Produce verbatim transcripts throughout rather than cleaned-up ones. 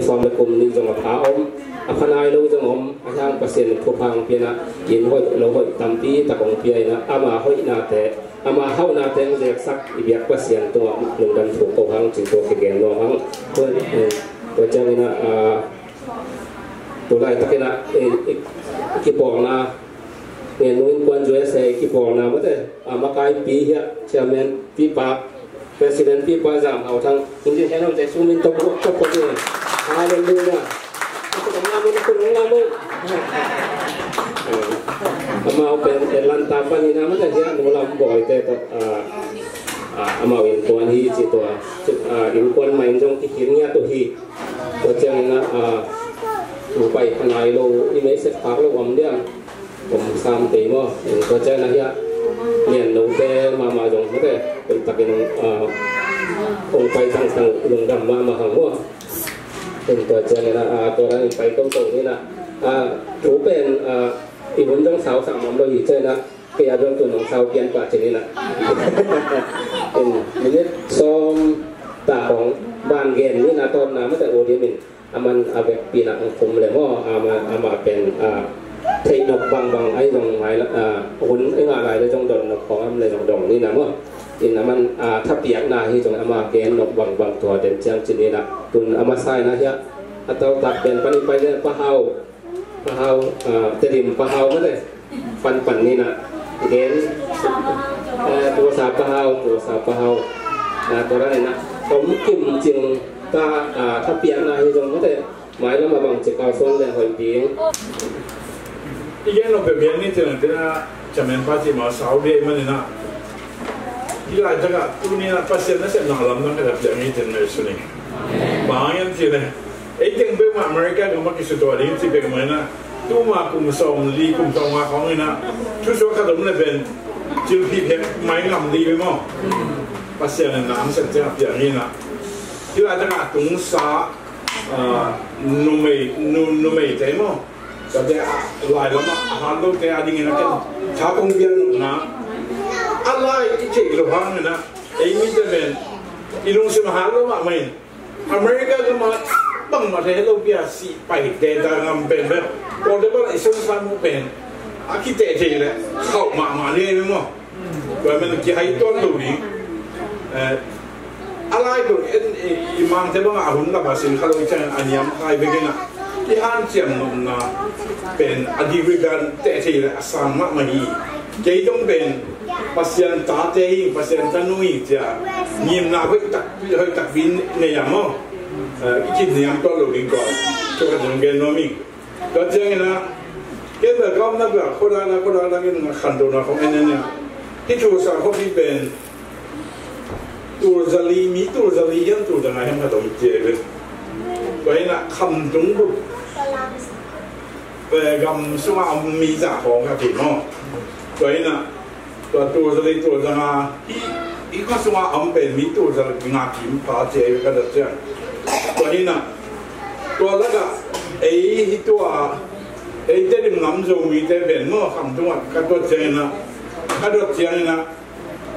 sawm le kum nih zong a pha om, a pha nai lo zong om, a hiang Pasian in thupha hong pia in ah, inn hoih lo hoih tampi tak hong pia in ah, ama hoihnate, ama hauhnate hong zeksak i biak Pasian tungah lungdam thu ko hang cih tua kigen nuam hang. Tua, eh, tua ciangin ah, ah, tu laitak in ah, eh, i, i kipawlna, ngen nung innkuan U S A i kipawlna mate, ah, makaipi hiah, chairman pipa, President pipa Zam Hau Thang, hong din hen om te, sum in tok, tok, tok, tok. Hallelujah. Tok, tok, tok, tok. Amau pen Atlanta panin a mate hiah, nu Lam Bawi te tawh, ah, ah, amau innkuan hi ci tua, ah, innkuan mah in zong kikhin ngiat uh hi. Tua ciangin ah, ah, tu pai pha nai lo, i message phak lo om diam. Om sam tei maw. Tua ciang a hiah lian lote mahmah zong mate, koih takin, ah, hong pai tangtang lungdam mahmah hang maw. Tua ciangin ah, ah, tua dan in pai toto ni na, ah, thu pen, ah, i hun zong sau sam om lo hi ciangin ah, kei a zong tun hong sau pian pah cin ni na. Minute sawm ta hong ban gen ni na, tawpna mate, audience in a man a vekpi in ah hong khum le maw, ama, ama pen, ah, theih nok bangbang ahi zong ngai la, ah, hun i ngah lai le zong dong nok khong am le zong dong ni na maw. In a man, ah, thapiakna hi zong ama gen nok bangbang tua den ciang cin ni na. Tun a masa in ah hiah a tawltak pen pan i pai le Pa Hau, Pa Hau, ah, Tedim Pa Hau mate. Pan pan ni na. Gen, eh, tuasa Pa Hau, tuasa Pa Hau. Ah, tua dan in ah, tom kim cing ta, ah, thapiakna hi zong mate, mailam a bangci kalsuan le hoih ding. I gen lo peuh gen ni cin, cin a, chairman pa cih mah sau ding ahih manin ah, hih laitak ah tuni in ah Pasian nasepna lamdang ka piak ni cin, mei suni. Bang hang hiam cih leh, ei teng peuhmah America gam ah kisutuah ding ci peuhmah in ah, tuma kum sawmli, kum sawmnga khawng in ah, thusuak khat om leh pen cilphih phek mai ngam ding hi ve maw. Pasian in na hong sep ciang a piang hi in ah, hih laitak ah a tungsa, ah, numei, nu, numeite maw, tate a lai lamah a hat lote a dingin a ken tha kong piak nopna, a lai i theih loh hangin ah, ei mite pen i lungsim a hat lo mahmah in, America gam ah bangmah thei lo pi a sih pai teta ngam pen pen, portable i sonsam uh pen a kiteh thei leh khauh mahmah ni ei maw. Tua ahih manin kihai tuan lo ding. Eh, a lai pen en, i, i Mangte bangah a hun lak a sin kha lo i ciangin a niam khai bek in ah, i hanciam nopna pen a degree gan teh thei leh a sang mahmah hi. Kei dong pen Pasian tate hi, Pasian tanu hi ci a ngimna hoih tak, hoih takpi nei a maw. Eh, i kiniam tuan lo ding tua, tua ka dong gen nuam ing. Tua ciangin ah, ken bel ka omna bel khuadak na, khuadak na, ken na khantohna khong en en nia. Hih Tulsa khuapi pen tul zali, mi tul zali hiam, tul zanga hiam khat om ci ei ve. Tua in ah khamtung bup, eh, gam sungah om mi za khawng khat hi maw. Tua in ah tua tul zali, tul zanga, hih, hih khua sungah a om pen mi tul zanga kim pha ci ei ve ka dot ciang. Tua hi in ah, tua lakah ei hih tua, ei Tedim ngam Zomite pen maw, khamtung ah ka dot ciangin ah, ka dot ciangin ah,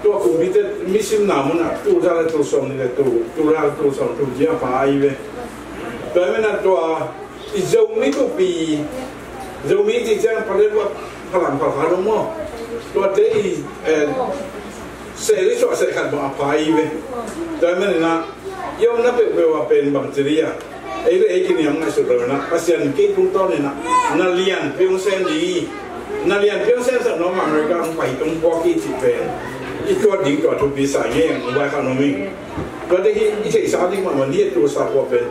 tua kumpite mi simna mun ah tul za le tul sawmnih le tul, tul za le tul sawmthum ci a pha ahi ve. Tua ahih manin ah tua i Zomi tupi, Zomi cih ciang pale buat phalang phalkha dong maw. Tuate i, eh, seh le suah seh khat bang a pha ahi ve. Tua ahih manin ah i omna peuhpeuh ah pen bang ci ding a, ei le ei kiniam ngaihsut lo in ah, Pasian in kei tungtawn in ah na lianpi hong sem ding hi. Na lianpi hong semsak nuam a America hong pai tung puak hi cih pen i tuat ding tua thupi sa ing ei, hong vaikhak nuam ing. Tuate hi i theihsa ding mahmah, ni a Tulsa khua pen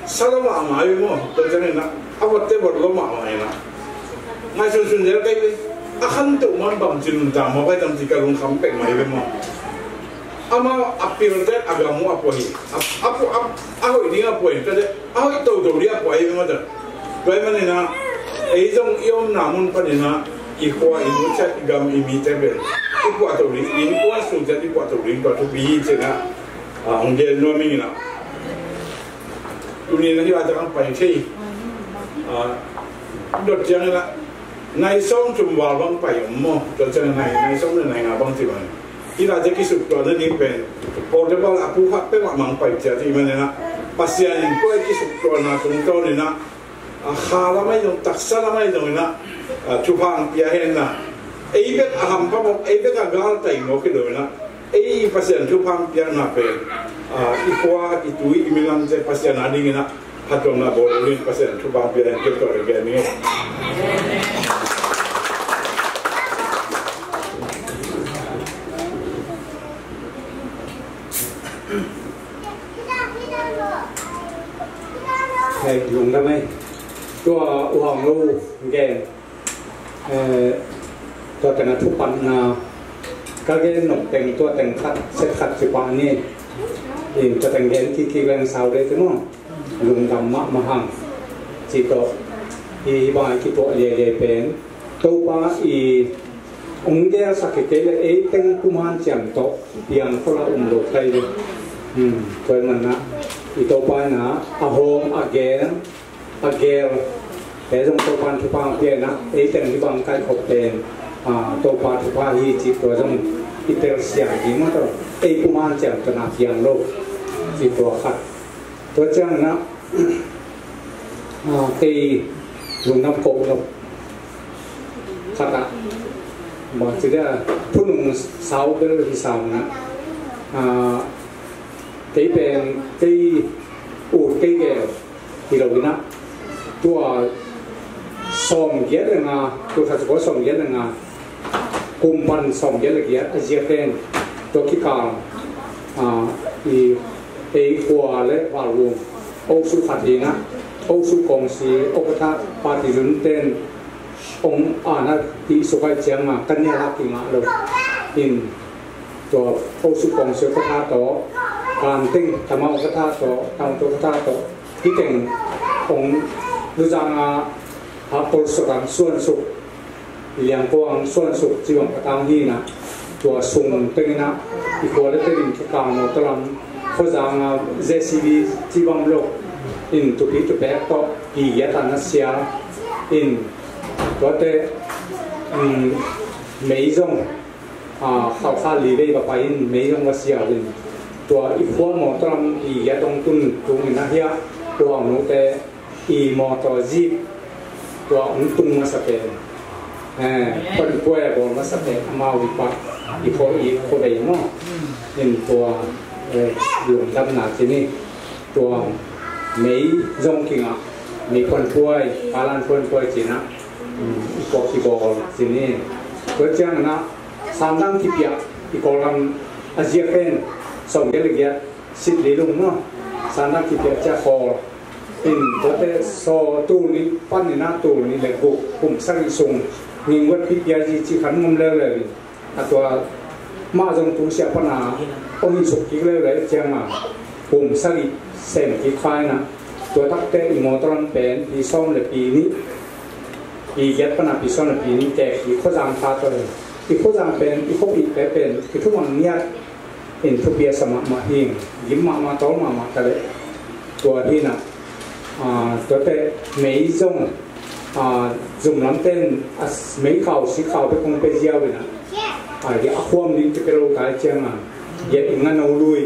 sa lo mahmah hi maw. Tua ciangin ah a votte vot lo mahmah in ah, ngaihsunsun zel kei ve. A khantoh man bangci nuntak mawk ahi tam cih ka lungkham peuhmah hi ve maw. Amau a piltek a gam uh a pua hi. A, a, a, a hoih ding a pua hi. Tate a hoih toto ding a pua hi ve maw. Tua ahih manin ah ei zong i omna mun panin ah i khua, i nu ciat, i gam, i mite pen i puahto ding, i innkuan sung ciat i puahto ding tua thupi hi ci-in ah, ah, hong gen nuam ing in ah. Tuni in ah hih laitak hong pai thei. Ah, dot ciangin ah nai sawmthum val bang pai om maw. Dot ciangin nai, nai sawm le nai nga bang ci bang. Hih laitak kisuktuahna ding pen portable a pu khat peuhmah mang pai ci a, ci manin ah Pasian in tua i kisuktuahna tungtawn in ah, a, kha lam ahi zong, taksa lam ahi zong in ah, a, thupha hong pia hen la, ei bek a hampha mawk, ei bek a galtai mawk hi lo in ah, ei Pasian thupha hong piakna pen, a, i khua, i tui, i minam te Pasian a ding in ah phattuamna bawl ding in Pasian thupha hong pia hen, kei tawh i gen ning. Hei, lungdam ei. Tua U Hang Lo gen, eh, tua teng a thupatna ka gen nop teng, tua teng khat, set khat ci pah ni. In tua teng gen kik kik leng sau dei te maw. Lungdam mahmah hang. Ci tawh, hih bang a i kituah liailiai pen Topa i hong gelsak hi kei leh ei teng kum hanciam tawh piang khol a um lo kei leh. Hmm, tua ahih manin ah i Topa in ah a hawm, a gel, a gel te zong Topa in thupha hong pia in ah, ei teng hih bang kaikhop pen, ah, Topa thupha hi cih tua zong i telsiam ding mah tawh, ei kum hanciam tawh na piang lo cih tua khat. Tua ciangin ah, ah, kei lungdam koh lo khat ah, bang ci dia, thunung sau bel hi sau in ah, ah, kei pen, kei ut kei gel hi lo in ah, tua sawmgiat le nga, tul khat za kua sawmgiat le nga, kum pan sawmgiat le giat a ziak pen, tua kikal, ah, i, ei khua le Valvum, osu khat hi in ah, osu kongsi, okatha, party zun ten, ong ana ti sukai ciang a, kan nia lak kingah lo. In, tua osu kongsi okatha tawh, kan teng, tama okatha tawh, tama okatha tawh, hih teng ong Luzang a, a, Polsot ang suansuk, Liangko ang suansuk ci bang ka tang hi in ah, tua sung teng in ah, i khua le teng in kikal mawtaw lam, Khuazang a, J C B ci bang lo, in tupi tupek tawh, i giat a na sia, in tuate, um, mei zong, ah, khalkhal li vei va pai in mei zong va siau in. Tua i khua mawtaw lam i giat hong tun tung in ah hiah, tua hong note i mawtaw jeep tua hong tung masa pen, eh, phuanpuai a bawl masa pen amau hi pah, i khua, i khua vei maw. In tua, eh, lungdamna ci ni. Tua mei zong kingah, mei phuanpuai, kalan phuanpuai ci in ah, um, i khua kibawl ci ni. Tua ciangin ah, sandang kipiak, i Kawlgam a ziak pen, sawmgiat le giat, sit li lung maw. Sandang kipiak ciah khawl. In tuate saw tul nih pan in ah tul nih le guk, kum sagih sung, Ngingwat P P R G ci khan ngom leuleu in. A tua mah zong tu siah pan a hong hi suk kik leuleu ciang a, kum sagih sem kik kha in ah, tua takte i mawtaw lam pen pi sawm le pi nih, pi giat pan a pi sawm le pi nih tek i Khuazang ta tawh hi. I Khuazang pen, i khuapihte pen, i thumang ngiat in thupi a sa mahmah hi, gim mahmah, tawl mahmah ta leh. Tua hi in ah, ah, tuate mei zong, ah, zum lam ten, a, mei khau, si khau bek kong pia ziau in ah, ah, hi a khuam ding kipia lo tai ciang a, hi a i ngano lui,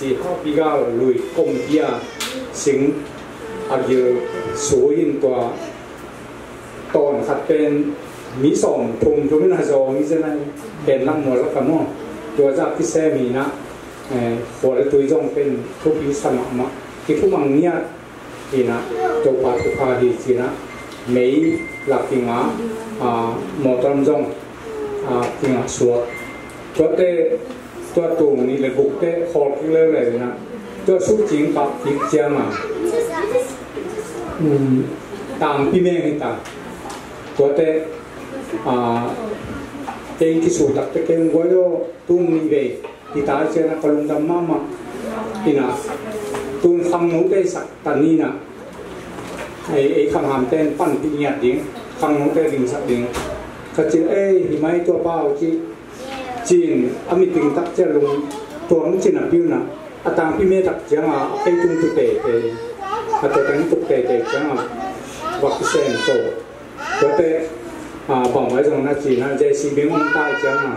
ci haupi gal lui, kom pia, sing, a gil sui in tua, tawn khat pen mi sawm thum thum in a zaw mi zen a, pen lak mual lak a maw. Tua zah kisem hi in ah, eh, khua le tui zong pen thupi sa mahmah. Kithumang ngiat hi in ah, Topa thupha hi ci in ah, mei lak kingah, ah, mawtaw lam zong, ah, kingah suak. Tuate, tua tul nih le gukte khawl kik leuleu in ah, tua suhcing kah kik ciang a, um, tangpi meng hi ta. Tuate, ah, kei kisu takte kei hong guai aw, tul nih vei hi ta ciang a ka lungdam mahmah. In ah, tun khangnote sak ta ni in ah, ei, ei khanghamte in panpih ngiat ding, khangnote dingsak ding. Ka ci, ei, hi mai tua pau ci, cin a miting tak ciang lung tuang cin a piu in ah, a tangpi me tak ciang a, a kei tung tu teitei, a tua tang tuk teitei ciang a, vak kisem to. Tuate, ah, bang vai zong na ci in ah, J C B hong tai ciang a,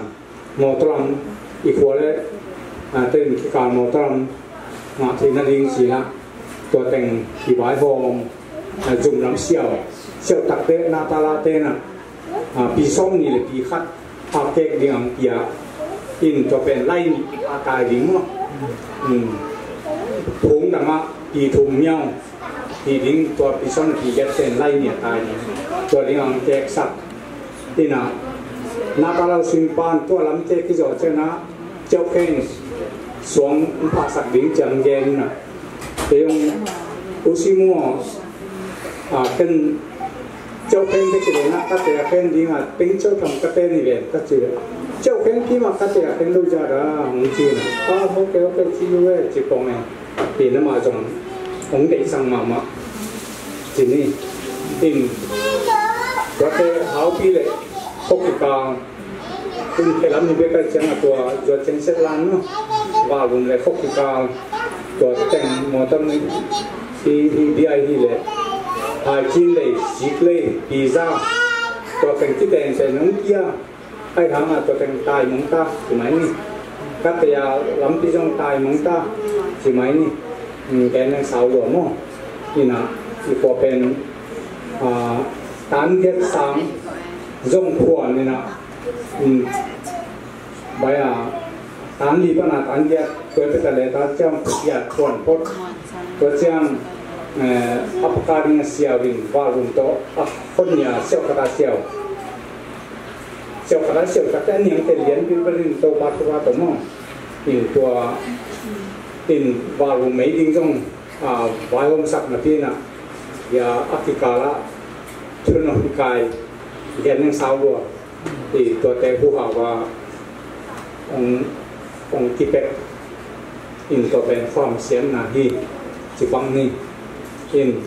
mawtaw lam, i khua le, ah, ten kikal mawtaw lam ngah theihna ding ci in ah, Tua teng kibai hawm, a, zum lam siau, siau takte na tala te na, a, pi sawm ni le pi khat a kek ding ang pia in tua pen lai ni a tai ding maw. Phung dangah pi thum miau hi ding, tua pi sawm ni pi giat pen lai ni a tai ding. Tua ding ang keksak ina, na kalau sin pan tua lam te kizaw cena, ciau khen suang phahsak ding ciang gen na. Te yung usi mua, a, ken ciau khen te kile na ka te a khen ding a, peng ciau tham ka te ni ven ka ci le. Ciau khen ki ma ka te a khen lo ja da, hong ci na. A, ok, ok, ci lu e, ci pong e. Pi na ma zong hong dei sang ma ma. Ci ni. In. Tua te hau pi le. Hok ki kang. Kun khe lam ni bek a ciang a tua, tua ciang set lang no. Valum le hok ki kang. Tua teng mawtaw ni. Hi, hi, bi ai hi le. Hai cin le, sik le, pizza. Tua teng ki teng teng nong kia. Ai hang a tua teng tai mong ta, ci mai ni. Ka te a lampi zong tai mong ta, ci mai ni. Gen nang sau lua maw. Ina, i pua pen, a, tan giat sang zong phuan ina. Bai a, tan li pan a tan giat, tua peta le ta ciang, ya, phuan phot. Tua ciang, eh, a paka ding a siau in, valum to, a hon nia, siau kata siau. Siau khat a siau khat a niang te lian bil bil in Topa thu va tawh maw. In tua in valu mei ding zong, a, vaihawmsak napi in a, ya a kikal ah thunawh kikai lian neng sau lua. I tuate huhau va ong, ong kipek in tua pen khuam siamna hi ci bang ni. In,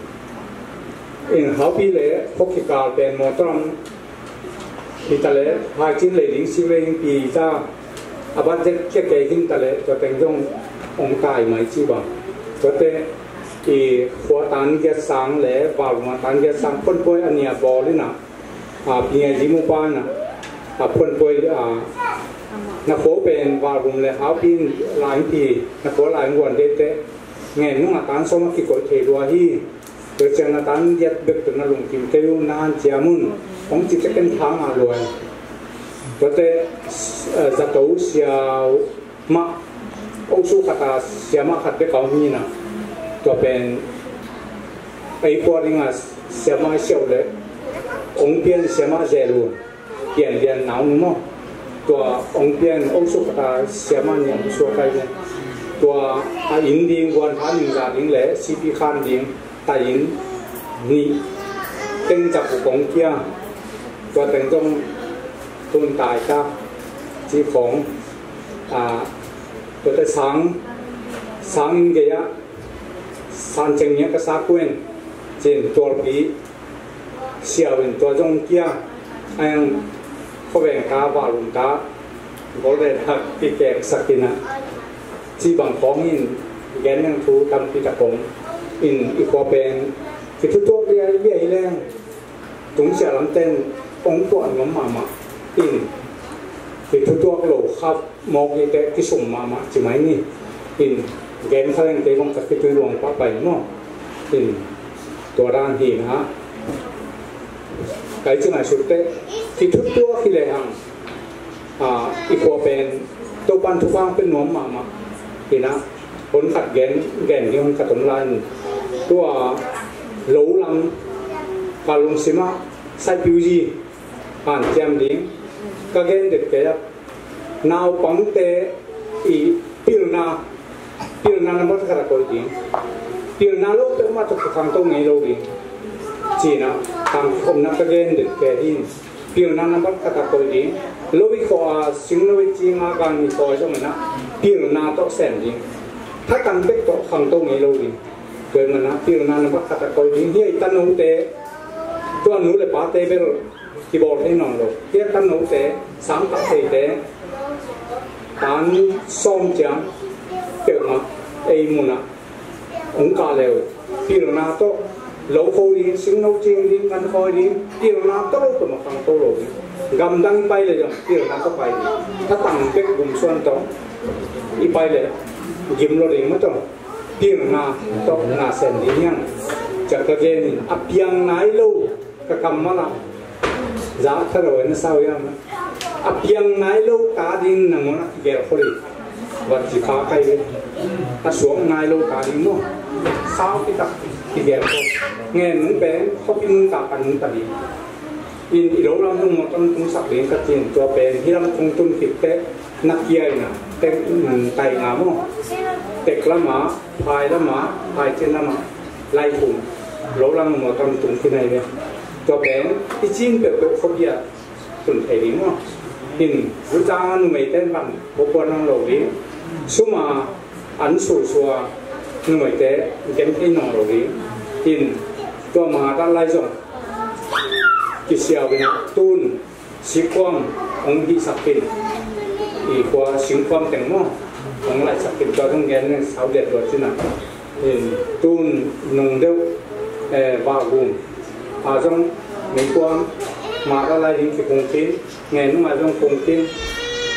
in haupi le khawk kikal pen mawtaw lam hi ta leh, haicin lei ding sik lei ding pi ta, a budget kia kei hin ta leh, tua teng zong ong tai mai ci bang. Tuate i khua tan giat sang le valuma tan giat sang phonpuai a nia bawl in a, a, pi ngai zi mu pa in a, a, phonpuai, a, na khua pen valum le haupi in lai pi, na khua lai guan dei te ngen nung a tan sawm a kikoih thei lua hi. Tua ciang na tan giat bek tawh na lungkim kei un, na hanciam un, hong ci teken tha ngah lua hi. Tuate, eh, zato siau mah, osu khat a siamah khat bek a om hi na. Tua pen ei pua ding a siamah siau le ong pian siamah zel un. Pian lian nau nu maw. Tua ong pian ong suk khat a siamah nih ong suak kai nih. Tua a inn ding guan tha ning za ding le sipi khan ding ta inn nih teng cak uh kong kia. Tua teng zong tun tai ta ci khong. A, tuate sang, sang inn gei ah san ceng nia ka sa kuen cin tualpi siau in tua zong kia, a yang khuaveng ta, valum ta, golden hak kikek sak in a, ci bang khawng in gen nang thu tampi ta kong in i khua pen kithutuak liai liai leng tungsia lamten ong tuah nuam mahmah in kithutuak lo khap mawk i te kisum mahmah ci mai ni. In gen kha leng kei bang ka kitui luang pah pai maw. In tua dan hi na. Kai ci ngai suk te kithutuak hi le hang, a, i khua pen Topan thupha pen nuam mahmah. Hi na, hon khat gen, gen hi hon khat om lai ni. Tua lo lam ka lungsim ah saipiu zi hanciam ding ka gen det kei ah naupangte i pilna, pilna nambat khat a koih ding. Pilna lo peuhmah tawh kikhangto ngei lo ding. Cina, tang kikhopna ka gen det kei hi. Pilna nambat khat a koih ding. Lo i khawh a sing lo i cing a gan i khawh zong ina pilna tawh sem ding. Thatang bek tawh khangto ngei lo ding. Tua i mana pilna nambat khat a koih ding. Hi a i tanote, tua nu le pate bel kibawl thei nawn lo. Hi a tanote, sang tak theite, tan sawm ciang peuhmah ei munah ong kah leu. Pilna tawh lo kho ding, sing lo cing ding, kan khawi ding, pilna tawh lo peuhmah khangto lo ding. Gamdang i pai le zong pilna tawh pai ding. Thatang bek gumsuan tawh i pai le gim lo ding mah tawh. Piangna tawh na sem ding hiam? Ciah ka gen in, a piang nai lo ka kammal ah za kha lo na sau hiam? A piang nai lo ta ding nangawn a kigel khol hi. Vat ci kha kai ve. A suak nai lo ta ding maw? Sau kitak kigel khol. Ngen nung pen khawpi nung ta, kan nung ta ding. In i lo lam nung mawtaw nung sak ding ka cin, tua pen hi lam kong tun khit teh na kia in a, tek, mm, tai nga maw? Tek lam ah, phai lam ah, phai cin lam ah, lai khum, lo lam nung mawtaw nung tung khin ai ve. Tua pen i cin peuhpeuh khawpi ah tun thei ding maw? In lu cang a numei ten van pawpuan nang lo ding. Sum a an sursua numeite gen thei nawn lo ding. In tua mah a lai zong kisiau in a tun sikuam hong hihsak in, i khua singkuam teng maw, hong laihsak in, tua zong gen ne sau liat tua cin a. In tun nung deuh, eh, vahgum a zong meikuam mah a lai ding kikung khin, ngen nung a zong kung khin.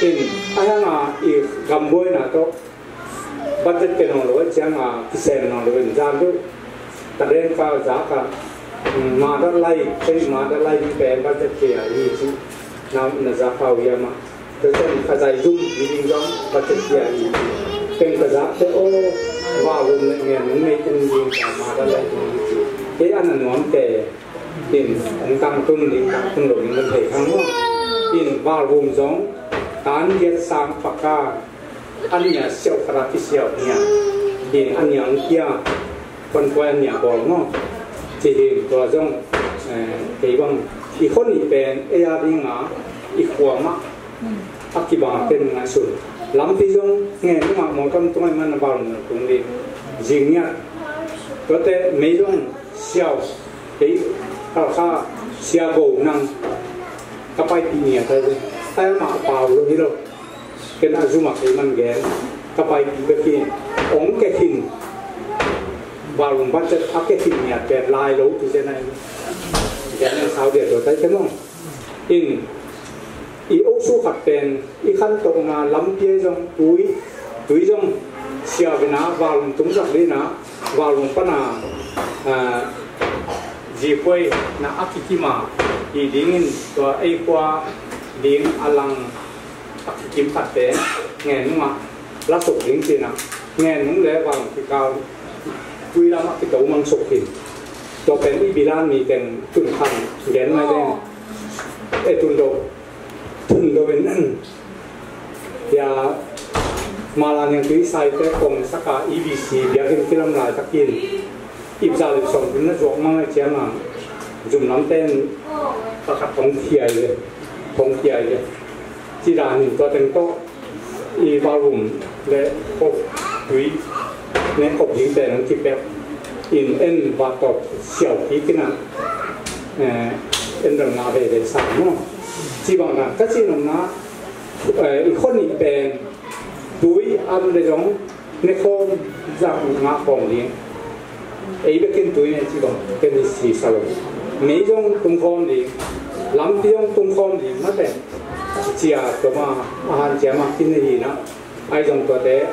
In a hiang a i gambuaina tawh budget ke nawn lo a ciang a kisem nawn lo in zan deuh. Ka den ka za ka, mm, mah dat lai, kei mah dat lai ding pen budget ke a hi ci. Na, na za ka uh hiam a. Tua ciang ka zai zum ding ding zong budget ke a hi ci. Pen ka za te o, vahgum le ngen nung mei tung ding ka mah dat lai ding hi ci. Kei a na nuam te. In hong tangtun ding, tangtun lo ding na thei khang maw? In vahgum zong tan giat sang paka, a nia siau khat a kisiau hi a. In a nia hong kia, kuankuai a nia bawl maw? Ci hi. Tua zong, eh, kei bang i khua nih pen ei a ding a, i khua mah a kibang a pen ngaihsun. Lampi zong ngen nung a mawtaw nung tung ai man a bal nung tung ding. Zing ngiat. Tuate mei zong siau, kei Khalkha sia go nang ka paipih ngiat ai ve. Ai mah pau lo hi lo. Ken a zum a kei man gen ka paipih bek hi. Hong kekhin, balung budget a kekhin ngiat pen lai lo tu zen ai. Gen en sau dia tua tai te mong. In i oksu khat pen i khantohna lampi ai zong tui, tui zong siau in a valung tungsak ding a, valung pan a, ah, zikuai na a kikim a hi dingin tua ei khua ding a lang a kikim khatte ngen nung a la suk ding cin a, ngen nung le valung kikal tui lam a kito mang suk hi. Tua pen i bilan mi teng tun khan gen mai deng. E tun do, tun do in, ya, mala niang tui sai te kong saka E B C biakin kilam lai takin ipza lip song tun na zuak mang ai ciang a, zum lam ten pakhat thong thiai le, thong thiai le. Ci dan in tua teng tawh i valum le kop tui ne kop ding pen an kipek in en va tawp siau kik in a, eh, en dang nga veve sa maw. Ci bang dan ka ci nong na, eh, i khua nih pen tui an le zong ne khawm zang nga khawm ding. Ei bekin tui ne ci bang ken i si sa lo. Mei zong tung khawm ding. Lampi zong tung khawm ding. Mate cia tua ma a han cia ma kin hi na. Ai zong tuate,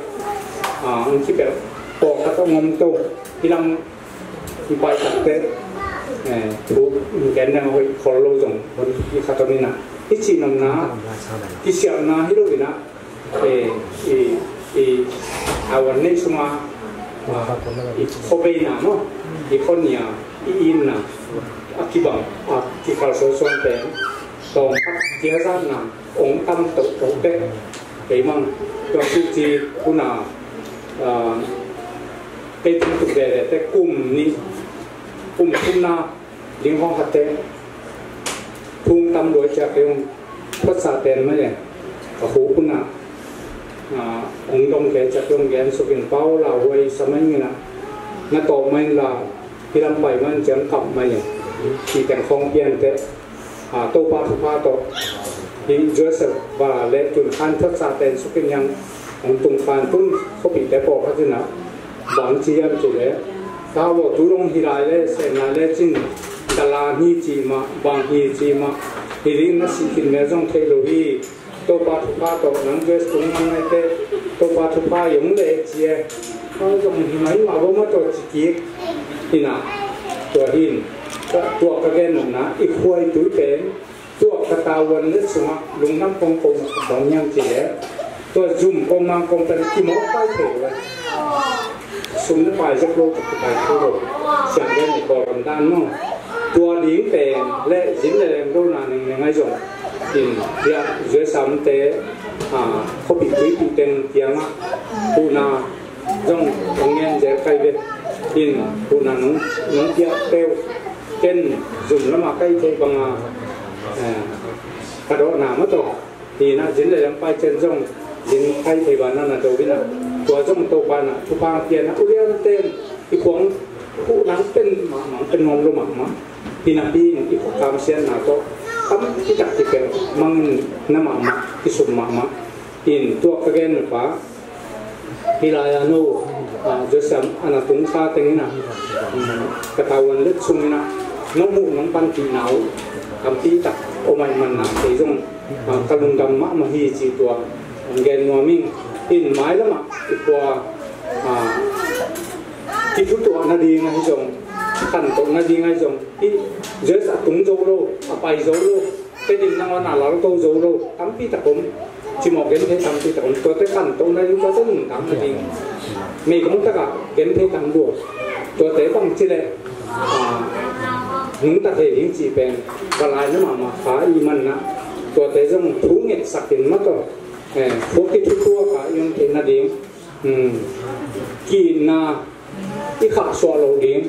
ah, ang ci pel pawlkhat a ngom to. Hi lam i pai takte, eh, thu gen dang hoih khol lo zong hon i khat om hi na. I ci nong na, i siam na hi lo hi na. Eh, i, i, a wan nei sunga, ah, i khuabeina maw, i khua nia, i inna, a kibang, a kikal suansuan pen tawm khat kia zatna ong tam tohtoh bek. Kei mang tua suci huna, ah, kei tung tuk veve te kum nih, kum thumna ding hong khatte phung tam luai ciak kei hong phatsa ten mai e. Ka hu huna, ah, ong dong kei ciak kei hong gen sukin pau lauhuai sa mai ngina. Na tawh mai la hi lam pai man ciang kap mai e. Ci teng khawng pian te, ah, Topa thupha tawh hi Joseph va le tun khan phatsa ten sukin yang ong tung khan tun khuapihte pawlkhat in a, bang ci hiam cih leh, ka aw tu dong hi lai le, sem lai le cin, dala hi cih mah, bang hi cih mah, hi ding na sih khin mel zong thei lo hi. Topa thupha tawh nang dress tung mang ngaite, Topa thupha i hong leh ci e. Aw, zong hi mai mah bawm a tawh ci kik. Hi na, tua hin, tua ka gen nopna, i khuai tui pen, tua ka tavuan let sungah lungdam kong ko bang hiam ci leh, tua zum kong mang kong pen i mawk pai thei lo. Sum na pai zek lo, ka kipai thu lo. Siang gen i kawl ram dan maw. Tua ding pen le zin le lem lo na ning ning ai zong. In, bia zue sam te, a, khopi tuipi teng kiangah. Huhna zong ong ngen zel kai ve. In, huhna nong, nong piak teu. Ken zum lama kai thei banga, eh, ka dawhna maw tawh. Hi na, zin le lam pai cen zong, zin kai thei bana na do bina. Tua zong Topa na, thupha pia na, ulian ten, i kuang, huhna pen, ma, ma, pen nuam lo ma, ma. Hi na pi, i kuang kam sian na to, kam i tak i pen, mang na ma, ma, i sum ma, ma. In tua ka gen na pa, hi lai a no, a, Joseph, ana tung sa teng ina, mm, ka tavuan let sung ina, nong mu, nong pan ti na u, kam pi tak, o mai man na, te zong, a, ka lungdam mahmah hi ci tua, ong gen nuam ing. In mai lama, i kua, a, kithutuahna ding ahi zong, khantohna ding ahi zong, i, Joseph a tung zo lo, a pai zo lo, pen in nangawn a lalto zo lo, tampi tak om, cimawh genthei tampi tak om, tuate khantohna ding, tuate nuntakna ding. Meigong takah genthei tam dua, tuate bang ci leh, a, nungta thei ding cih pen, ka lai na mahmah kha i manna, tuate zong thu ngetsak in mataw, eh, thu kithutuak a i om theihna ding, hmm, ki-itna i khahsuah loh ding.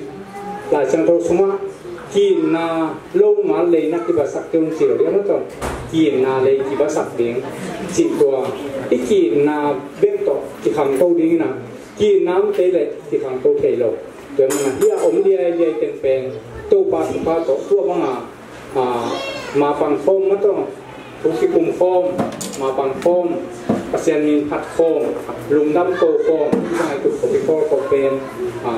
Lai Siangtho sungah ki-itna lo ngal leina kibasak te un ci lo ding a mataw, ki-itna lei kibasak ding. Cih tua, i ki-itna bek tawh kikhangto ding ina, ki-itna om kei leh kikhangto thei lo. Tua mana hia om liailiai teng pen Topa thupha tawh tua banga, a, mapang khawm mataw, thu kikum khawm, mapang khawm, Pasian min phat khawm, lungdam ko khawm, i bang i tuk khawm i khawl khawm pen, a,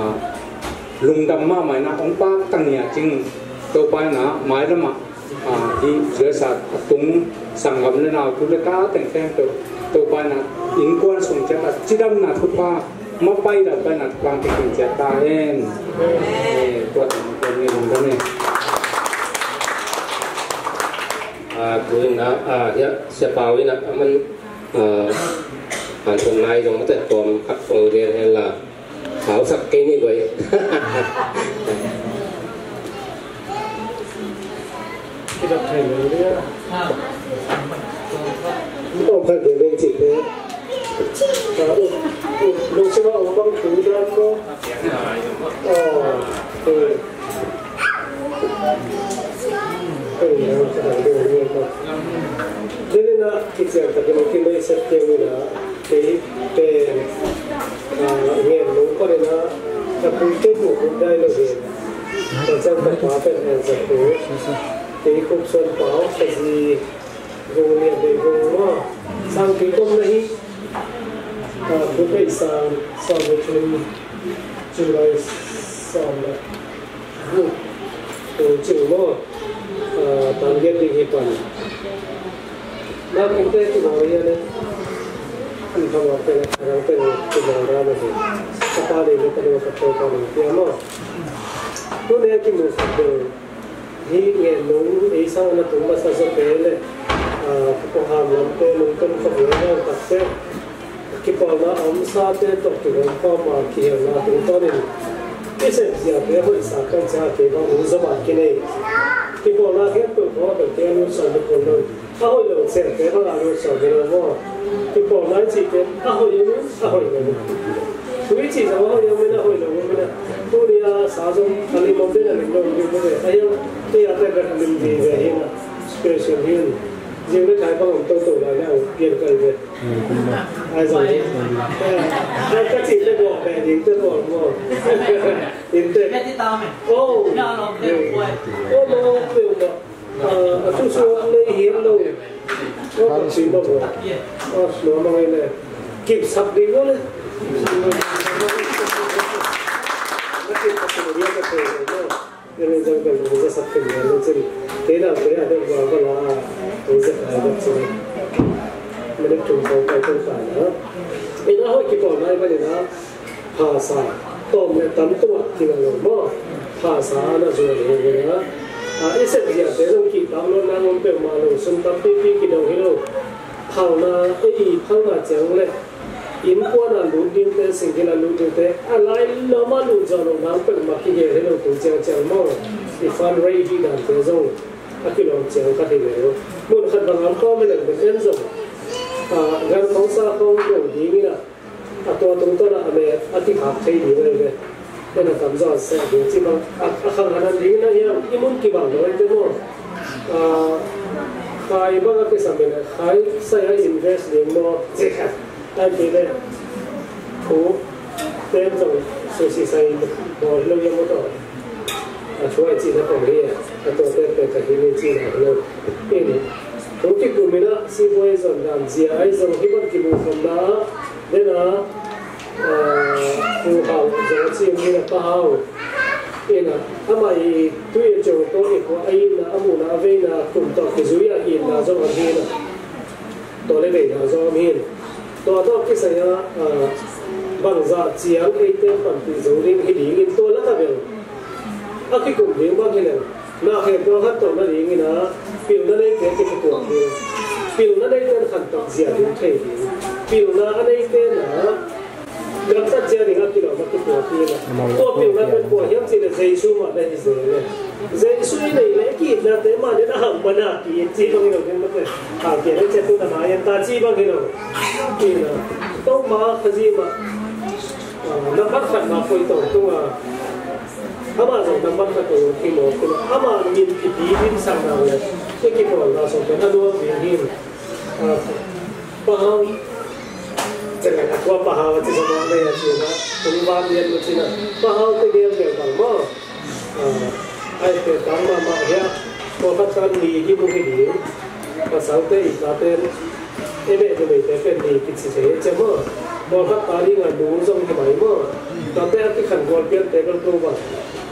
lungdam mahmah ina ong pak tang nia cing. Topa ina mai lama, a, hi Jesu a tung sanggam le nau tu le ta teng khempeuh Topa ina innkuan sung ciat a cidamna thupha, mapai dam pai na tlang te kin ciat ta hen. Eh, tua tang tua ni lungdam e. A, tu ina, a, hia, Sia Pau ina, a man, a, an tun nai zong mate tuam khat ong gen hen la. Hausak kei ni guai. Kidap thei lo dia. Ong khat dia leng cih te. Ah, uh, uh, lung sima ong bang tu dan ko. Ah, eh. Eh, yang sedang dia ni ko. Jadi nak kician tak kena kena isap dia ni lah. Kei pen, a, ngen nung panin a, ka puite bu khup dai lo hi. Ka ciang ka pa pen en sa tu. Kei Khup Suan Pau, ka zi Vung Lian Dei Vung maw. Sang kei tom na hi. A, bu kei sang, sang le thum, July sang le. Gu, tu cing maw, a, tan giat ding hi pan. Na kinte tu maw ia ne. An tha maw pen, a rang pen tu maw ra maw hi. Ka pa le le ka le ka to ka le pia maw. Tu ne ki mu sa de. Hi nge nung ei sang na tung masa sa pe le. A, ka ko ham lam pe nung pen ka bu ra ka se. Kipawlna a omsate tawh kihong khawm a kihelna tungtawnin i sepziate hoihsa kan ciang a kei bang hong zom a kinei. Kipawlna khempeuh khawng a peuhte a lut sawn hi kul lo. A hoih lo septe bang a lut sawn hi lo maw? Kipawlna i cihte a hoih lo, a hoih lo. Tu i cih zong a hoih lo, a hoih lo. Tuni a sa zong a lim om den a lim lo, lim lo ve. A hiang, ei a te bek a lim vive hi na. Special hi. Zing le thai bang om toto lai na, pian kai ve. Ai zong hi. Ka cih te bawk beh ding te bawk maw. In te. Oh. Oh, maw, maw, maw. A thu suak lei hiam lo. Oh, ka cih maw maw. Oh, suak maw le. Kipsak ding maw le. Na kipsak ding maw le. Tua leh zong ka lungzak sak khin lian lo cin. Kei naute a deuh val val a, lungzak a deuh cin. Ina hoih kipawlna i manin a, phasa tawm le tam tungah kinga lo maw? Phasa na zuan hi ina. A, i sep ziate zong kihtak lo, na ngom peuhmah lo, sum tampipi kidong hi lo. Phalna, ei phalna ciang le innkuan a lut dingte, singgil a lut dingte, a lai lawm a lut zawh lo nang peuhmah kigel hi lo, tu ciangciang maw? I fund rate hi dante zong a kilawm ciang khat hi leh. Mun khat bang am kawm hi leng, en zong, a, gan khawng sa khawng lo ding ina, a tua tungtawn ah a met a kikhak thei ding ahi ve. Ken a tamzaw a seh ding ci bang, a, a khang hanan ding ina hiam, i mun kibang lo ahi te maw? A, khai bang a kisam hi leh, khai sai a invest ding maw? Ci kha. Ai kei le, khu ten zong susi sai bawl hi lo hiam maw tawh? A thu ai cihna kong hi a, a tua pen pen ka hi ni cihna hi lo. In, thu kikum in a, sibuai zon dan zia ai zong hi ban kimuh khawmna a, den a, a, Pu Hau zong a ci in a, Pa Hau in a, amah i tui a ciong tawh i khua a itna, a muhna, a veina kum tawh kizui a itna zong a hi in a. Tua le veina zong om hi in. Tua tawh kisai a, a, bangzah ciang eite panpih zo ding hi dingin tua lak a bel a kikum ding bang hi leng, na khempeuh a khantohna dingin a, pilna neite kiphutuak ding, pilna neite khantoh zia ding thei ding, pilna a neite na gamtat zia ding a kilawm a kituak hi lo. Tua pilna pen kua hiam cih leh Jesu mah na hi zel e. Jesu i neih leh i ki-itnate mah nen a hang man a ki-it cih bang hi lo ding mah te. A, ki-it leh ciah tu na mai en ta cih bang hi lo. Ki-itna Topa Khazih mah, a, nambat khatna poi tongtung a, amah zong nambat khat poi tongtung a, amah min kipi in sang na leh i kipawlna sawm pen a nuam ding hi. A, Pa Hau, ceng a tua Pa Hau a ci sa mah nei a ci na, tung van lian ma ci na, Pa Hau te gel gel bang maw? A, ai te tang mahmah hi a, pawlkhat tan ni hi mu hi ding, pasalte i tate, e meh numei te pen ni kici thei hi cia maw? Pawlkhat ta ding a nu zong hi mai maw? Tate a kikhan gual piante bel ko bang,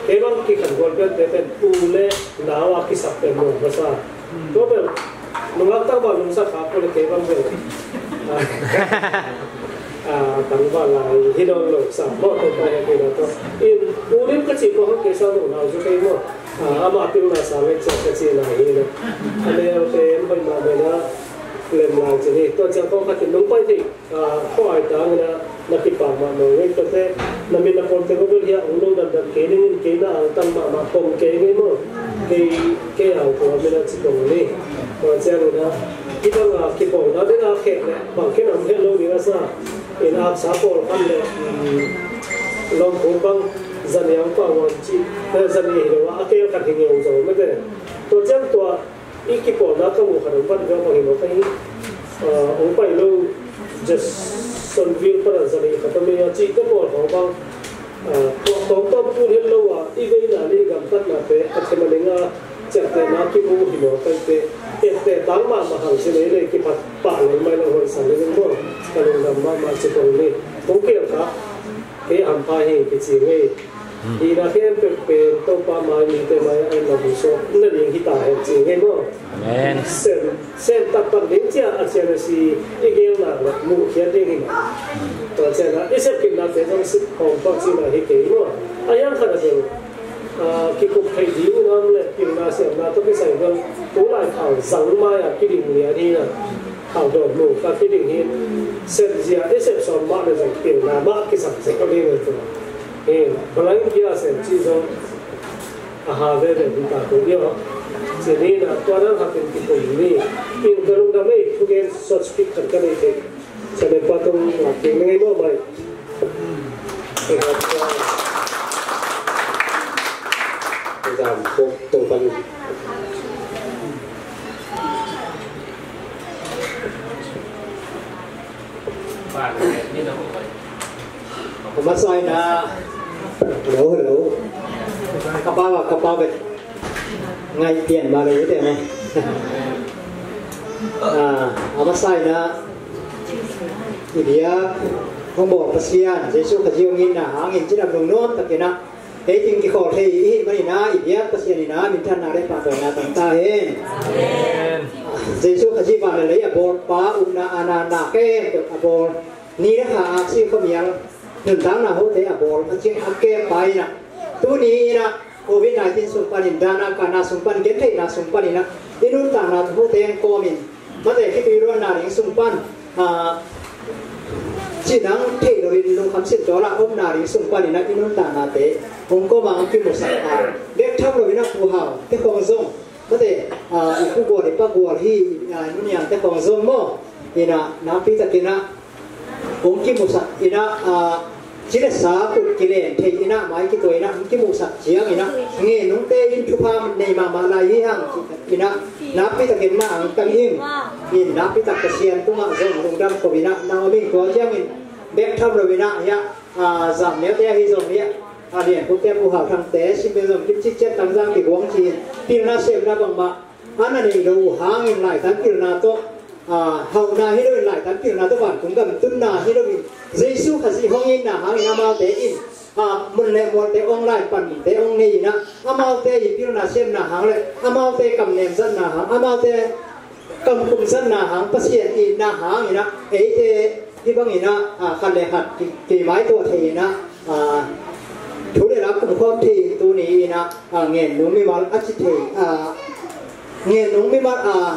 kei bang kikhan gual piante pen u le nau a kisap pen maw masa. Tua bel nungak tangval nungsak kha ko le kei bang bel. A, tangval lai hi nawn lo sa maw, tua pa he kei na tua. In, u lim ka cih ko hong kei sa lo nau zu kei maw. A, amah pilna sa lek cia ka cih na hi na. A neu te en hoih mah mai na lem lai ci ni. Tua ciang kong khat in nung pai thei. A, khuai tangin a, na kipak mahmah ngei tate, na min na pawlte ko bel hiah ong lo dandan kei ning in kei na angtang mahmah pom kei ngei maw? Kei, kei angtang a min a ci kong ni. Tua ciangin a, hih bang a kipawlna ding a khek leh bang khen a om het lo ding a sa. In aksa pawlkhat leh, um, lawmkhu bang zaniang pah uan cih, eh, zani hi lo a, a kel khat hi ngei ong zong mete. Tua ciang tua, i kipawlna ka muh khat om pan viau bang hi maw ka hi. A, hong pai lo Jacksonville pan a zali khat om hi a cihte pawl khawng bang. A, tua tawmtawm tun het lo a, i veina le i gamtatnate a them a ning a ciaptehna kimu hi maw ka hite. Etteh tang mahmah hang ci nei le kiphat pah lel mai lo hoih sa le ning maw. Ka lungdam mahmah ci kong ni. Hong kiang kha. Kei hampha hi kici ngei. Hihna khempeuh pen Topa mai, mite mai a en lo hi suak na ding hi ta hen ci ngei maw? Amen. Sem, sem taktak ding cia a cia na si i gel nak le muh khiat ding hi maw? Tua cia na i sep khitnate zong sip khawm tawh ci na hi kei maw? A hiang khat a bel, a, kikup thei ding nam le pilna siamna tawh kisai bel tu lai khau zang mai a kiding lian hi na. Khau dawn mu ka kiding hi. Sep zia i sep sawm mah le zong pilna mah kisam sek ka ding le tu. Hi, balain kia sem ci zong a ha veve hi ta ko dio. Ci ni na tua nan hakin kikum ni. In ka lungdam ei, thugen short speech khat ka nei thei. Sa le pa tung a keng ngei maw mai. Zam khop tung pan. Ka masa ina. Hello, hello. Ka pa, ka pa bet. Ngai pian ma lo te ma. Ah, a masa ina. I biak hong bawl Pasian Jesu Khazih hong itna hangin cidam lungnuam takin a, ei teng kikhawl thei i hih manin a, i biak Pasian in a, minthanna le pahtawina tang ta hen. Amen. Jesu Khazih van le lei a bawlpa, upna aana na khempeuh a bawl, ni le kha aksi khuamial nuntakna hote a bawl a cing a kempa in ah, tuni in ah Covid nineteen sung panin, dana kana sung pan, gentheihna sung panin ah i nuntakna hote hong kawmin, mate, khitui luanna ding sung pan, ah, cinang theih loin lungkham sintawl a omna ding sung panin ah i nuntaknate hong kawm a hong kimusak a, bek tham loin ah Pu Hau te khong zong, mate, ah, i Pu Gual, i Pa Gual hi, ah, Nu Niang te khong zong maw, in ah nakpi takin ah hong kimusak in ah, ah, ci le sa kut kilen thei in ah, mai kituak in ah hong kimusak ciangin ah, ngen nungte in thupha nei mahmah lai hi hang, ci in ah nakpi takin na angtang ing. In nakpi tak Pasian tungah zong lungdam ko in ah na om ing. Tua ciangin bek tham loin ah, hiah, ah, Zam Neu te ahi zong, hiah, a lian pute Pu Hau Thang te, Sim Bel zong, Kim Cik Ciat, Tang Zang Kik Guang ci-in pilna semna bangmah a na neih loh uh hangin, laitan pilna tawh, ah, hauhna hi loin, laitan pilna tawh vantung gam tunna hi loin, Jesu Khazih hong itna hangin amaute in, ah, mun le mualte online panmite hong nei in ah, amaute i pilna semna hang le amaute kamnem zatna hang, amaute kamkum zatna hang, Pasian itna hangin ah eite hih bangin ah, ah, khat le khat ki, kimaituah thei in ah, ah, thu le la kumkhawm thei in, tuni in ah, ah, ngen nung mimal a ci thei, ah, ngen nung mimal, ah,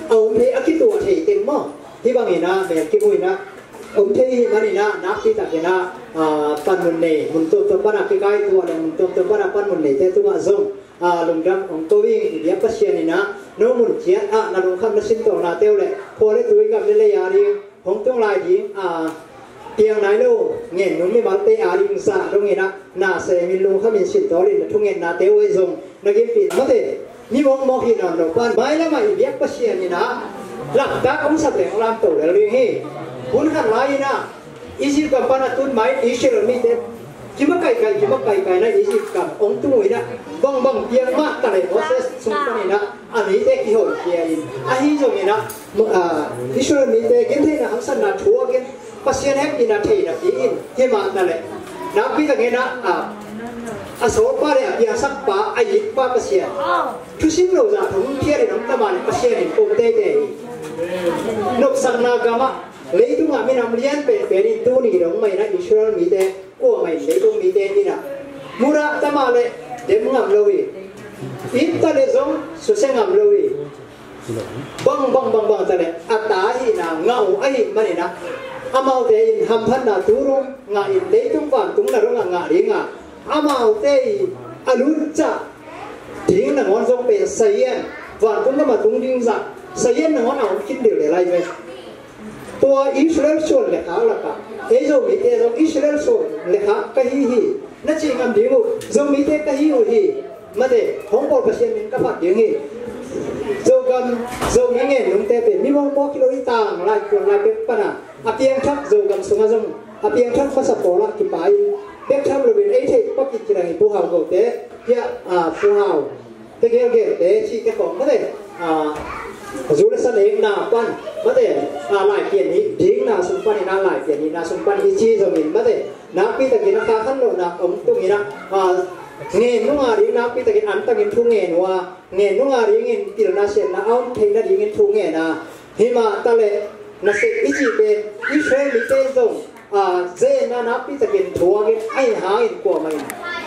a om thei a kituah thei teng maw, hih bangin ah mel kimu in ah om thei hi manin ah, nakpi takin ah, ah, panmun nei, mun tuamtuam pan a kikaituah le mun tuamtuam pan a panmun neite tungah zong, ah, lungdam hong ko ing. I biak Pasian in ah no mun ciat ah na lungkham na sintawlnate uh le khua le tui, gam le lei a ding hong tung lai ding, ah, piang nai lo ngen nung mimalte a ding zah dongin ah na semin lungkhamin sintawlin na thungetnate uh ahi zong na gimpi in, mate, mi mawkmawk hi nawn lo pan, mailam ah i biak Pasian in ah laktak hong sa teng lamto lel ding hi. Hun khat lai in ah Egypt gam pan a tun mai Israel mite kimakaihkaih, kimakaihkaih na Egypt gam hong tung uh in ah, bangbang piang mah ta le Moses sung panin ah a mite kihoih pia in, ahi zongin ah, ah, Israel mite gentheihna hamsatna thu a gen, Pasian hehpihna theihna pi in, himah ta le nakpi takin ah, ah, a sawlpa le a piangsakpa, a itpa Pasian, thusim lo zah thong phiat in hong ta mah le Pasian in ko teitei hi. Nopsakna gamah, leitungah minam lian penpen in tuni dong mah in ah Israel mite, kuamah in leitung mite in ah, murah ta mah le dem ngam lo hi. It ta le zong susia ngam lo hi. Bang, bang, bang, bang ta le a ta ahihna ngah uh ahih manin ah, amaute in hamphatna thu dong ngah in, leitung vantung na dong a ngah ding a, amaute i a lutcah ding nangawn zong pen sazian, vantung gam a tung ding zah sazian nangawn a om khin ding le lai ve. Tua Israel suan le khak lakah ei Zomite zong Israel suan le khak ka hi hi na cih ngam ding uh Zomite ka hi uh hi. Mate, hong pawl Pasian min ka phat ding hi. Zogam, Zomi ngen nungte pen mi mawkmawk hi lo hi, tang lai, kuan lai bek pan a, a piangthak Zogam sungah zong a piangthak masa pawl ah kipai in, bek tham loin ei theih pakit kilang hi. Pu Hau Gote, hiah, ah, Pu Hau te gelgelte cihte khawng, mate, ah, zu le sa nekna pan, mate, ah, Laipian hi dingna sung panin ah, Laipian hihna sung pan i ci zongin, mate, nakpi takin a kha khan lohna om tungin ah, ah, ngen nunga ding nakpi takin antangin thu ngen uh a, ngen nunga dingin pilna siatna a om theihna dingin thu ngen a, himah ta le na sep i cih pen Israel mite zong, ah, zenna nakpi takin thuakin ahi hangin kuamah in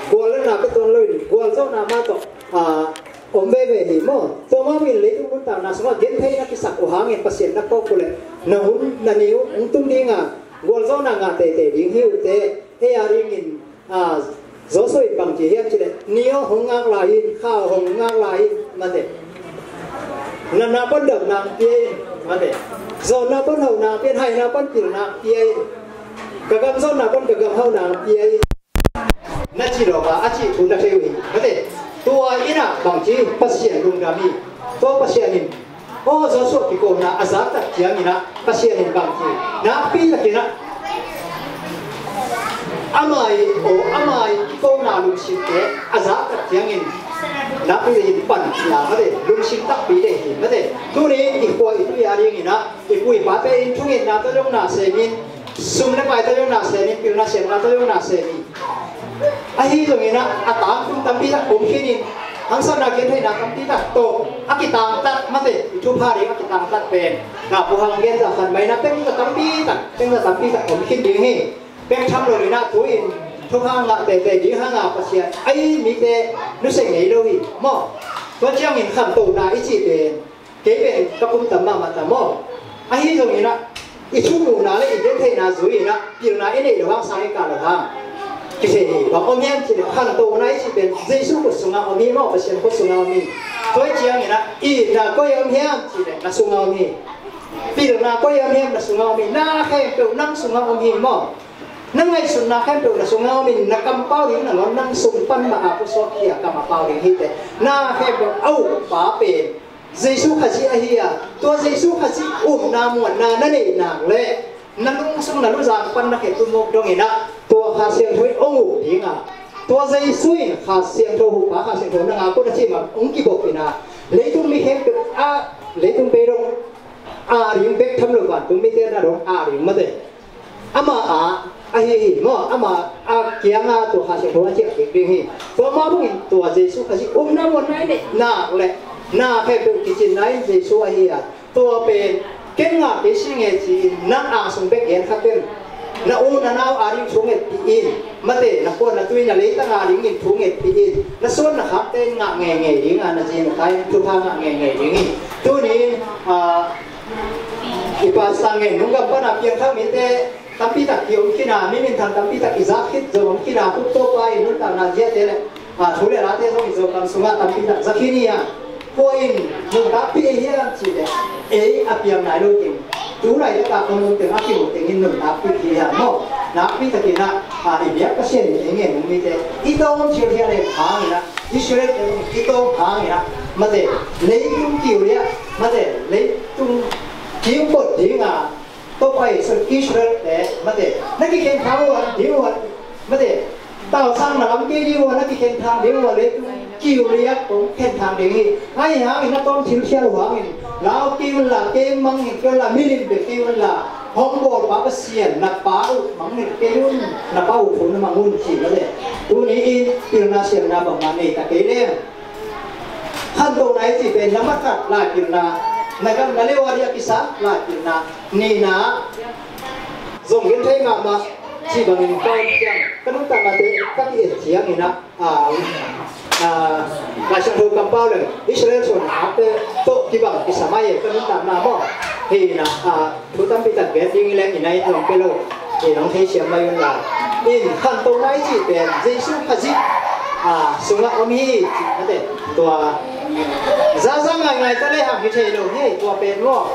gual le na pia tuan loin gualzawhna mah tawh, ah, om veve hi maw. Tua mah bangin leitung nuntakna sungah gentheihna kisak uh hangin Pasian na phawk uh leh na hun na ni uh hong tung ding a, gualzawhna ngah teitei ding hi uh teh. Ei a dingin, ah, Joshua in bang ci hiam cih leh, ni aw hong ngak lai in, kha aw hong ngak lai in, mate. Natna pan damna pia in, mate. Zawnna pan hauhna pia in, haina pan pilna pia in. Ka gam zawnna pan ka gam hauhna pia in, na ci lo a, a cih thu na thei uh hi, mate. Tua in ah bang ci, Pasian lungdam hi. Tua Pasian in, aw, Joshua kikona a zak tak ciangin ah Pasian in bang ci, nakpi takin ah ama i, aw, ama i kikona lungsimte a zak tak ciangin nakpi takin pan ci a, mate, lungsim takpi dei hi, mate. Tuni i khua i tui a dingin ah i pu i pate in thungetna tawh zong na semin, sum le pai tawh zong na semin, pilna siatna tawh zong na semin, ahi zongin ah a tangtung tampi tak om khin in, Haksatna gentheihna tampi tak tawh a kitangtat, mate, i thupha ding a kitangtat pen, na pu hang gen za khat mai na, teng za tampi tak, teng za tampi tak om khin ding hi. Pek tham lo in ah tu-in thupha ngah tete ding hang a Pasian a it mite nusia ngei lo hi maw. Tua ciangin khantohna i cih pen kei pen ka pumtam mahmah ta maw. Ahi zongin ah i thumuhna le i gentheihna zui-in ah pilna i neih loh hang, sang i kah loh hang kithei hi. Bang om hiam cih leh khantohna i cih pen Jesu khut sungah om hi maw, Pasian khut sungah om hi. Tua ciangin ah itna koi ah om hiam cih leh na sungah om hi. Pilna koi ah om hiam, na sungah om hi. Na khempeuh nang sungah om hi maw. Na ngaihsutna khempeuh na sungah om in, na kampau ding nangawn nang sung pan mah a pusuak hi a, kam a pau ding hi teh. Na khempeuh a ukpa pen Jesu Khazih ahi a, tua Jesu Khazih upna muanna na neih nak leh na lungsung na luzang pan na khe tumuk dongin ah tua Kha Siangtho in hong up ding a, tua Jesu in Kha Siangtho, huhpa Kha Siangtho na ngak un a cih mah hong kibawk in ah leitung mi khempeuh a, leitung pei dong a ding bek tham lo, vantung mite na dong a ding mate. Amah a, ahi hi maw, amah a kiangah tua Kha Siangtho a ciah kik ding hi. Tua mah bangin tua Jesu Khazih upna muanna i neih nak leh na khempeuh kicinna in Jesu ahi a, tua pen ken ngah kei sing e ci-in nang angsung bek gen kha ken. Na u na nau a ding thu ngetpih in, mate, na khua na tui na leitang a dingin thu ngetpih in, na suan na khakte in ngah ngeingei ding a, na zi na ta in thupha ngah ngeingei ding hi. Tuni-in, ah, i pastor ngen nung gam pana piangthak mite tampi tak ki om khin a, mi minthang tampi tak i zak khit zong om khin a, Khup Topa i nuntakna ziate le, a, thu le late zong i Zokam sungah tampi tak za khin hi a. Kua in nuntakpih ei hiam cih leh ei a piang nai lo teng, tu laitak a ka mu teng, a kimu teng in nuntakpih hi a maw. Nakpi takin ah, a, i biak Pasian in ei ngen nung mite i tawm thil hial hangin ah, Israel te i tawm hangin ah, mate, leitung kiu liah, mate, leitung kiu pawt ding a, Topa Jesu Israel te, mate, na kikhen thang uh a, ding uh a, mate, tausang na lam kei ding uh a, na kikhen thang ding uh a, leitung kiu liak kong khen thang ding hi. Ahi hangin na tawm thil khial uh hangin, lau kei un la, kei mang hi kei un la, milim bek kei un la, hong bawl pa Pasian, na pa uh mang hi kei un, na pa uh thu na mang un ci, mate. Tuni-in pilna siamna bangmah nei ta kei leng. Khantohna i cih pen na mat khat laipilna, na gam na leu a ding a kisa laipilna, nihna zong genthei mahmah cih bangin ka om ciang ka nuntaknate ka ki-et ciangin ah, ah, ah, Lai Siangtho kampau le Israel suan a te tawh kibang kisa mai e ka nuntakna maw. Hi na, ah, thu tampi tak gen ding i leng i nai nuam pia lo. I nong thei siam mai un la. In khantohna i cih pen Jesu Khazih, a, sungah om hi cih mate. Tua zaza ngaingai ta le hang hi thei lo hi, tua pen maw.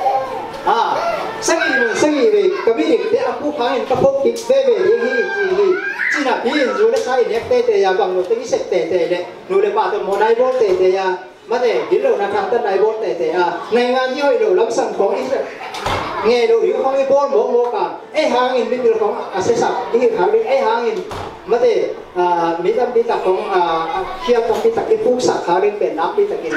A, sagih mun sagih vei ka midikte a puk hangin ka phok kik veve ding hi ci hi. Cina pi in zu le sa i nek teitei a, bang lo teng i sep teitei le nu le pa tawh maw nai bawl teitei a. Mate, gil lo na thangtatna i bawl teitei a, naingan i hoih lo lamsang khawng i ngei lo ding khawng i bawl mawkmawk a, ei hangin mipil khawng a siasak i hih khak ding, ei hangin, mate, a, mi tampi tak khawng, a, a khial tampi tak i puksak khak ding pen nakpi takin,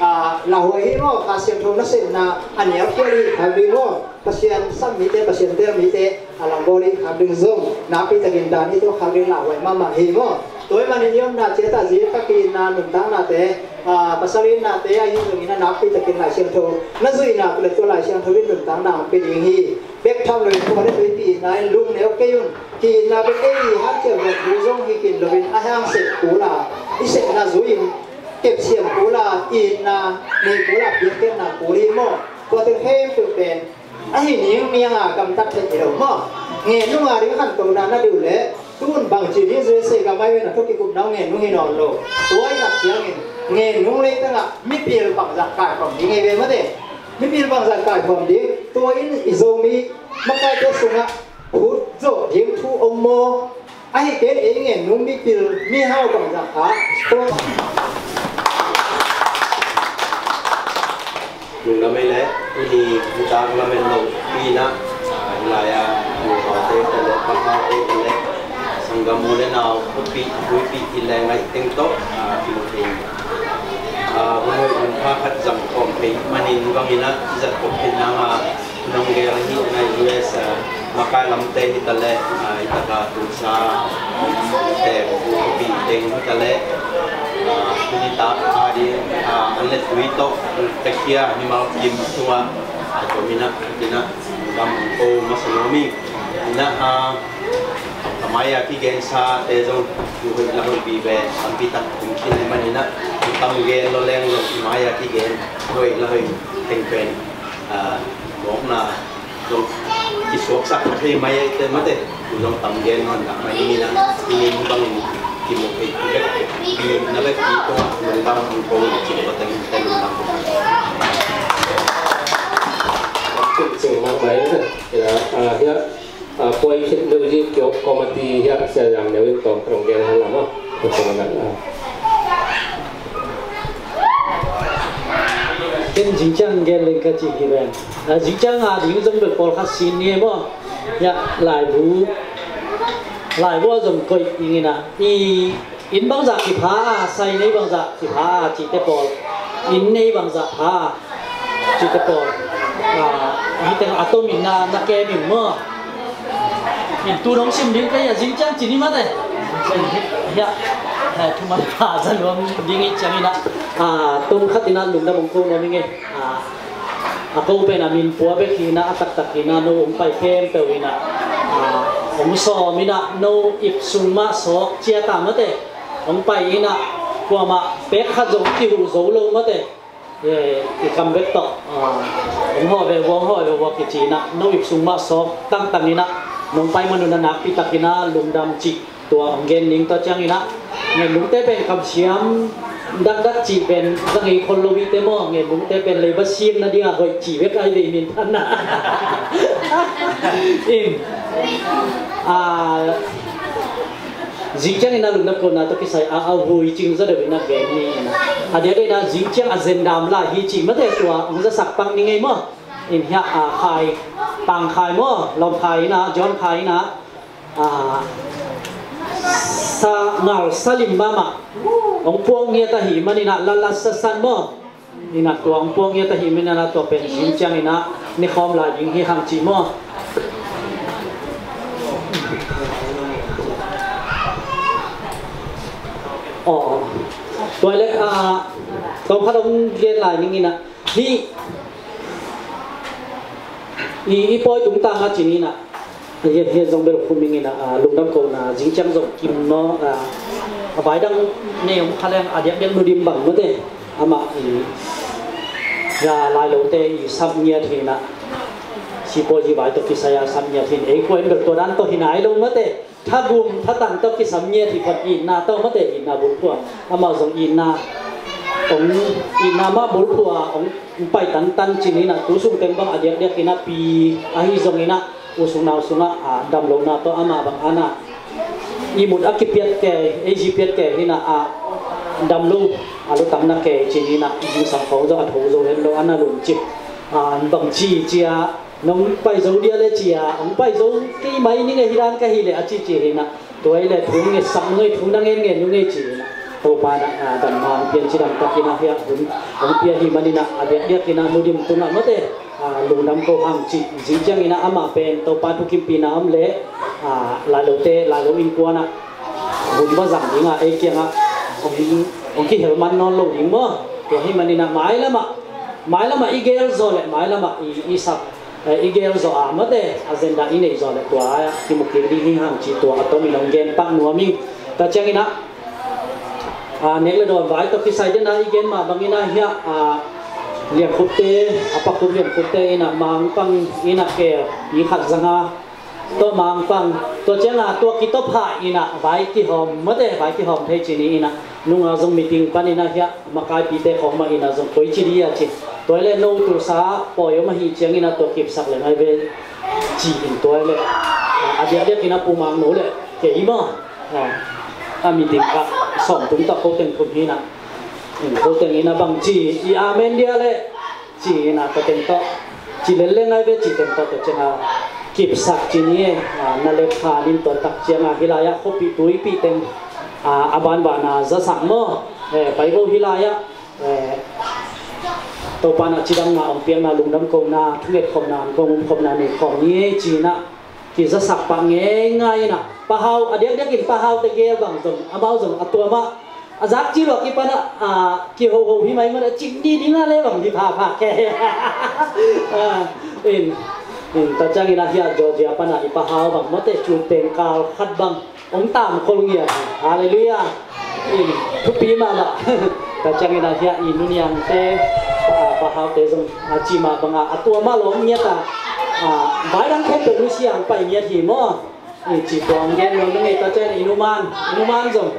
a, lauhuai hi maw, Kha Siangtho nasepna a nial khial i hih khak ding maw. Pasian sam mite, Pasian tel mite a langbawl i hih khak ding zong nakpi takin dan i tuak khak ding lauhuai mahmah hi maw. Tua ahih manin i omna ciat ah zi tak i itna nuntaknate, a, pasal i itnate ahi zongin a nakpi takin Lai Siangtho na zuihna le tua Lai Siangtho in nuntakna hong pia ding hi. Bek tham loin khua le tuipi itna in lungneu kei un. Ki-itna bek ei i hanciam zong thu zong hi khin loin a hang sep kul a, i sepna zui-in kepsiam kul a, itna nei kul a, piankhiatna kul hi maw. Tua teng khempeuh pen ahi ning miang a gamtat theih hi lo maw. Ngen nung a ding khantohna na duh leh tun bangci ding, U S A gam ah i ve na thuk kikupna uh ngen nung hi nawn lo. Tua i nak ciangin ngen nung leitang ah mipil bangzah kaikhawm ding ei ve mate. Mipil bangzah kaikhawm ding, tua in i Zomi makaite sungah phut zawh ding thu om maw. Ahi kei leh ei ngen nung mipil mihau bangzah kha. Lungdam ei leh, i ni nitak lamen lo pi-in ah, ah, i lai-a nuhau te ta leh, pahau te ta leh, sanggam u le nau, khuapi, khuapi i leh ngaih teng tawh, ah, kimu thei. Ah, hun hoih hun pha khat zang khawm thei manin bangin ah, i zat khawm theih nang a, nong gel ahi a, U S, ah, makai lamte hi ta leh, ah, i taka Tulsa te, khuapi teng hi ta leh, Tuni tak a ding, ah, an le tui tawh ka khia mimal kim tungah, ah, tua minah, minah, gam ko masa nuam ing. Minah, ah, ka mai-a kigensa te zong, tu hoih la hoih vive, tampi tak kum khin ai maninah, tu tam gen lo leng zong, mai-a kigen hoih la hoih teng pen, ah, mawkna zong kisuaksak ka thei mai ai te mate, tu zong tam gen nawn dah mai ni na, i ning bangin kimu thei tu bek, na bek ki tungah lungdam hong ko, cin ko teng te lungdam. Cing cing nak mai na, ya, ah, ya, ah, puai khit deuh hi, kiok committee hi a, Sia Zang Neu in tawm tawm gen han lam a. Ken zingciang gen leng ka ci hi ven. Ah, zingciang a ding zong bel pawlkhat sin ni e maw. Ya, laibu. Laibu a zong koih ing ina. I inn bangzah kipha a, sai nei bangzah kipha a, cihte pawl. Inn nei bangzah pha a, cihte pawl. Ah, hih teng a tom in na, na kem in maw. In tu nong sim ding ka hi a, zingciang ci ni mate. Hiah, eh, thuman pha za nuam ding hi ciang ina. Ah, tom khat ina lungdam hong ko nuam ing e. Ah, a ko pen a min pua bek hi ina, a taktak ina, no hong pai khempeuh ina. Ah, hong sawm ina, no ip sung mah sawk cia ta mate. Hong pai ina, kuamah pek khat zong kihuh zo lo mate. Eh, i kam bek tawh, ah, hong hawh ve vua, hong hawh ve vua kici ina, no ip sung mah sawk tangtang ina, nong pai man un a nakpi tak ina, lungdam cih tua hong gen ning tua ciang ina, ngen lungte pen kamsiam dakdak cih pen za ngei khol lo hi te maw, ngen lungte pen leiba siam na ding a hoih cih bek ai ve min phan na. In, ah, Zingciang ina lungdam kohna tawh kisai a, a vui cing zaw deuh ina gen ni ina. A diak ina zingciang a zendam lai hi ci mate tua hong zasak pak ni ngei maw. In hiah a khai, Pang khai maw, Lawm khai ina, John khai ina. A, sa ngal salim mahmah. Hong puak ngiat ahi man ina lalat sasan maw. Ina tua hong puak ngiat ahi man ina tua pen zingciang ina ne khawm lai ding hi hang ci maw. Aw. Tua le, ah, tawm khat hong gen lai ning ina. Hi. I, i pawi tungtang a ci ni ina. Hian, hian zong bel khum ing ina, ah, lungdam kohna, zingciang zong kim no, ah, a vai dang nei om kha leng a diakdiak Nu Dim bang mate. Amah i, ya, Lailote i sam ngiat hi ina. Sipawi zi vai tawh kisai a sam ngiat hi ina. Ei kua in bel tua dan tawh hi nai lo mate. Thagum, thatang tawh kisam ngiat hi phot itna tawh mate itna bulphuh a. Amah zong itna, ong, itna mah bulphuh a, ong, ong pai tantan ci ni ina, tu sung teng bang a diakdiak ina pi, ahi zong ina, u sung nau sungah, a, dam lohna tawh amah bang ana. Ihmut a kipiat kei, ei zi piat kei hi ina, a, dam lo, a lutang na kei ci ni ina, zingsang khawng zong a tho zo hen lo, ana lungcip. A, bang ci cia, nong pai zo dia le cia, ong pai zo kei mai ni ngei hi dan ka hi le a ci ci hi ina. Tua hi le thu ngetsak nung ei, thu na ngen ngen nung ei ci ina. Topa na, a, damna ong pian ci dam tak ina hiah hun ong pia hi man ina a diakdiak ina Nu Dim tungah mate, a, lungdam ko hang ci zingciang ina amah pen Topa thukimpina om le, a, Lailote, Lailo innkuan ah hun va zang ding a ei kiangah ong, ong kihel man nawn lo ding maw. Tua hi man ina mailamah, mailamah i gel zaw le mailamah i, i sak, eh, i gel zaw a mate, agenda i neih zaw le tua a kimu kik ding hi hang ci tua a tom in ong gen pak nuam ing. Tua ciang ina, a, nek le dawn vai tawh kisai den a i gen mah bang ina hiah, a, Lian Khup te, a Pa Khup Lian Khup te ina Mangpang ina kel pi khat zanga tawh Mangpang, tua ciang a tua kitawp hah ina vai kihawm mate, vai kihawm thei ci ni ina. Nunga zong meeting pan ina hiah makaipite khawng mah ina zong koici di a ci. Tua hi le no tulsa pawi om ahi ciang ina tua kipsak le ngai ve ci in tua hi le. A diakdiak ina Pu Mang no le kei maw. A, a meeting ah sawm tung tawh ko teng khum hi ina. Ko teng ina bang ci i amen dia le. Ci ina tua teng tawh ci lel le ngai ve ci teng tawh tua ciang a kipsak ci ni e, a, na le phan in tua tak ciang a hi lai ah khuapih tuipih teng, a, a banban a zasak maw. Eh, pai vo hi lai ah, eh, Topa na cidamna om piakna lungdam kohna thunget khopna an kong um khopna nei khawm ni e ci ina kizasak pah ngei ngai ina. Pa Hau a diakdiak in Pa Hau te gel bang zong amau zong a tua mah A zak ci lo a kipan ah, ah, kihoho hi mai man a cik di ding a le bang di pha pha ke. Ah, in, in, tua ciangin ah hiah Georgia pan ah i Pa Hau bang mawte cu teng kal khat bang hong tam khol ngiat hi. Halleluiah. In, thupi mahmah. Tua ciangin ah hiah i Nu Niangte, ah, Pa Haute zong, ah, ci mah bang ah, a tua mah lo ngiat ah, ah, vai dang khempeuh nusia hong pai ngiat hi maw. Ni ci tuang gen lo na ngei ta cian i Nu Man, i Nu Man zong,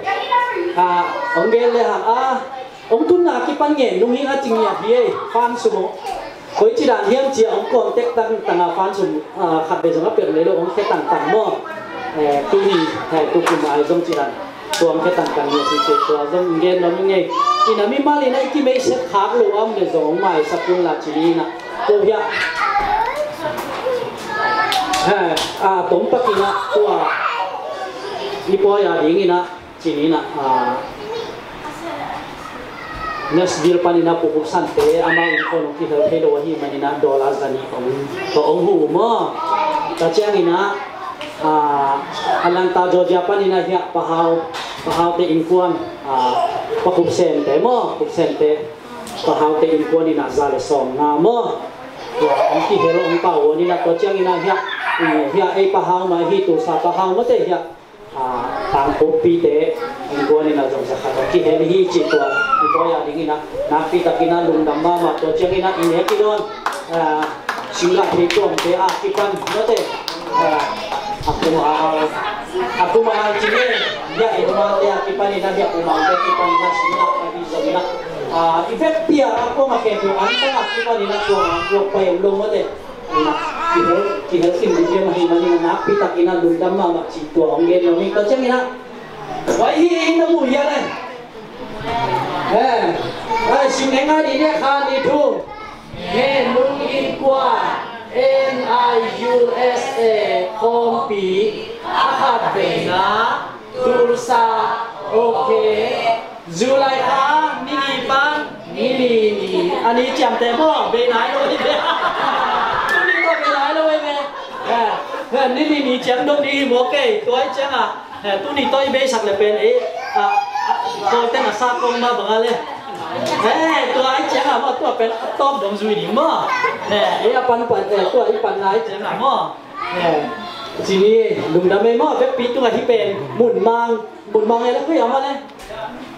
ah, hong gen le hang, ah, hong tunna kipan ngen nung hi a ci ngiat hi ei, fan sum hong. Koi ci dan hiam ci a hong contact tangtang a fan sum, ah, khat vei zong a piak le lo hong khia tangtang maw. Eh, tu ni, eh, tu kum ai zong ci dan. Tua hong khia tangtang ngiat hi ci tua zong gen lo na ngei. Ina mimal ina i kimei set khak lo a om le zong hong maisak un la ci ni ina. Ko hiah. Eh, ah, tong pakin ah, tua. I pawi a dingin ah, ci ni ina, ah, Nashville panin ah Pu Kup Sante, amau innkuan hong kihel thei lo ahih manin ah dollar za nih hong, hong hu maw. Tua ciangin ah, ah, Atlanta, Georgia panin ah hiah Pa Hau, Pa Haute innkuan, ah, Pa Kup Sente maw, Kup Sente. Pa Haute innkuan in ah za le sawm nga maw. Tua hong kihel hong pau in ah tua ciangin ah hiah, hiah ei Pa Hau mah hi, Tulsa Pa Hau mawte hiah, ah, Tangkhuppite innkuan in ah zong za khat hong kihel hi ci tua i pawi a dingin ah nakpi takin ah lungdam mahmah. Tua ciangin ah i nek i dawn, ah, Singapore tuamte a kipan mawte, ah, a kum a, a kum a ci ni, hiah i Nu Mante a kipan in ah hiah kum a te kipan in ah Singapore a hi zong in ah, ah, i vekpi a a kuamah khempeuh an tang a kipan in ah tua a kuak pai om lo mawte. Ina, kihel, kihel kim ding hiam ahih manin ah nakpi takin ah lungdam mahmah ci tua hong gen lo hi. Tua ciangin ah, wai hi in na mu hiam le. Eh, ai, sim eng a di ne khan ni thu. He nung in kua, N I U S A, khawmpi, a khat veina, Tulsa, okay. July kha, ni li pan, ni li ni. A ni ciamteh maw, bei nai lo hi ve. Tuni tawh bei nai lo hi ve. Eh, eh, ni li ni ciang dong ding hi maw kei, tua hi ciang a. Eh, tuni tawh i beisak le pen, eh, ah, ah, tua ten a sa kong ma bang a le. Eh, tua hi ciang a maw, tua pen a tawp dong zui ding maw. Eh, eh, a pan pan, eh, tua i pan nai ciang a maw. Eh, ci ni, lungdam ei maw, vekpi tungah hi pen, mun mang, mun mang ei le, khui ama le.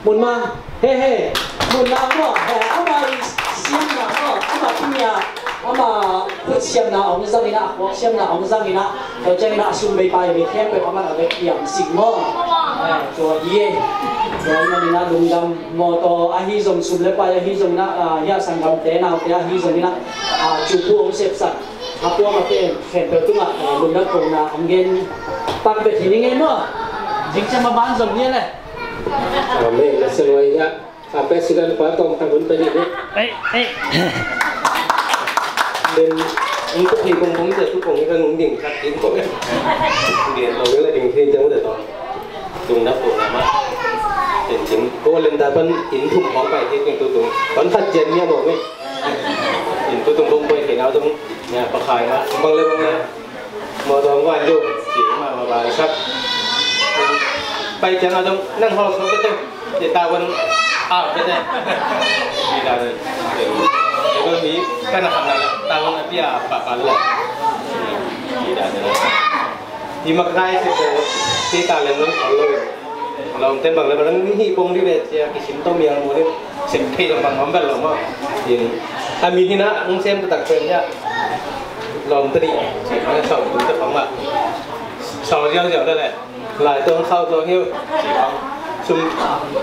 Mun mang, he, he, mun mang maw, he, ama i siamna maw, ama tunia, ama khut siamna hong zang in ah, a khuak siamna hong zang in ah, tua ciang in ah, a sum bei pai bei khempeuh ama na vek hiam sik maw. Eh, tua hi ei, tua hi manin ah, lungdam maw, tua ahi zong sum le pai ahi zong in ah, ah, hia sanggamte naute ahi zong in ah, ah, cupu hong sepsak. A puak a pen khempeuh tungah, eh, lungdam kohna hong gen pak bek hi ning ei maw. Zingciang maban zong hi a le. Amen. Na sia luai hiah. A president pa tawm khat hun pen hi. Ei, ei. Den, ung tuk hi kong kong sia tuk kong hi kan ung ding khat ding kong. Ding kong hi la ding hi jang udah tawm. Lungdam kohna mah. Den jing ko len ta pan in thum kong pai hi ding tu tung. Pan khat jen nia mawng hi. In tu tung kong pai hi nau tung. Nia pa khai mah. Bang le bang le. Mawtaw hong guan duh ci mah mah bang sak. Pai ciang a dong nang hawlsawh kei teh, ci ta wan au kei teh. Ci ta wan. Ci ta wan mi kan a kham na ta wan a pia pa pa le. Ci ta wan. Hi mak nai ci ta, ci ta le nang hawlsawh. Lawmte bang le bang hi pong dih ve cia kisim to mial mu dih. Sem thei lo bang om bel lo maw. In a mi hi na hong sem taktak pen cia. Lawmte dih cia, sau tu te pang mah. Sau ziau ziau le le. Lai tuang sau tuang hiu. Sum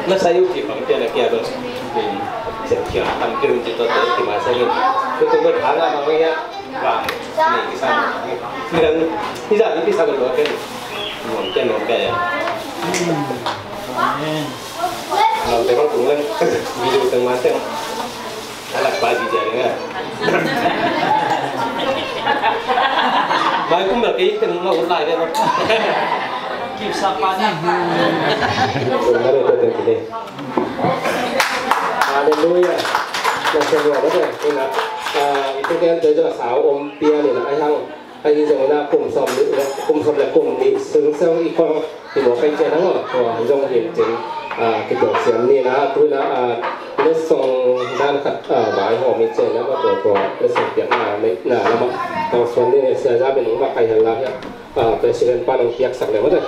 na sa hiu ci pang pia na kia bel. In sem kia tam kiu ci to te ci ma sa in. Tu tu bel thang a bang mah ia. Vang ni kisa ni dang ni za ni kisa ka lua ken. Nuam ken nuam ken ya. Amen. Nuam te bang tung leng. Video teng man teng. Alak pa di dia ni nga. Mai kum bel kei teng ma ulai dia. Kipsa pa ni. Tung bel te te kile. Halleluiah. Na sia lua mate. Ina, ah, i thugen te zong a sau om pian ina, ai hang, ai hi zong ina kum sawm le, kum sawm le kum nih sung sung i kong hi maw kai cian hang aw. Tua zong hi cing. Ah, kituak siam ni na, tu na, ah, letsong dan khat, ah, vai hawm i cih na, ma tua tua letsong piakna neihna lamah tangsuan ni na, Sia Za Min hong makaih hen la, ah, President pa hong piaksak le mate.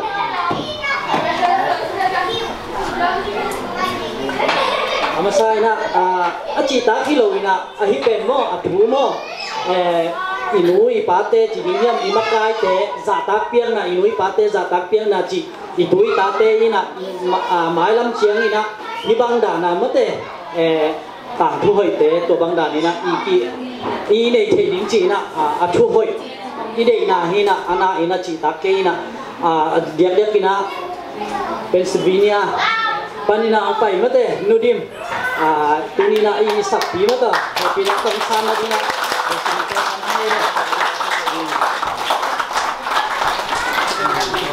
A masa in ah, ah, a cihtak hi lo in ah, a hi pen maw, a thu maw, eh, i nu i pate ci ding hiam, i makaite zahtak piakna, i nu i pate zahtak piakna cih i tu i tate in ah, ma-, ah, mailam ciang in ah, hih bang dan a mate, eh, tangthu hoihte tua bang dan in ah, i, i, i nei thei ding ci in ah, ah, a thu hoih i deihna hi in ah, a na in ah cihtak kei in ah, ah, a diakdiak in ah Pennsylvania pan in ah hong pai mate, Nu Dim. Ah, tuni in ah i sakpi mate, hehpihna tangsan na ding ah.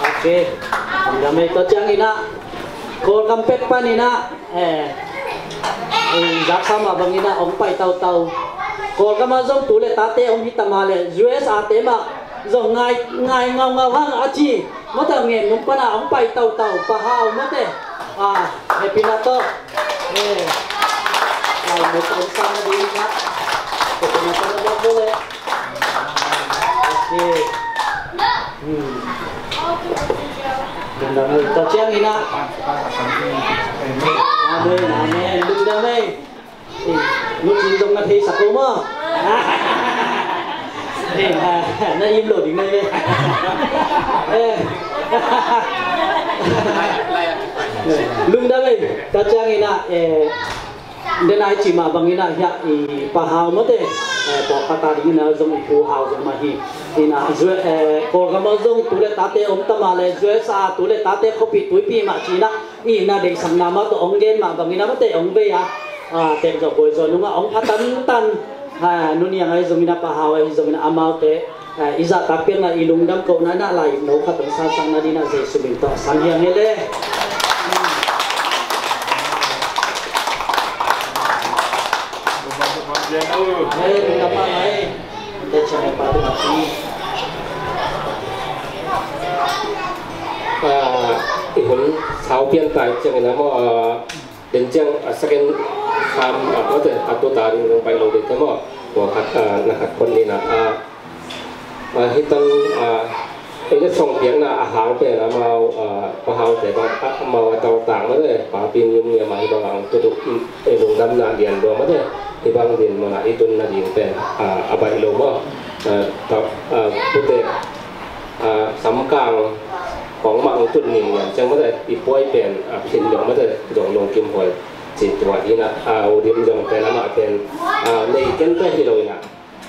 Ok. Dah mai tua ciang in ah Kawlgam pek pan in ah, eh, eh, zaksa mah bang in ah hong pai tautau. Kawlgam ah zong tu le tate om hi ta mah le, U S A te mah zong ngai, ngai ngaungau hang a ci. Mate, ngen nung pan ah hong pai tautau, Pa Hau mate. Ah, hehpihna tawh. Eh, lai mut hong sang a ding na. Hehpihna tawh na bawk bawk le. Ok. Hmm. Dam dam ui, tua ciang in ah. Amen, amen. Lungdam ei. Eh, nu cin zong na theisak lo maw? Eh, na, na im lo ding na ve. Eh. Lungdam ei, tua ciang in ah, eh, den ai ci mah bang in ah hiah i Pa Hau mate, eh, pawlkhat a ding in ah zong i Pu Hau zong mah hi. In ah, zue-, eh, Kawlgam ah zong tu le tate om ta mah le, U S A tu le tate khuapi tuipi mah ci in ah, i na deihsakna mah tawh hong gen mah bangin a mate hong vei a, a, tek zawh buai zawh nungah hong pha tantan. A, Nu Niang ahi zongin a, Pa Hau ahi zongin a, amaute, a, i zahtak piakna, i lungdam kohna in a, lai-ip no khat hong sangsak nadingin a, Jesu min tawh sang hi hang e le. Amen. Lungdam mahmah e. Te ciang e pa tu mah ci. Ah, i hun sau pian tai ciangin a maw, ah, den ciang, ah, second half, ah, mate, a tua ta ding zong pai lo ding te maw. Tua khat, ah, na khat pon ni na, ah, ah, hi tan, ah, ei le song piakna a hang pen amau, ah, Pa Hau te bang, ah, amau a tau tang mate, Pa Pin Yum ni amah hi bang ang tu tu, mm, ei lungdamna lian lua mate, hi bang din mana i tunna ding pen, ah, a baih lo maw. Ah, tau, ah, tu te, ah, samkang kong mah hong tut ning lian ciang mate, i puai pen, ah, phin dong mate, dong lungkim huai ci tua hi na, ah, U Dim zong pen amah pen, ah, nei ken te hi lo hi na,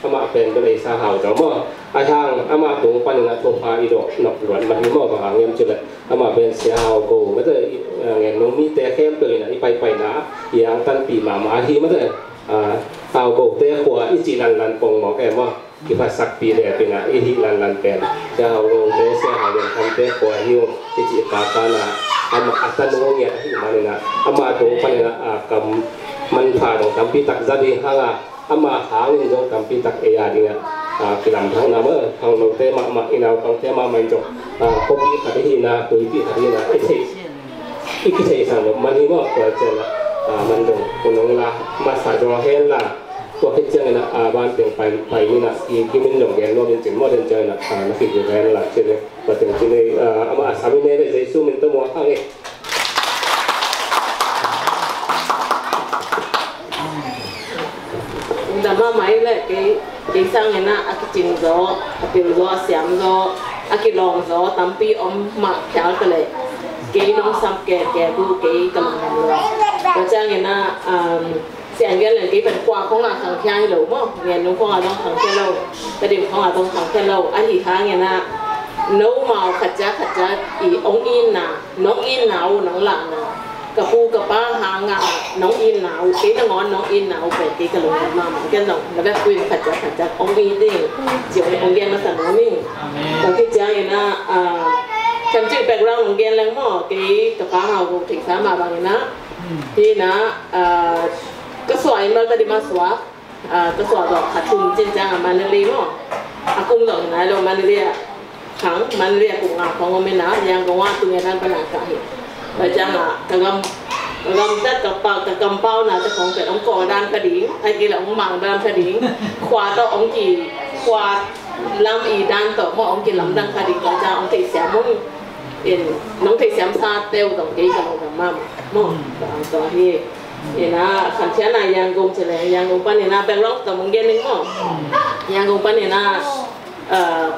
amah pen bel ei sa hau zong maw. Ahi hang amah tung panin a thupha i dawh nop luat mah hi maw, bang hang hiam cih leh amah pen Sia Hau Go mate, i, ah, ngen nung mite khempeuh in a i paipaina i angtanpih mahmah ahi mate, ah, Hau Go te khua i cih lanlan pongmawk e maw. Kiphatsakpih leh pen a i hih lanlan pen Sia Hau Go te, Sia Hau Lian Kham te khua hi uh i cih kaka na, amah a tanu ngiat ahih manin a, amah tung panin a, ah, kam manpha dong tampi tak za ding hang a, amah hangin zong tampi tak ei a ding a, ah, kilamdang na maw, khangnote mahmah, i naupangte mahmah in zong, ah, khuapi khat i hihna, tuipi khat i hihna i thei, i kitheisak nop man hi maw. Tua ciang a, ah, man zong hun hong la masa zaw hen la, tua khit ciangin a, ah, van teng pai, pai ni na, i kimin zong gen nuam in cin maw, den ciangin a, ah, na kigil hen la cin e. Tua teng cin e, ah, amah a sam i ne ve, Jesu min tawh muak hang e. Lungdam mahmah e le, kei, kei sangin a, a kicing zaw, a pil zaw, a siam zaw, a kilawng zaw tampi om mah phial ta leh, kei nong sam keke bu kei ka lungdam lua. Tua ciangin a, um, siang gen leng kei pen kua khong a khangkhia hi lo maw, ngen nung khong a zong khangkhia lo, ka dim khong a zong khangkhia lo, ahi hangin a, nomau khat ciat khat ciat i ong itna, nong itna uh, nong lahna. Ka pu ka pa hangah nong itna uh, kei nangawn nong itna uh pen kei ka lungdam mahmah. Ken zong na vekpi in khat ciat khat ciat ong it ding ci ong, ong gen masa nuam ing. Amen. Tua khit ciangin a, ah, kan cih background ong gen leng maw, kei ka pa Hau Go theihsa mah bangin a, hi na, ah, ka suah in bel ka dim a suak, ah, ka suah zawh kha thum cin ciang a Mandalay maw. A kum zong hi nai lo Mandalay ah. Khang man riak uh nga khong om ina, Yangon ah tung e dan pana ka hi. Tua ciang a ka gam, ka gamtat ka pau, ka kampau na te khong pen hong kawk dan kha ding, ahih kei leh hong mang dan kha ding. Khua tawh hong ki, khua lam i dan tawh maw hong kilamdang kha ding. Tua ciang hong theihsiam hong in, nong theihsiam sa teu zong kei ka lungdam mahmah maw. Tua, tua hi. Ina khan thian a Yangon ci leng, Yangon pan ina background tawh hong gen ning maw. Yangon pan ina, ah,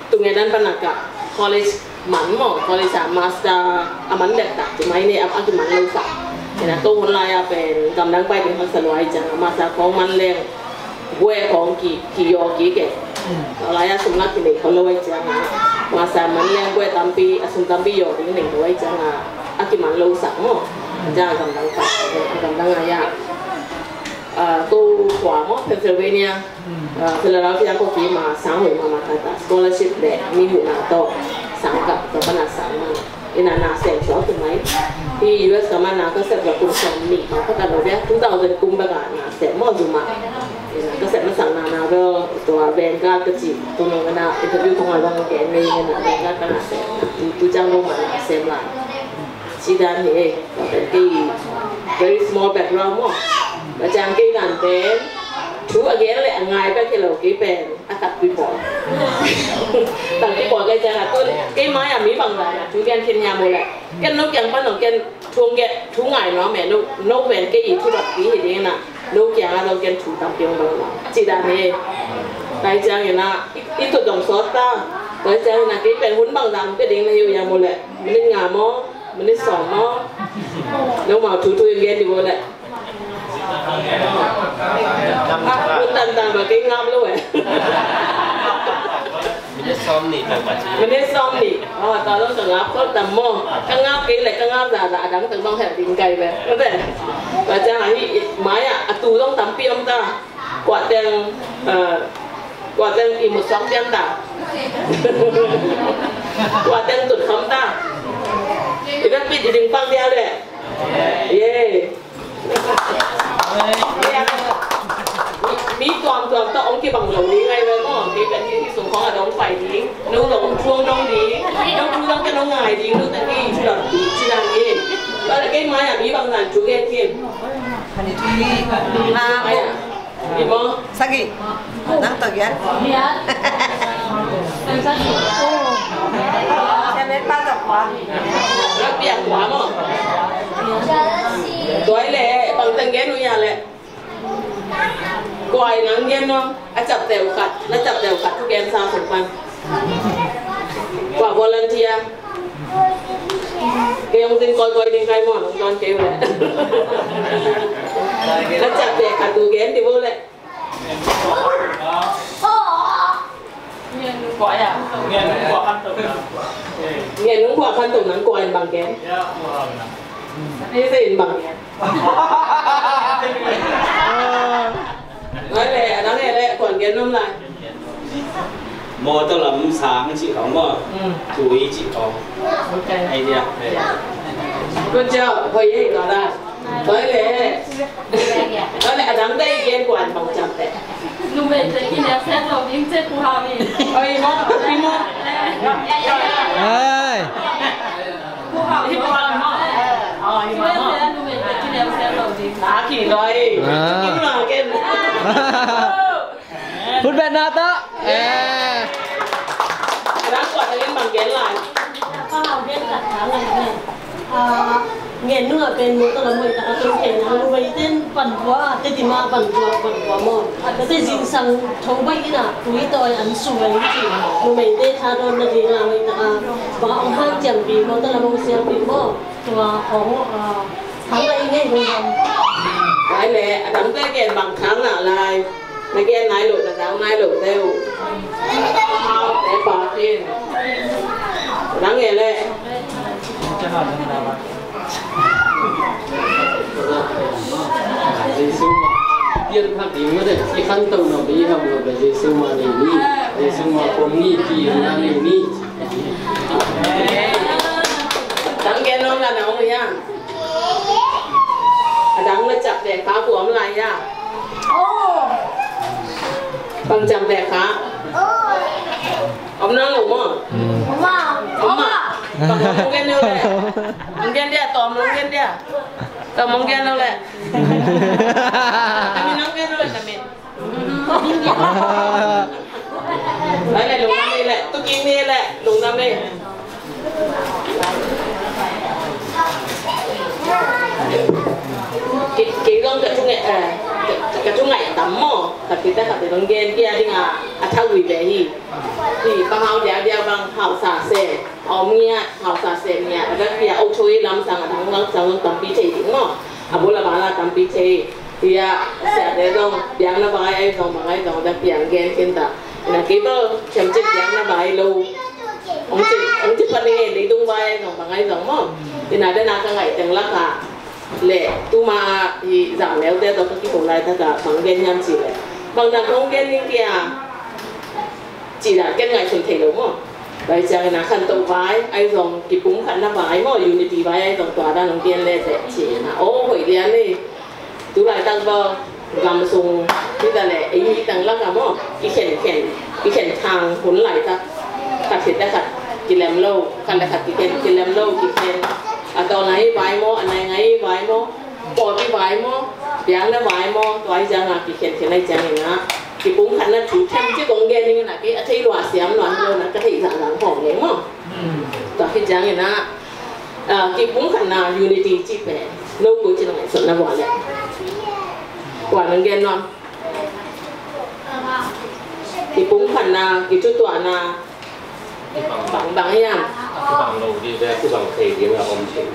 tung e dan pana ka college man maw, college a master a man dek tak ci mai ni, a, a kiman lo sa. Ina ko hun lai a pen gamdang pai ding haksa lua i ciang a master khong man leng buai khong ki, ki yaw kik e. Tua lai a sum lak kinei khol lo i ciang a master man leng buai tampi, a sum tampi yaw ding nei lo i ciang a, a kiman lo sa maw. Ciang a gamdang pai, a gamdang a ya, ah, ko khua maw Pennsylvania, ah, Philadelphia ko ki ma sang hoi mahmah ka ta, scholarship le mi huhna tawh sang ka, tua pana sang man. Ina na sem suak tu mai. Hi U S ka man na ka sep ka kum sawm nih bang ka ta lo dia, two thousand kum bek a na sem maw Zoom ah. Ina ka sep na sang na na bel tua Vanguard ka ci, tu nong na interview kong a bang ka gen mei ina Vanguard ka na sem. Tu, tu ciang lo ma na sem lai. Ci dan hi e, tua pen kei very small background maw. Tua ciang kei dan pen thu a gen le a ngai bek hi lo, kei pen a takpi pawl. Takpi pawl kei ciang a tun kei mai a mi bangzah na thu gen khin hiam uh leh, ken no kiang pan dong ken thu gen, thu ngai nuam e, no, no pen kei i thu takpi hi ding na, no kiang a dong ken thu tampi hong dong nuam. Ci dan hi e. Tua ciang ina i, i tut dong sawt ta. Tua ciang ina kei pen hun bangzah hong pia ding na hi uh hiam uh leh, minute nga maw, minute sawm maw. Nomau thu thu in gen ding uh leh. Mun tantan ba kei ngap lo e. Minute sawm nih tak ba ci. Minute sawm nih. Oh, tua zong ka ngap khol tam maw. Ka ngap kei leh ka ngap zahzah a dang tak zong helh ding kai ve. Tua ciang a hi mai ah a tu zong tampi om ta. Kua teng, eh, kua teng i mut suak pian ta. Kua teng tut kham ta. I vekpi i ding pang dia leh. Ye. Mi tuamtuam tawh hong kibang lo ding ngai ve maw. Kei pen hih sung khawng a dong pai ding. No zong hong thuang dong ding. No thu zong ken hong ngai ding. No teng kei thu dong ding. Ci nang in. Tua leh kei mai ah mi bang zah thu gen kim. Mai ah. Sagih. Nang tawh gen. Siamet pa tawh kua. Rak piak kua maw. Tua hi leh bang teng gen uh hia leh. Kua in nang gen nuam, a ciapteh uh khat, na ciapteh uh khat thu gensa sung pan. Kua volunteer. Kei hong zin kawikawi ding kai maw, nong dawn kei uh leh. Na ciapteh khat thu gen ding uh leh. Ngen nung kua khan to nang kua in bang gen. Ni se in bang gen. Ngai le, a dang e le, kuan gen nom lai. Motor lam sang cih khong maw. Tui cih khong. Ok. Idea. Good job. Hoi e, tua dan. Tua le. Tua le, a dang te i gen kuan bang ciam te. Numei te kineu sem lo ding ci Pu Hau in. Oi, maw, pi maw. Ai. Pu Hau hi pu maw. Numei te kineu sem lo ding. A ki loi. Kim lo ken. Phun bet na ta. Eh. Rak kuat a gen bang gen lai. Pu Hau gen khat ka lai ne. Ah, ngen nung a pen motor lam hoih taka tun thei nang, numei ten pan tua, Tedim a pan tua, pan tua maw. Tate zingsang tho baih in a, tui tawi an su a in ci. Numei te tha dawn na ding a hoih taka. Bang a hong hang ciangpi, motor lam hong siangpi maw. Tua hong, ah, hang a i ngei hong hang. Lai le, a dang te gen bang thang na lai. Na gen nai lo, na dang nai lo te uh. Hau te pa in. Dang e le. Jesu ma, pian phak ding mah de, i khanto na bi ham lo de, Jesu ma nei ni, Jesu ma pom ni, pi na nei ni. Dang gen nong la na ong ya. A dang la ciam te kha pu om lai ya. Bang ciam te kha. Om nang lo maw? Om maw? Om maw? Tawm om gen lo leh. Om gen dia, tawm om gen dia. Tawm om gen lo leh. Tami nang gen lo leh, tami. Lai leh, lungdam leh, lungdam leh. Kei, kei zong ka thu ngai, eh, ka, ka thu ngai tam maw. Ka kite ka te zong gen pia ding a, a thau ui ve hi. Hi, bang hau diau diau bang hausa se. Om ngiat, hausa se ngiat. A dang pia o thoi lam sang a dang lam sang zong tampi thei ding maw. A bul a bal a tampi thei. Hi a, siate zong, biakna vai ai zong, bang ai zong, a dang pia gen khin ta. Ina kei bel, thiam cik biakna vai lo. Ong ci, ong ci pan ing e, leidung vai ai zong, bang ai zong maw. Ina dena ka ngaih teng lak a. Le, tuma a, i zam leu te zong ka kiko lai ta ka, bang gen hiam ci le. Bang dan ong gen ning kia. Ci dan ken ngaihsun thei lo maw. Bai ciang ina khantoh vai, ai zong kipumkhatna vai maw, unity vai, ai zong tua dan ong gen le te ci ina. O, hoih lian e. Tu laitak bel gam sung hi ta leh ei mi tang lak ah maw, kikhen khen, kikhen thang hun laitak, khat khit le khat kilem lo, khat le khat kikhen kilem lo, kikhen a tawnga ei vai maw, a nainga ei vai maw, pawlpi vai maw, biakna vai maw, tua hi ciangin kikhen khen ahi ciangin ah kipumkhatna thu them ci kong gen ning ah, kei a thei lua siam lua hi lo na, ka theih zahzah hawm leng maw. Tua hi ciangin ah, ah, kipumkhatna unity cih pen no koi ci na ngaihsutna vua leh kua nang gen nuam? Kipumkhatna, kithutuahna, bang bang hiam? Kibang lo ding ve, kibang thei ding a om thei.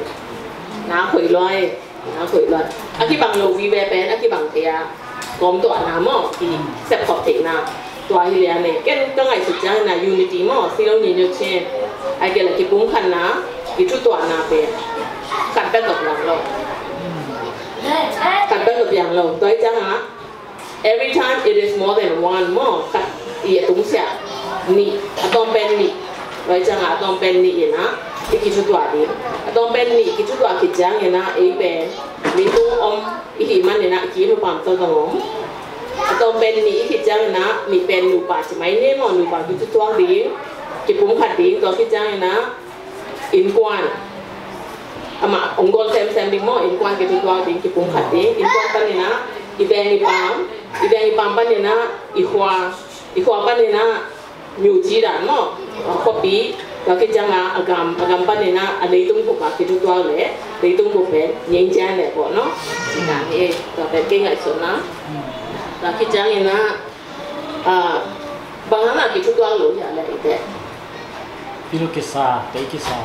Na khoi lua e, na khoi lua. A kibang lo vive pen a kibang thei a kawmtuahna maw, kisep khop theihna. Tua hi lian e, ken ka ngaihsut ciangin ah unity maw, si lo ni nyo chin. Ai kei la kipumkhatna, kithutuahna pen khat bek tawh piang lo. Khat bek tawh piang lo. Tua hi ciangin ah, every time it is more than one maw, khat i a tungsiah nih, a tawm pen nih. Tua hi ciangin ah a tawm pen nih in ah i kithutuah ding. A tawm pen nih kithutuah khit ciangin ah ei pen leitung om i hih manin ah i kim i pam tawh zong om. A tawm pen nih i khit ciangin ah nih pen nupa ci mai ni maw, nupa kithutuak ding, kipumkhat ding, tua khit ciangin ah innkuan. Amah ong gol semsem ding maw, innkuan kithutuak ding, kipumkhat ding. Innkuan panin ah i veng i pam, i veng i pam panin ah i khua, i khua panin ah myu ci dan maw, a khuapi, tua khit ciangin ah a gam, a gam panin ah a leitung bup ah kithutuak leh leitung bup pen nyen cian leh bawh no. Ci dan hi e, tua pen kei ngaihsutna. Tua khit ciangin ah, ah, bang hang a kithutuak lo hiam leh i te? Pil kisa, tei kisa.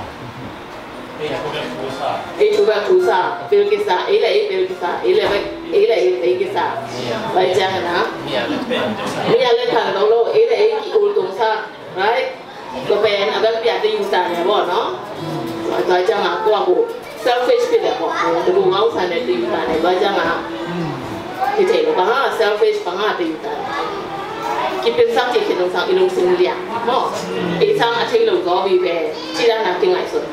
Ei thu bek thu sa, pil kisa, ei le ei pil kisa, ei le bek, ei le ei tei kisa. Bai ciang na. Mi a le phan lo lo, ei le ei ki ul tung sa, right? Tua pen a bek pia te yu ta ne bo no. Tua ciang a kua ku selfish pi le bo. Tua ku ngau sa ne te yu ta ne, tua ciang a. Ki thei lo bang a selfish bang a te yu ta. Ki pil sa ki khin nung sang i lungsim liang mo. I sang a thei lo go bi be. Ci dan a ki ngaihsun.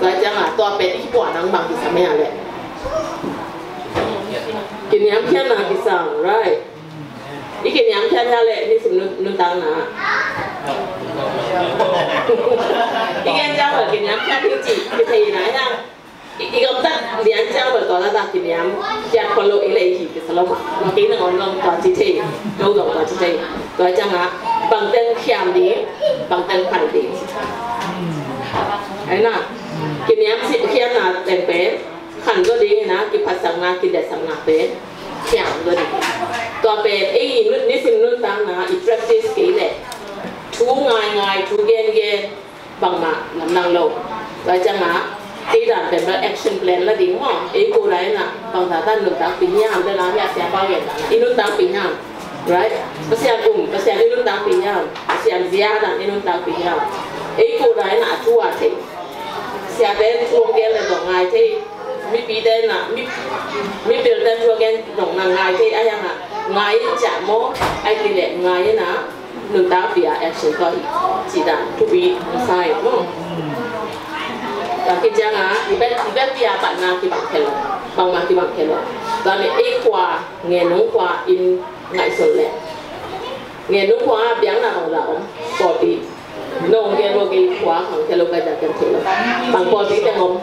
Tua ciang a tua pen i kipua nang bang kisam e a le. Kiniamkhiatna kisam, right? I kiniamkhiat a le nisim nun, nuntakna. I gen ciang a kiniamkhiat hi ci, kithei na hiang. I, i gamtat lian ciang a tua lata kiniamkhiat kua lo i le i hi kisa lo ma. Ma kei nang om long tua ci thei, lo dong tua ci thei. Tua ciang a, bang teng khiam ding, bang teng phan ding. Ai na, kiniam si khiatna teng pen, khan zaw ding ina, kiphatsakna, kidetsakna pen, khiam zaw ding. Tua pen, ei, nu, nisim nuntakna, i practice kei le. Thu ngaingai, thu gengen, bangmah lamdang lo. Tua ciang a, kei dan pen bel action plan la ding maw. Ei ko lai na, bang ta tan nuntakpih hiam, dan a hia siapa gen dan. I nuntakpih hiam. Right? Pasian um, Pasian i nuntakpih hiam. Pasian zia dan i nuntakpih hiam. Ei ko lai na, a thu a thei. Siate thu gen le dong ngai thei. Mipite na, mi, mipilte thu gen dong na ngai thei, a hiang a, ngai in ciah maw, ai ti le ngai in a, nuntakpih a action tua hi, ci dan, thupi, sai, no? Tua khit ciang a, i bet, i bet pia patna kibang khe lo, bangmah kibang khe lo. Tua le ei khua, ngen nung khua in ngaihsun le. Ngen nung khua a biakna bang za om, pawlpi. Nong gen lo kei kua khang kei lo ka ja ken thei lo. Bang pawlpi teng om?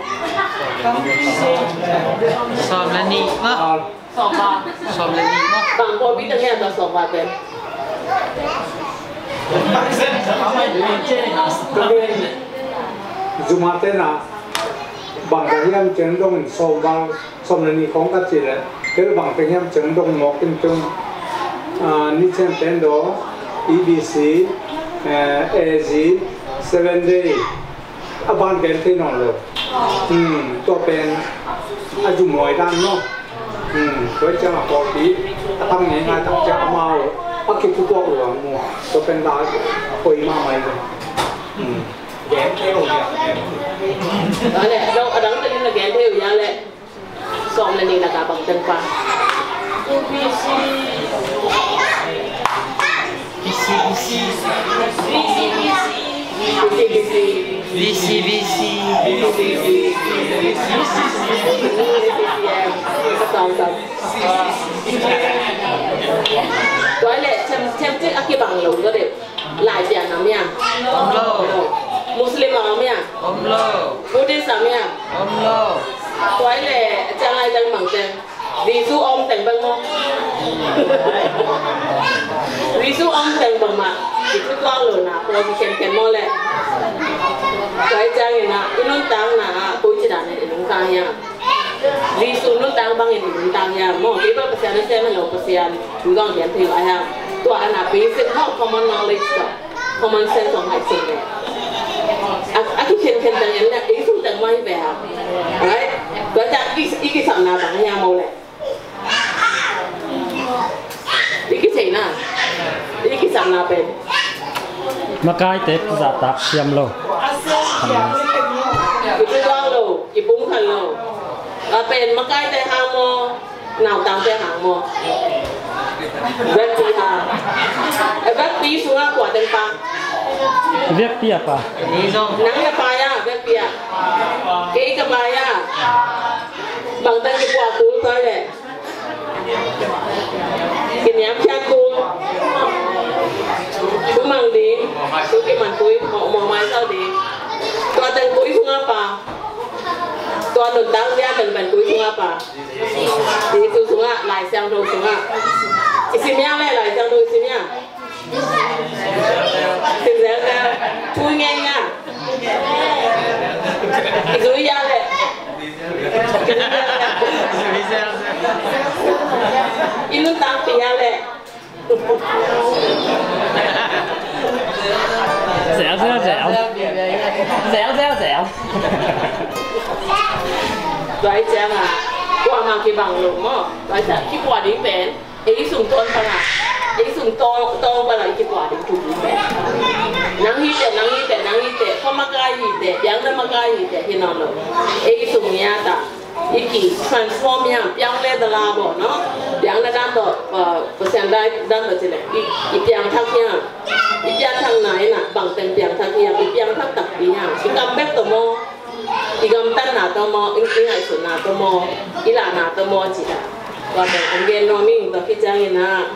Sawm le nih maw? Sawm le nih maw? Bang pawlpi teng hiam, bang sawm va teng? Zumate na bang ka hiam ciang dong in sawm va. Sawm le nih khong ka cih leh, kei bang teng hiam ciang dong mawk in tung, ah, ni ciang ten dong, E B C, eh, A G, Seven Day, a ban gen thei nawn lo. Hmm, tua pen a zumhuai dan maw. Hmm, tua ciang a pawlpi a tam ngei ngai tak ciang amau a kitutuak lo ang mu. Tua pen dan a poi mahmah hi. Hmm. Gen thei lo hiam? Tua leh, lo a dang pen na gen thei lo hiam leh. Sawm le nih lakah bang teng pa? V C V C. Tua leh, cem, cem cik a kibang lo, tua leh. Laipian a om hiam? Om lo. Muslim a om hiam? Om lo. Buddhist a om hiam? Om lo. Tua hi leh a ciang lai teng bang teng? Jesu om teng bang maw? Jesu om teng bang mah. Jesu tuak lo na, pawlpi khenken maw leh? Tua hi ciangin ah, i nuntakna ah, koici dan in i nuntak hiam? Jesu nuntak bangin i nuntak hiam maw? Kei bang Pasian na sem lo, Pasian thu zong gen thei lo hiam? Tua ana basic maw, common knowledge tawh, common sense tawh ngaihsun leh. A, a kikhenkhen teng en leh, ei sung teng mah hi ve a. Right? Tua ciang i, i kisapna bang hiam maw leh? I kitheihna, i kisapna pen makaite zahtak siam lo. Kitutuak lo, kipumkhat lo. A pen makaite hang maw, nautangte hang maw? Vekpi hang. A vekpi sungah kua teng pa? Vekpi a pa. Nang na pa ya, vekpi a. Kei ka pa ya. Bang teng kipuah kul toi leh. Kiniamkhiat kul. Thu mang ding, thu kiman kul, mawh, mawh maisau ding. Tua teng kul sungah pa. Tua nuntak zia teng pen kul sungah pa. Jesu sungah, Lai Siangtho sungah. I sim hiam leh, Lai Siangtho i sim hiam? Sim zelzel. Thu i ngen hiam? I zui hiam leh? I nuntakpih hiam leh? Zel, zel, zel. Zel, zel, zel. Tua hi ciang a, kuamah kibang lo maw? Tua hi ciang kikuan ding pen. Ei sung tawn pan a, ei sung tawn, tawn pan a i kituak ding thu ding pen. Nang hi teh, nang hi teh, nang hi teh, khuamakai hi teh, piangna makai hi teh, hi nawn lo. Ei sung ngiat a, i ki transform hiam, piang le dala bo, no? Piangna dan tawh, uh, Pasian dan tawh ci leh, i, i piangthak hiam, i piangthakna in a, bang teng piangthak hiam, i piangthak takpi hiam, i kam bek tawh maw? I gamtatna tawh maw, i, i ngaihsutna tawh maw, i lahna tawh maw, ci a. Tua teng hong gen nuam ing, tua khit ciangin a,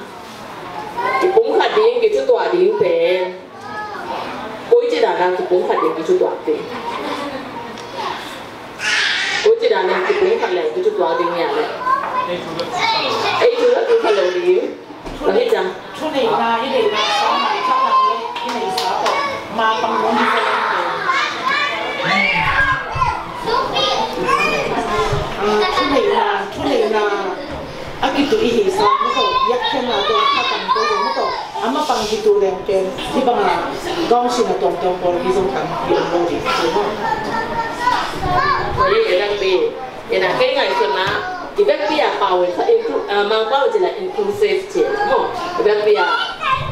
kipumkhat ding, kithutuak ding pen. Koici dan a kipumkhat ding, kithutuak ding. Koici dan a kipumkhat leng, kithutuak ding hiam leh? Ei thu la kikha lo ding. Bang hi ciang? Thuneihna i deihna sangin khatang le i neihsa tawh ma pang nung hi ve. Ah, thuneihna, thuneihna a kituh i hihsa mah tawh, biakkhiatna tawh, khatang tawh, mah tawh, a mapang kituh leng pen, hih bangah gawmcihna tuamtuam pawl hi zong tampi om lo ding hi maw? Tua hi e, tampi. Ina, kei ngaihsutna, i vekpi a pau in, inclu-, ah, Mangpau cih leh inclusive cih maw. I vekpi a,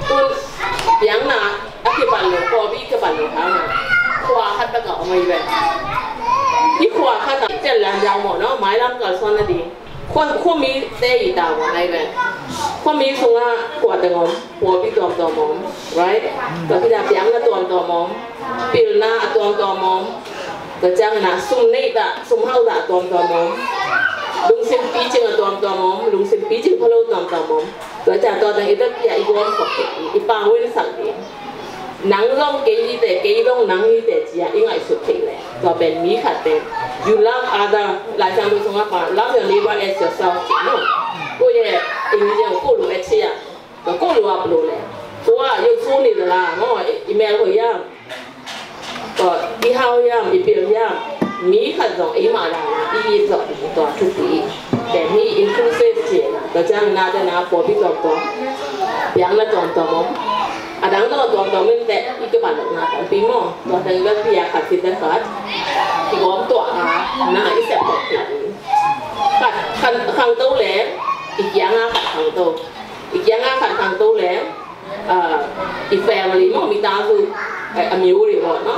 tun, piangna a kipan lo, pawlpi kipan lo hang a, khua khat bek a om ahi ve. Hih khua khat a, tel lan jang maw, no, mailam kalsuan nading. Khua, khuamite i ta maw ahi ve. Khuami sungah khua teng om. Pawlpi tuamtuam om, right? Tua khit a piangna tuamtuam om, pilna a tuamtuam om, tua ciangin a sum neih ta, sum hauh ta a tuamtuam om, lungsim picing a tuamtuam om, lungsim picing phalo tuamtuam om. Tua ciang tua teng i vekpi a i gawm khop, i, i pau in sak ding. Nang zong kei hi teh, kei zong nang hi teh ci-a i ngaihsut theih leh, tua pen mi khat pen, "You love other," Lai Siangtho sungah pa, "Love your neighbor as yourself," ci, no? Koi e, English zong ko lu e ci-a, tua ko lu ap lu leh, tua, "You soon ni da la," no? I, i mel hoih hiam? Tua, i hau hiam, i pil hiam? Mi khat zong eimah dan a i it zawh ding tua thupi. Tua hi inclusive ci, tua ciang na te na pawlpi tuamtuam, biakna tuamtuam om. A dang tawh tuamtuam in teh i kibat lohna tampi maw. Tua teng bek pi a khat khit bek khat kigawm tuah a, na i sep khawh theih ding. Khat, khan, khangto leng i kiang a khat khangto. I kiang a khat khangto leng, ah, i family maw, mi ta zu, eh, a mi u ri maw, no?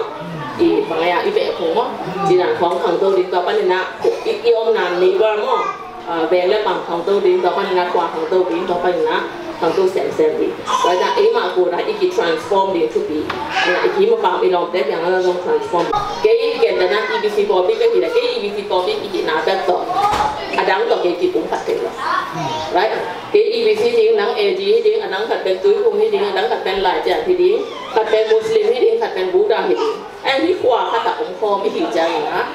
I bang a i beh phung maw. Ci dan khawng khangto ding, tua panin a, i, i omna neighbor maw. Ah, veng le pang khangto ding, tua panin a khua khangto ding, tua panin a khangto semsem ding. Tua dan eimah ko dan i ki transform ding thupi. Na i ki ma pang i lawmte kiang a zong transform. Kei ken dan a E B C pawlpi ka hi leh, kei E B C pawlpi i ki na bek tawh, a dang tawh kei kipumkhat thei lo. Right? Kei E B C ding, nang A D hi ding, a dang khat pen Tuiphum hi ding, a dang khat pen Laisiang hi ding, khat pen Muslim hi ding, khat pen Buddha hi ding. And hih khua khat ah om khawm i hih ciangin ah,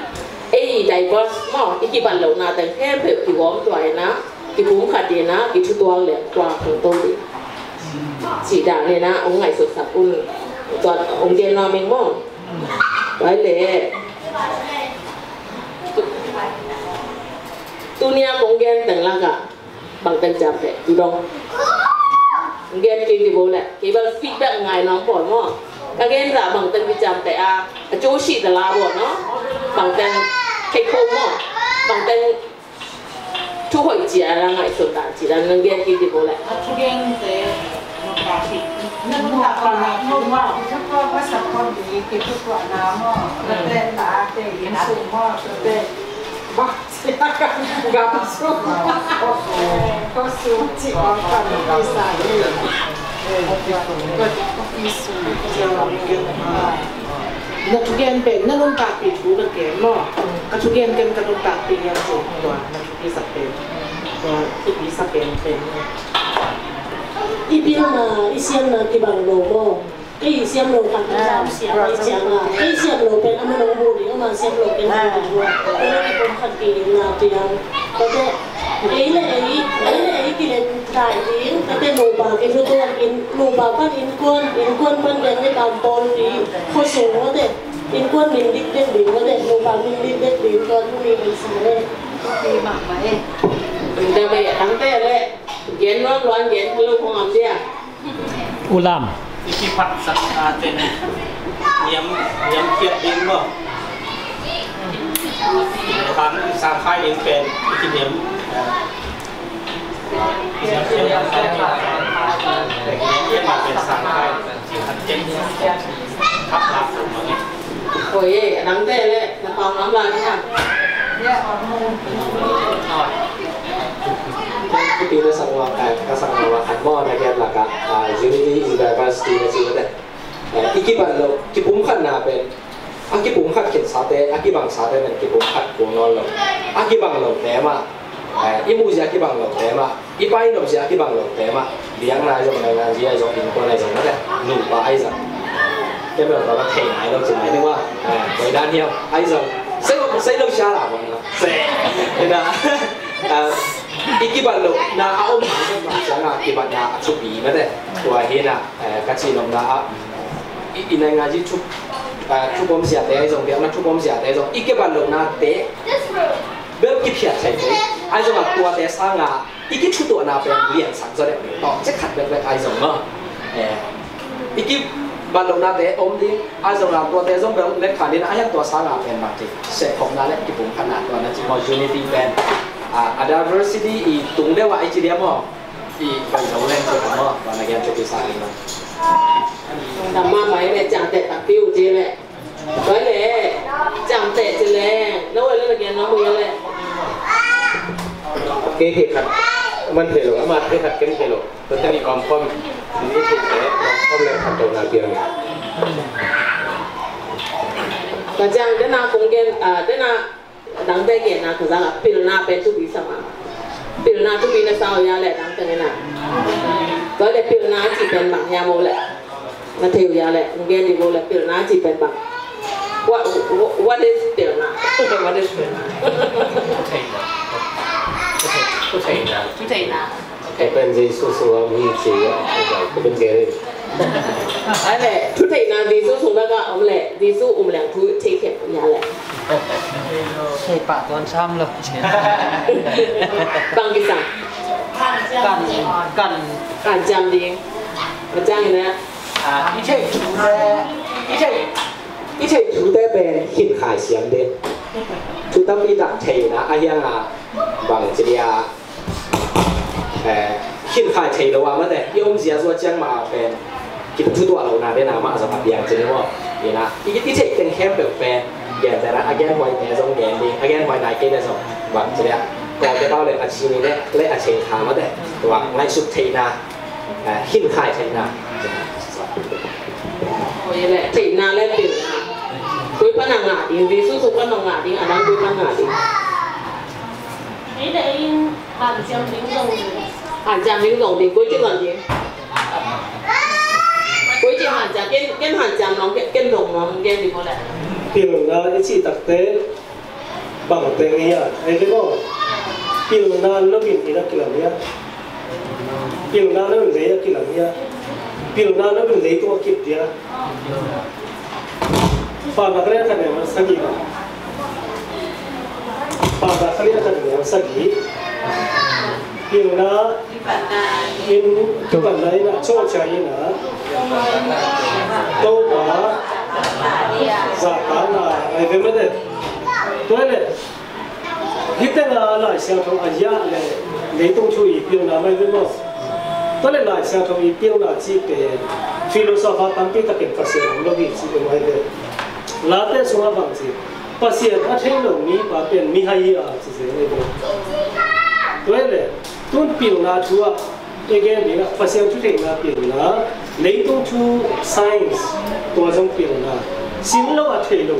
ei diverse maw, i kibat lohna teng khempeuh kigawm tuah in ah, kipumkhat in ah, kithutuak leh tua khangto ding. Cih dan in ah hong ngaihsutsak un. Tua hong gen nuam ing maw. Tua hi leh, tu, tuni a kong gen teng lakah bangteng ciamteh, tu dong. Gen kei dih bo leh, kei bel feedback ngai nuam pawl maw. Ka gen zah bangteng kiciamteh a, a co sih ta la bo no. Bangteng kei ko maw. Bangteng thu hoih ci a la ngaihsun ta ci la, nang gen kei dih bo leh. A thu gen te, na pa si, na pa si, na pa si, na pa si, na pa si, na pa si, na pa si, Gam sung. Khuasung cih bang khat i sa hi. Khuasung cih bang khat. Na thugen pen na nuntakpih thu na gen maw? Ka thugen ken ka nuntakpih hiam cih tua na thupi sa pen. Tua thupi sa pen pen. I pilna, i siamna kibang lo maw? Ei siam lo khat, ei siam lo pen a man hong mu ding, ama siam lo pen hong mu ding. Ei le ei pom khat kei ding na piang. Tate ei le ei, ei le ei kilen tai ding. Tate nupa kei thu tuan in, nupa pan innkuan, innkuan pan deng le tam pawl ding. Khuasung mate, innkuan min dik dek ding mate, nupa min dik dek ding tuan thu mi ding sa le. Pi mah mah e. Dah bai ang te le. Gen nuam luan gen lo kong am dia. U Lam. I kiphatsak a ten niam, niam khiat ding maw. Sang, sangkhai ding pen i kiniam. Niam khiat, sangkhai ding. Niam khiat pen sangkhai. Hoih e, a dangte le na pau lam lai ni a. Thupi na sak ngawh, eh, ka sak ngawh khat maw, na gen lakah, ah, unity in diversity na ci mate. Eh, i kibat loh, kipumkhatna pen, a kipumkhat khinsate, a kibangsate pen kipumkhat kul nawn lo. A kibang lote mah, eh, i muhzia kibang lote mah, i pai nopzia kibang lote mah, biakna ahi zong, nainganzi ahi zong, innkuan ahi zong, mate, nupa ahi zong. Kei bel tua ka thei nai lo ci mai ding ua, eh, koi dan hiam, ahi zong, sei lo, sei lo sia la, bang na, sei, ina, eh, i kibat lohna a om, a om, a om, a kibatna a thupi, mate, tua hi na, eh, ka ci nopna ah, i, i nainganzi thu, eh, thupom ziate ahi zong, biakna thupom ziate ahi zong, i kibat lohnate, bel kiphiat thei thei, ahi zong a tuate sanga, i kithutuahna pen liansak zaw deuh ding tawh, cek khat bekbek ahi zong maw. Eh, i kibat lohnate om ding, ahi zong a tuate zong bel let khan ding, ahi zong tua sanga pen bang ci, sepkhopna le kipumkhatna tua na ci maw, unity pen. Ah, a diversity i tung deuh a i ci dia maw, i bai zo leng ci maw, tua na gen ci sa ding maw. Tua mah mai le ciangteh takpi uh ci le. Tua le, ciamteh ci leng, na ua le na gen nuam uh le. Kei kei khat man thei lo, ama kei khat ken thei lo. Tua teni kawmkawm, ni thei te, kawmkawm le khat to na piang. Ka ciang, dena kong gen, ah, dena dangte genna ka zang a pilna pen thupi sa mah. Pilna thupi na sa uh hia le dangte genna. Tua le pilna ci pen bang hia maw le. Na thei uh hia leh, hong gen dih bo leh, pilna cih pen bang? What, what, what is pilna? What is pilna? Thutheihna. Thutheihna. Okay. Pen Jesu sung a um hi ci a, pen gen in. Ai leh, thutheihna Jesu sung bek a om leh, Jesu um leng thu thei khem hia leh. Thei pah tuan sam lo. Bang kisam. Kan, kan. Kan ciam ding. Bang ciam ding na. Ah, i theih thute, i theih, i theih thute pen hinkhai siam ding. Thu tampi tak theihna a hiang a bang ci dia, eh, hinkhai thei lo a mate, i omzia zuat ciang mah pen kithutuah lohna dena mah zong a piang ci ni maw. Ina, i, i theih teng khempeuh pen gentehna a genhuaite zong gen ding, a genhuai nai kei le zong bang ci dia, kawlte pau le a ci ni le, le a thei kha mate, tua ngaihsut theihna, eh, hinkhai theihna. Oi le, theihna le pilna. Koi pan a ngah ding, Jesu sung pan a ngah ding, a dang koi pan ngah ding. Ei le ei in hanciam ding zong ding. Hanciam ding zong ding, koi ci zong ding. Koi ci hanciam, ken, ken hanciam nong, ken, ken dong nong, ken ding ko le. Pilna i ci takte, bang teng hia, ei ve maw. Pilna lo in inn a kilam hia. Pilna lo in lei a kilam hia. Pilna lo in leitung a kip dia. Paunak lian khat neu sagih. Paunak lian khat neu sagih. Pilna in, kipanna in a, cawhcia in a, Topa zahtakna, ai ve mate. Tua le, hih teng a Lai Siangtho a hiah le, leitung thu i pilna mai ve maw. Tua le Lai Siangtho i pilna cih pen philosopher tampi takin Pasian om lo hi cih pen mai ve. Late sungah bang ci, Pasian a thei lo mipa pen mihai hi a ci zen hi ve. Tua le, tun pilna thu ah, again, ding ah, Pasian thu theihna pilna, leitung thu science, tua zong pilna, sin lo a thei lo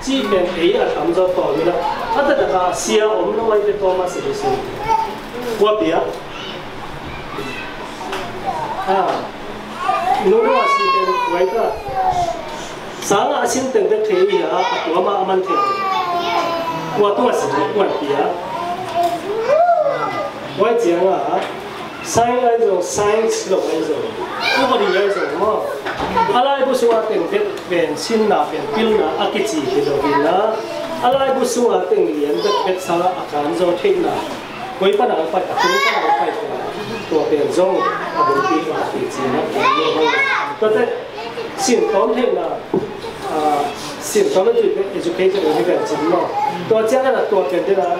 cih pen ei a tam zaw tawm in a, a taktak a sia om lo ai te Thomas Edison. Kua pia? Ah, Nunu a si pen kuai ta. Sang a sin teng bek thei hi a, a tua mah a man thei. Kua tung a si kuan pia. Kuai ciang a, science ai zong, science lo ai zong, nobody ai zong maw. A laibu sung a teng bek pen sinna pen pilna a kici hi lo hi na. A laibu sung a teng lian bek bek sang a kan zaw theihna. Koi pan a pai, a tung pan a pai pen, tua pen zong a bungpi a kici na. Tua te, sin tawm theihna, ah, sin tawm a tui pen education in hi pen cin maw. Tua ciang a tua pen te na,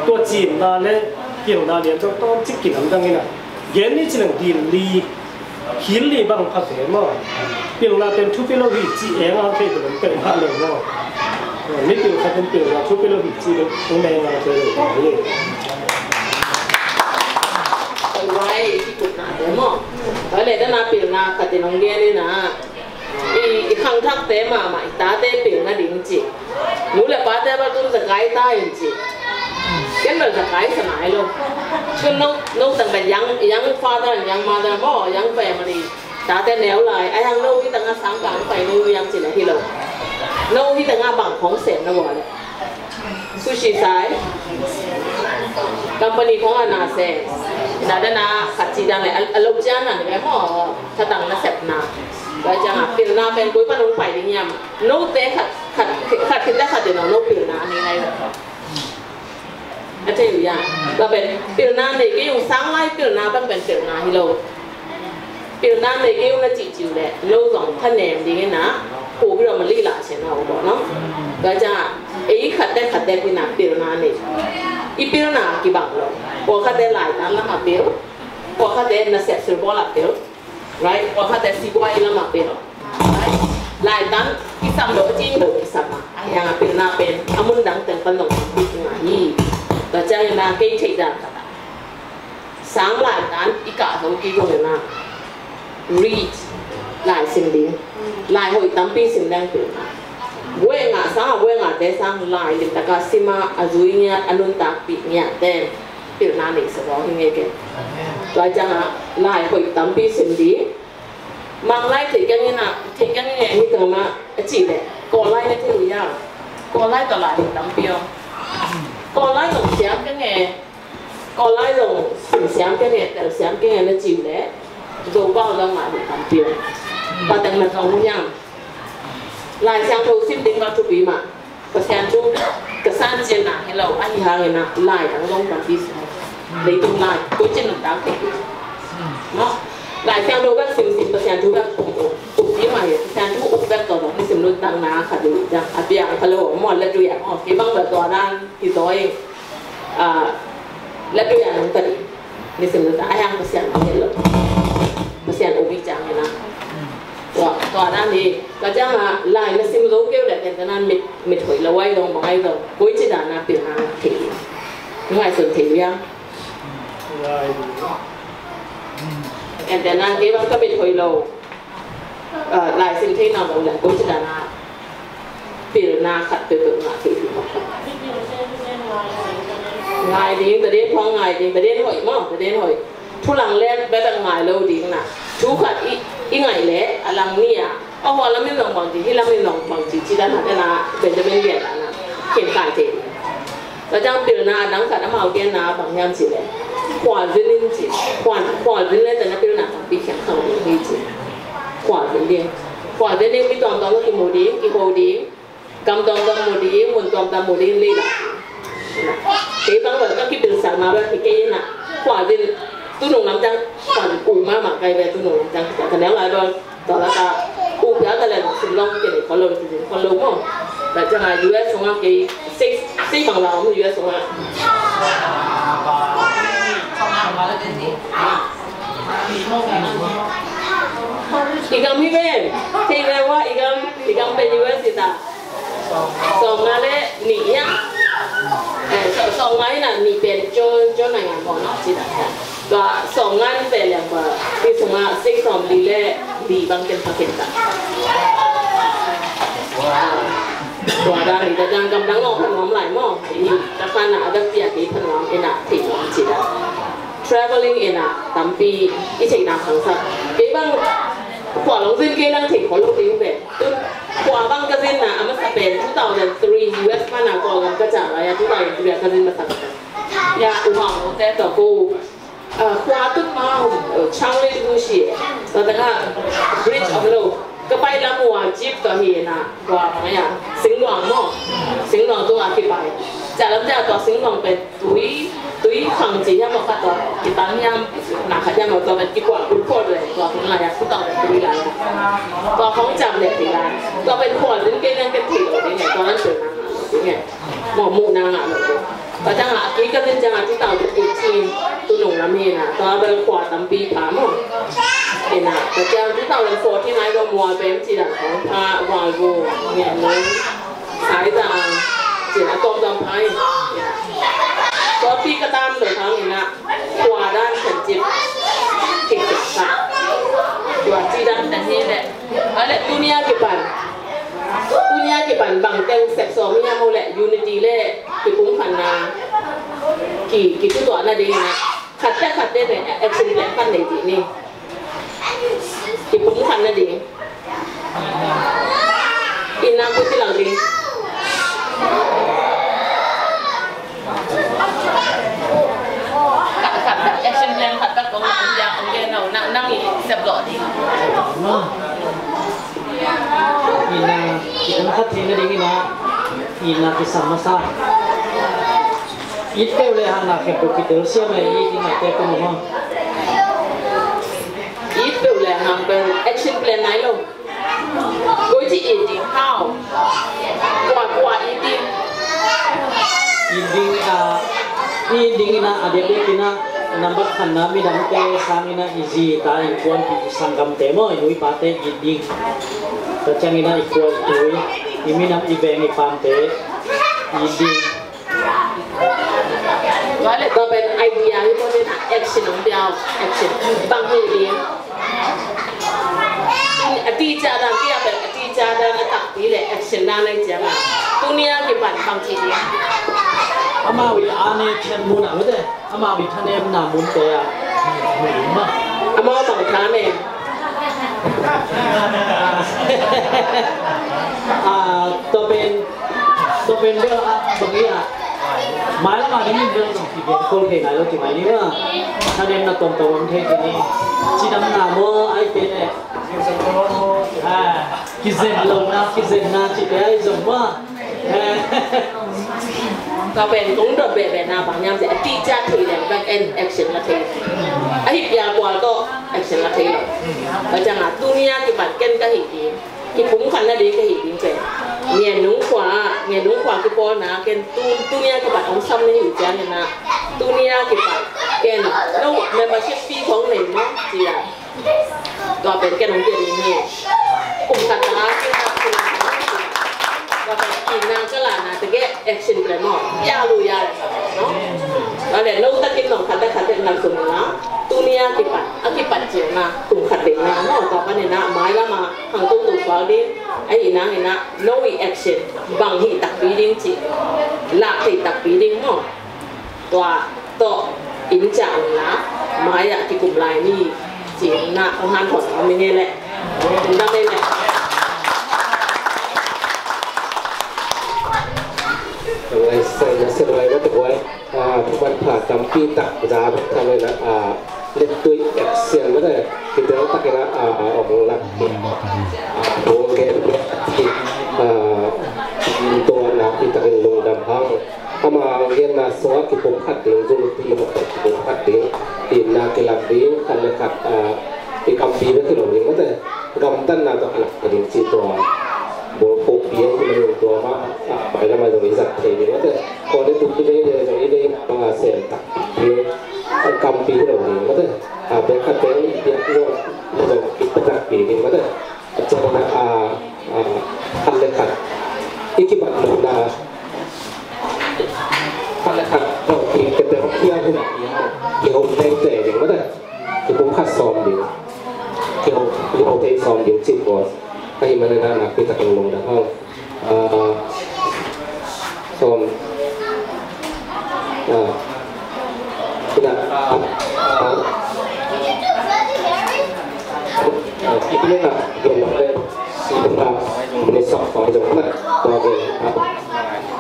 tua cimna le pilna lian tawm tawm cik kilamdang in a. Gen ni ci leng dil li, hil li bang pha ve maw. Pilna pen thupi lo hi ci eng a thei pen pen pha lo maw. Ni pil khat pen pilna thupi lo hi ci pen eng a thei lo maw. Oi, vai, ci kutna te maw. Oi, le dana pilna khat in hong gen in a. I, i khangthakte mahmah, i tate pilna ding ci. Nu le pate bel tun zakai ta in ci. Ken bel zakai sa nai lo. Tun no, no tang bel young, young father and young mother maw, young family. Tate neu lai, a hiang no hi tang a sang kang pai no hiang ci na hi lo. No hi tang a bang khong sem na wa le. Sushi sai. Company khong a na se. Na dana khat ci dang le, a, a lo cian na ni maw, khatang na sep na. Tua ciang a, pilna pen koi pan hong pai ding hiam. Note khat, khat, khat khit le khat in hong no pilna nei lai. A thei uh hiam. Tua pen pilna nei kei ung, sang lai pilna bang pen pilna hi lo. Pilna nei kei ung na cihcih uh leh, no zong thanem ding in a, ko biro ma lih lah sian a uh bawh no. Tua ciang a, ei khat te khat te in a pilna nei. I pilna kibang lo. Pawlkhatte laitan lam a pil. Pawlkhatte nasep sulbawl a pil. Right? Pawlkhatte sibuai lam a pil. Right? Laitan kisam lo, a cing lo kisam a. A hiang a pilna pen a mun dang teng pan zong bik nga hi. Tua ciangin a kei theih dan khat a, sang laitan i kah zo kei zongin a, read, lai sim ding. Lai hoih tampi sim leng pilna. Buai ngah, sang a buai ngahte sang lai limtak a sim a, a zui ngiat, a nuntakpih ngiatte pilna neihsa zaw hi ngei kei. Tua ciang a lai hoih tampi sim ding. Mang lai thei keng ina, thei keng nge hi tama a ci le. Kawl lai na thei uh ya. Kawl lai tawh lai tampi om. Kawl lai zong siam keng nge. Kawl lai zong sim siam keng nge, tel siam keng nge na ci le. Zo pau zong lai tampi om. Pa teng na zong uh ya. Lai Siangtho sim ding bang thupi mah. Pasian thu ka san cian na hi lo, ahi hangin ah lai dang zong tampi sim. Leitung lai, koi cin nuntak thei. Maw? Lai Siangtho bek sim sim, Pasian thu bek uk uk. Uk hi mah hi, Pasian thu uk bek tawh zong nisim nuntak na khat ding. A piang kha lo, maw, la tui ah, maw, kei bang bel tua dan hi zaw ing. Ah, la tui ah nang ta ding. Nisim nuntak, a hiang Pasian hi lo. Pasian uk hi ciang hi na. Tua, tua dan hi, ka ciang ah, lai na sim zo keu le, ken ka nan mit, mit hoih lo ai zong, bang ai zong, koi ci dan a pil na ngah thei. Ngaihsun thei uh ya. Ken ka nan kei bang ka mit hoih lo. Ah, lai sim thei na lo le, koi ci dan a pilna khat peuhpeuh ngah thei. Ngai ding, ta den phawng ngai ding, ta den hoih maw, ta den hoih. Thu lang lek bek bek ngai lo ding na. Thu khat i, i ngaih leh a lang ni a, a hua lam in zong bang ci, hih lam in zong bang ci, ci dan a, den a Benjamin gen dan a khen kai thei ding. Tua ciang pilna a dang khat amau genna bang hiam cih leh khualzin in ci, khual, khualzin leh tena pilna tampi khiang khang ding hi ci. Khualzin ding. Khualzin ding, mi tuamtuam tawh kimu ding, kiho ding. Gam tuamtuam mu ding, mun tuamtuam mu ding, lei lak. Kei bang bel ka kipilsak na bel hi kei na. Khualzin, tunung lam ciang, khualzin u mahmah kai ve tunung lam ciang. Ka neu lai bel. Tua lak ah u pial ta leng sim long kei nei khol lo, sim khol lo maw. Tua ciang a U S sung ah kei sei, sei bang la om U S sung ah. I gam hi ven, thei ve ua i gam, i gam pen U S hi ta. Sawmnga le nih ia. Eh, sawmnga hi na nih pen John, John nai ngan maw no ci ta. Tua sawmnga in pen liang tua, ti sungah sei sawmli le li bang ken pha ken ta. Tua dan hi ta, dang gam dang lo pha nuam lai maw. Hi ta, pha na a dak pia kei pha nuam, ina thei nuam ci ta. Traveling ina tampi i theihna khangsak. Kei bang khua long zin kei lang thei khol lo ding ve. Tun khua bang ka zinna a masa pen two thousand three U S pan a Kawlgam ka ciah lai a two thousand three a ka zin masa. Ya, U Hau Lo te tawh ko. Ah, khua tut ma, uh, Changlei tu si. Tua tengah Bridge of Lo. Ka pai lam ua jeep tawh hi na, tua bang ya. Singluang maw. Singluang tungah kipai. Ciah lam ciah tua Singluang pen tui, tui khang ci hiam maw khat tua. Kitang hiam, na khat hiam maw tua pen kikuan kul kul le tua pen lai a kutang le tui lai. Tua khong ciam le tui lai. Tua pen khualzin kei nang ken tui lo ding e, tua nan tui nang ding e. Maw muh nang a lo ding. Tua ciang a, a tui ka zin ciang a, two thousand eighteen, tu nung lam hi na, tua bel khua tampi pha maw. Hi na, tua ciang two thousand fourteen ai zong Mual Bem ci dan khong pha, Mual Bu, Ngen Nung, Sai Zang, ci na tuamtuam pha hi. Tua pi ka tam lo khang hi na, khua dan khen cip, kik kik sa. Tua ci dan dan hi le. A le tuni a kipan, tuni a kipan bang teng sep sawm hiam uh le unity le kipumkhatna, ki, kitutuahna ding ina khat te khat te ne action plan khat nei ding ni. Kipumkhatna ding. Ina kutilang ding. Khat, khat, khat, action plan khat, khat kong, kong, kong, kong, nang, nang i sep lo ding. Ina, ina khat thei na ding ina, ina kisam masa. It peuh le hang na khempeuh kitel siam e, it ina te kong ma. It peuh le hang pen action plan nai lo. Koi ci it ding, how? Kua, kua it ding? It ding, ah, it ding ina, a diakdiak ina, nambat khatna midangte sang ina, i zi ta innkuanpih i sanggamte maw, i nu i pate it ding. Tua ciang ina i khua i tui, i minam i veng i paamte it ding. Tua le tua pen idea hi pawh te na action hong pia uh, action. Bang hi ding. A teacher dan, tia pen a teacher dan a takpi le action dan a i ciang a. Tuni a kipan bang ci ding. Amau i a ne thian mun a mate, amau i thanemna munte a. Amau bang thanem. Ah, tua pen, tua pen bel, ah, bang hi a. Mailam a ding in bel zong kigen khol thei nai lo ci mai ni maw. Na dem na tuamtuam om thei kei ni. Cidamna maw, ai kei leh. Ah, kizen lohna, kizenna cihte ai zong maw. Ka pen kong dot behbeh na bang hiam cih a, teacher thei leng back end action la thei. A hi pia kual tawh action la thei lo. A ciang a tuni a kipat ken ka hih ding, kipumkhat nading ka hih ding pen Ngen Nung khua, Ngen Nung khua kipawlna ken tu, tuni a kipat hong sam na hi uh ciangin a, tuni a kipat ken no membership fee khong nei maw ci a. Tua pen ken hong pia ding hi. Kum khat a kin a kum khat a kin a tua pen kin na ka la na te ke action plan maw. Pia lu ya le no. Tua le no ta kin nong khat ta khat te na kum na. Tuni a kipat, a kipat cil na kum khat ding na no. Tua pan ina mailam a hang tung tung sual ding. Ai ina ina no i action bang hi takpi ding ci. Lak thei takpi ding maw. Tua tawh in ciah un la, mai-ah kikum lai ni ci-in na hong hanthawn om ing ei leh. Lungdam ei leh. Ngai sai na se ngai na te guai. Ah, thuman pha tampi tak za bek tham na, ah, lettui action na te. Kitel takin a, ah, ah, om lak. Ah, bong gen. Ah, tua nakpi takin lungdam hang. Ama genna sungah kipumkhat ding, zumpi mah kipumkhat ding, itna kilak ding, khat le khat, ah, i kampi bek hi lo ding mate. Gamtatna tawh kilak ding cih tua. Bawlpawhpi a hi manin tua mah, ah, mailam ah zong i zat thei ding mate. Kawlgam tuk i vei ding zong i vei bang a sem tak ding, kampi hi lo ding mate. Ah, bek khat bek i piak zong, zong i piak ding mate. A ciang a, a, a, khat le khat i kibat lohna, khat le khat tawh i kete hong hial hi na, i ho, i ho tei tei ding mate. Kipumkhat sawm ding, kiho, i ho tei sawm ding cih bawl. Ka hih manin a nakpi takin lungdam hang. A, sawm. A, ina, a, a, a, ina, gen lo le, si ina, ni sa fa jo na, to ge, a.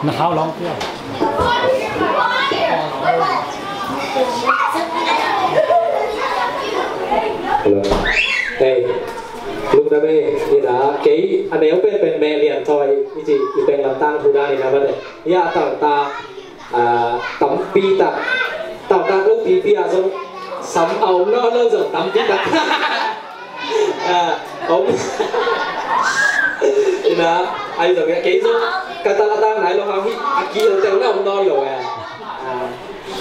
Na hau long pia. Hello. Hey. Lungdam ei, ina, kei a neu penpen Me Lian Thoi i ci, i peng lam tangthu dan ina mate. Ia tangtak, ah, tampi tak, tangtak lo pipi a zong sam a om nawn lo zong tampi tak. Ah, om. Ina, ai zong ia kei zong ka tangtak nai lo hang hi, a kitel teng na om nawn lo eh. Ah.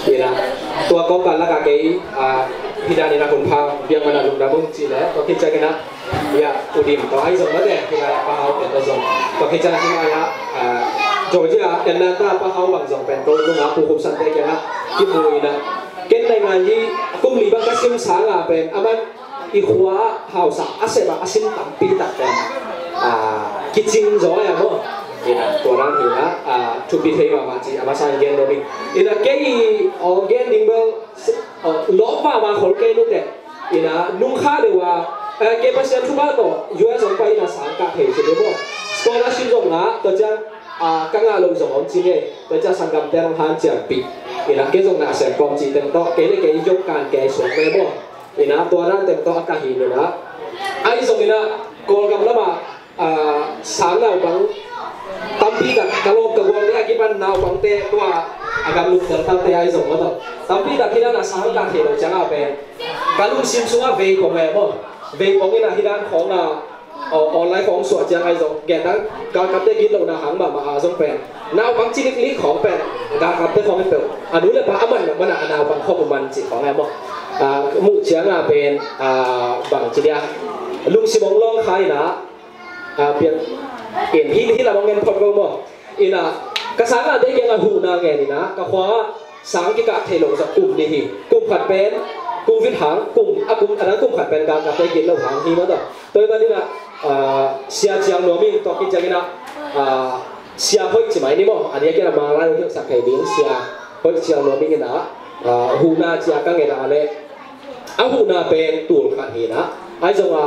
Ina, tua kawmkal lakah kei, ah, hih dan ina hun pha biakman ah lungdam ung cih leh, tua khit ciangin ah, ia, U Dim tawh ai zong mate, hih lai-ah Pa Hau pen tawh zong. Tua khit ciangin hih lai-ah, ah, Georgia, Atlanta, Pa Hau bang zong pen ko nungah Pu Khup Sante kiangah kimu ina. Ken nai ngai hi, kum li bang ka sim sangah pen, aman i khua hausa a sep a, a sin tampi tak pen, ah, kicing zaw a maw. Ina, tua dan hi na, ah, thupi thei mahmah ci a masa in gen nuam ing. Ina kei i, aw, gen ding bel, aw, lawp mahmah khol kei nute. Ina nung kha deuh a, eh, kei Pasian thupha tawh U S hong pai ina sang kah thei ci deuh maw. Scholarship zong ngah, tua ciang, ah, ka ngah loh zong om ci ngei. Tua ciang sanggamte hong hanciampih. Ina kei zong na sem kawm ci teng tawh, kei le kei zong kan kei suak ve maw. Ina tua dan teng tawh a ka hi ina. Ai zong ina Kawlgam lamah, ah, sang naupang tampi tak ka lawm ka gualte a kipan naupangte tua a gam luk teltalte ai zong maw tawh. Tampi tak hi dan a sang ka thei lo ciang a pen. Ka lungsim sungah veipong e maw. Veipong ina hi dan khawng a Aw, online khawng suah ciang ai zong, gen dang, galkapte gitlohna hang mahmah a zong pen. Naupang ciliklik khawng pen, galkapte khawng in peuh. A nu le pa a man, man a naupang khawng man cih khawng ai maw. Ah, muh ciang a pen, ah, bang ci dia. Lungsim hong lawng kha ina, ah, pian, in hi, hi lam hong en phot ko maw. Ina, ka sang a dei kiang a huhna ngen ina, ka khua sang kikah thei lo zong kum nih hi. Kum khat pen, Covid hang, kum, a kum, a dang kum khat pen galkapte gitloh hang hi maw tawh. Tua hi manin a, ah, Sia Ciang Nuam in tua khit ciangin a, ah, Sia Hoih ci mai ni maw, a diakin a Manglai hong hilhsak thei ding, Sia Hoih Ciang Nuam in a, ah, huhna cia ka nget a leh, a huhna pen tul khat hi na, ai zong a,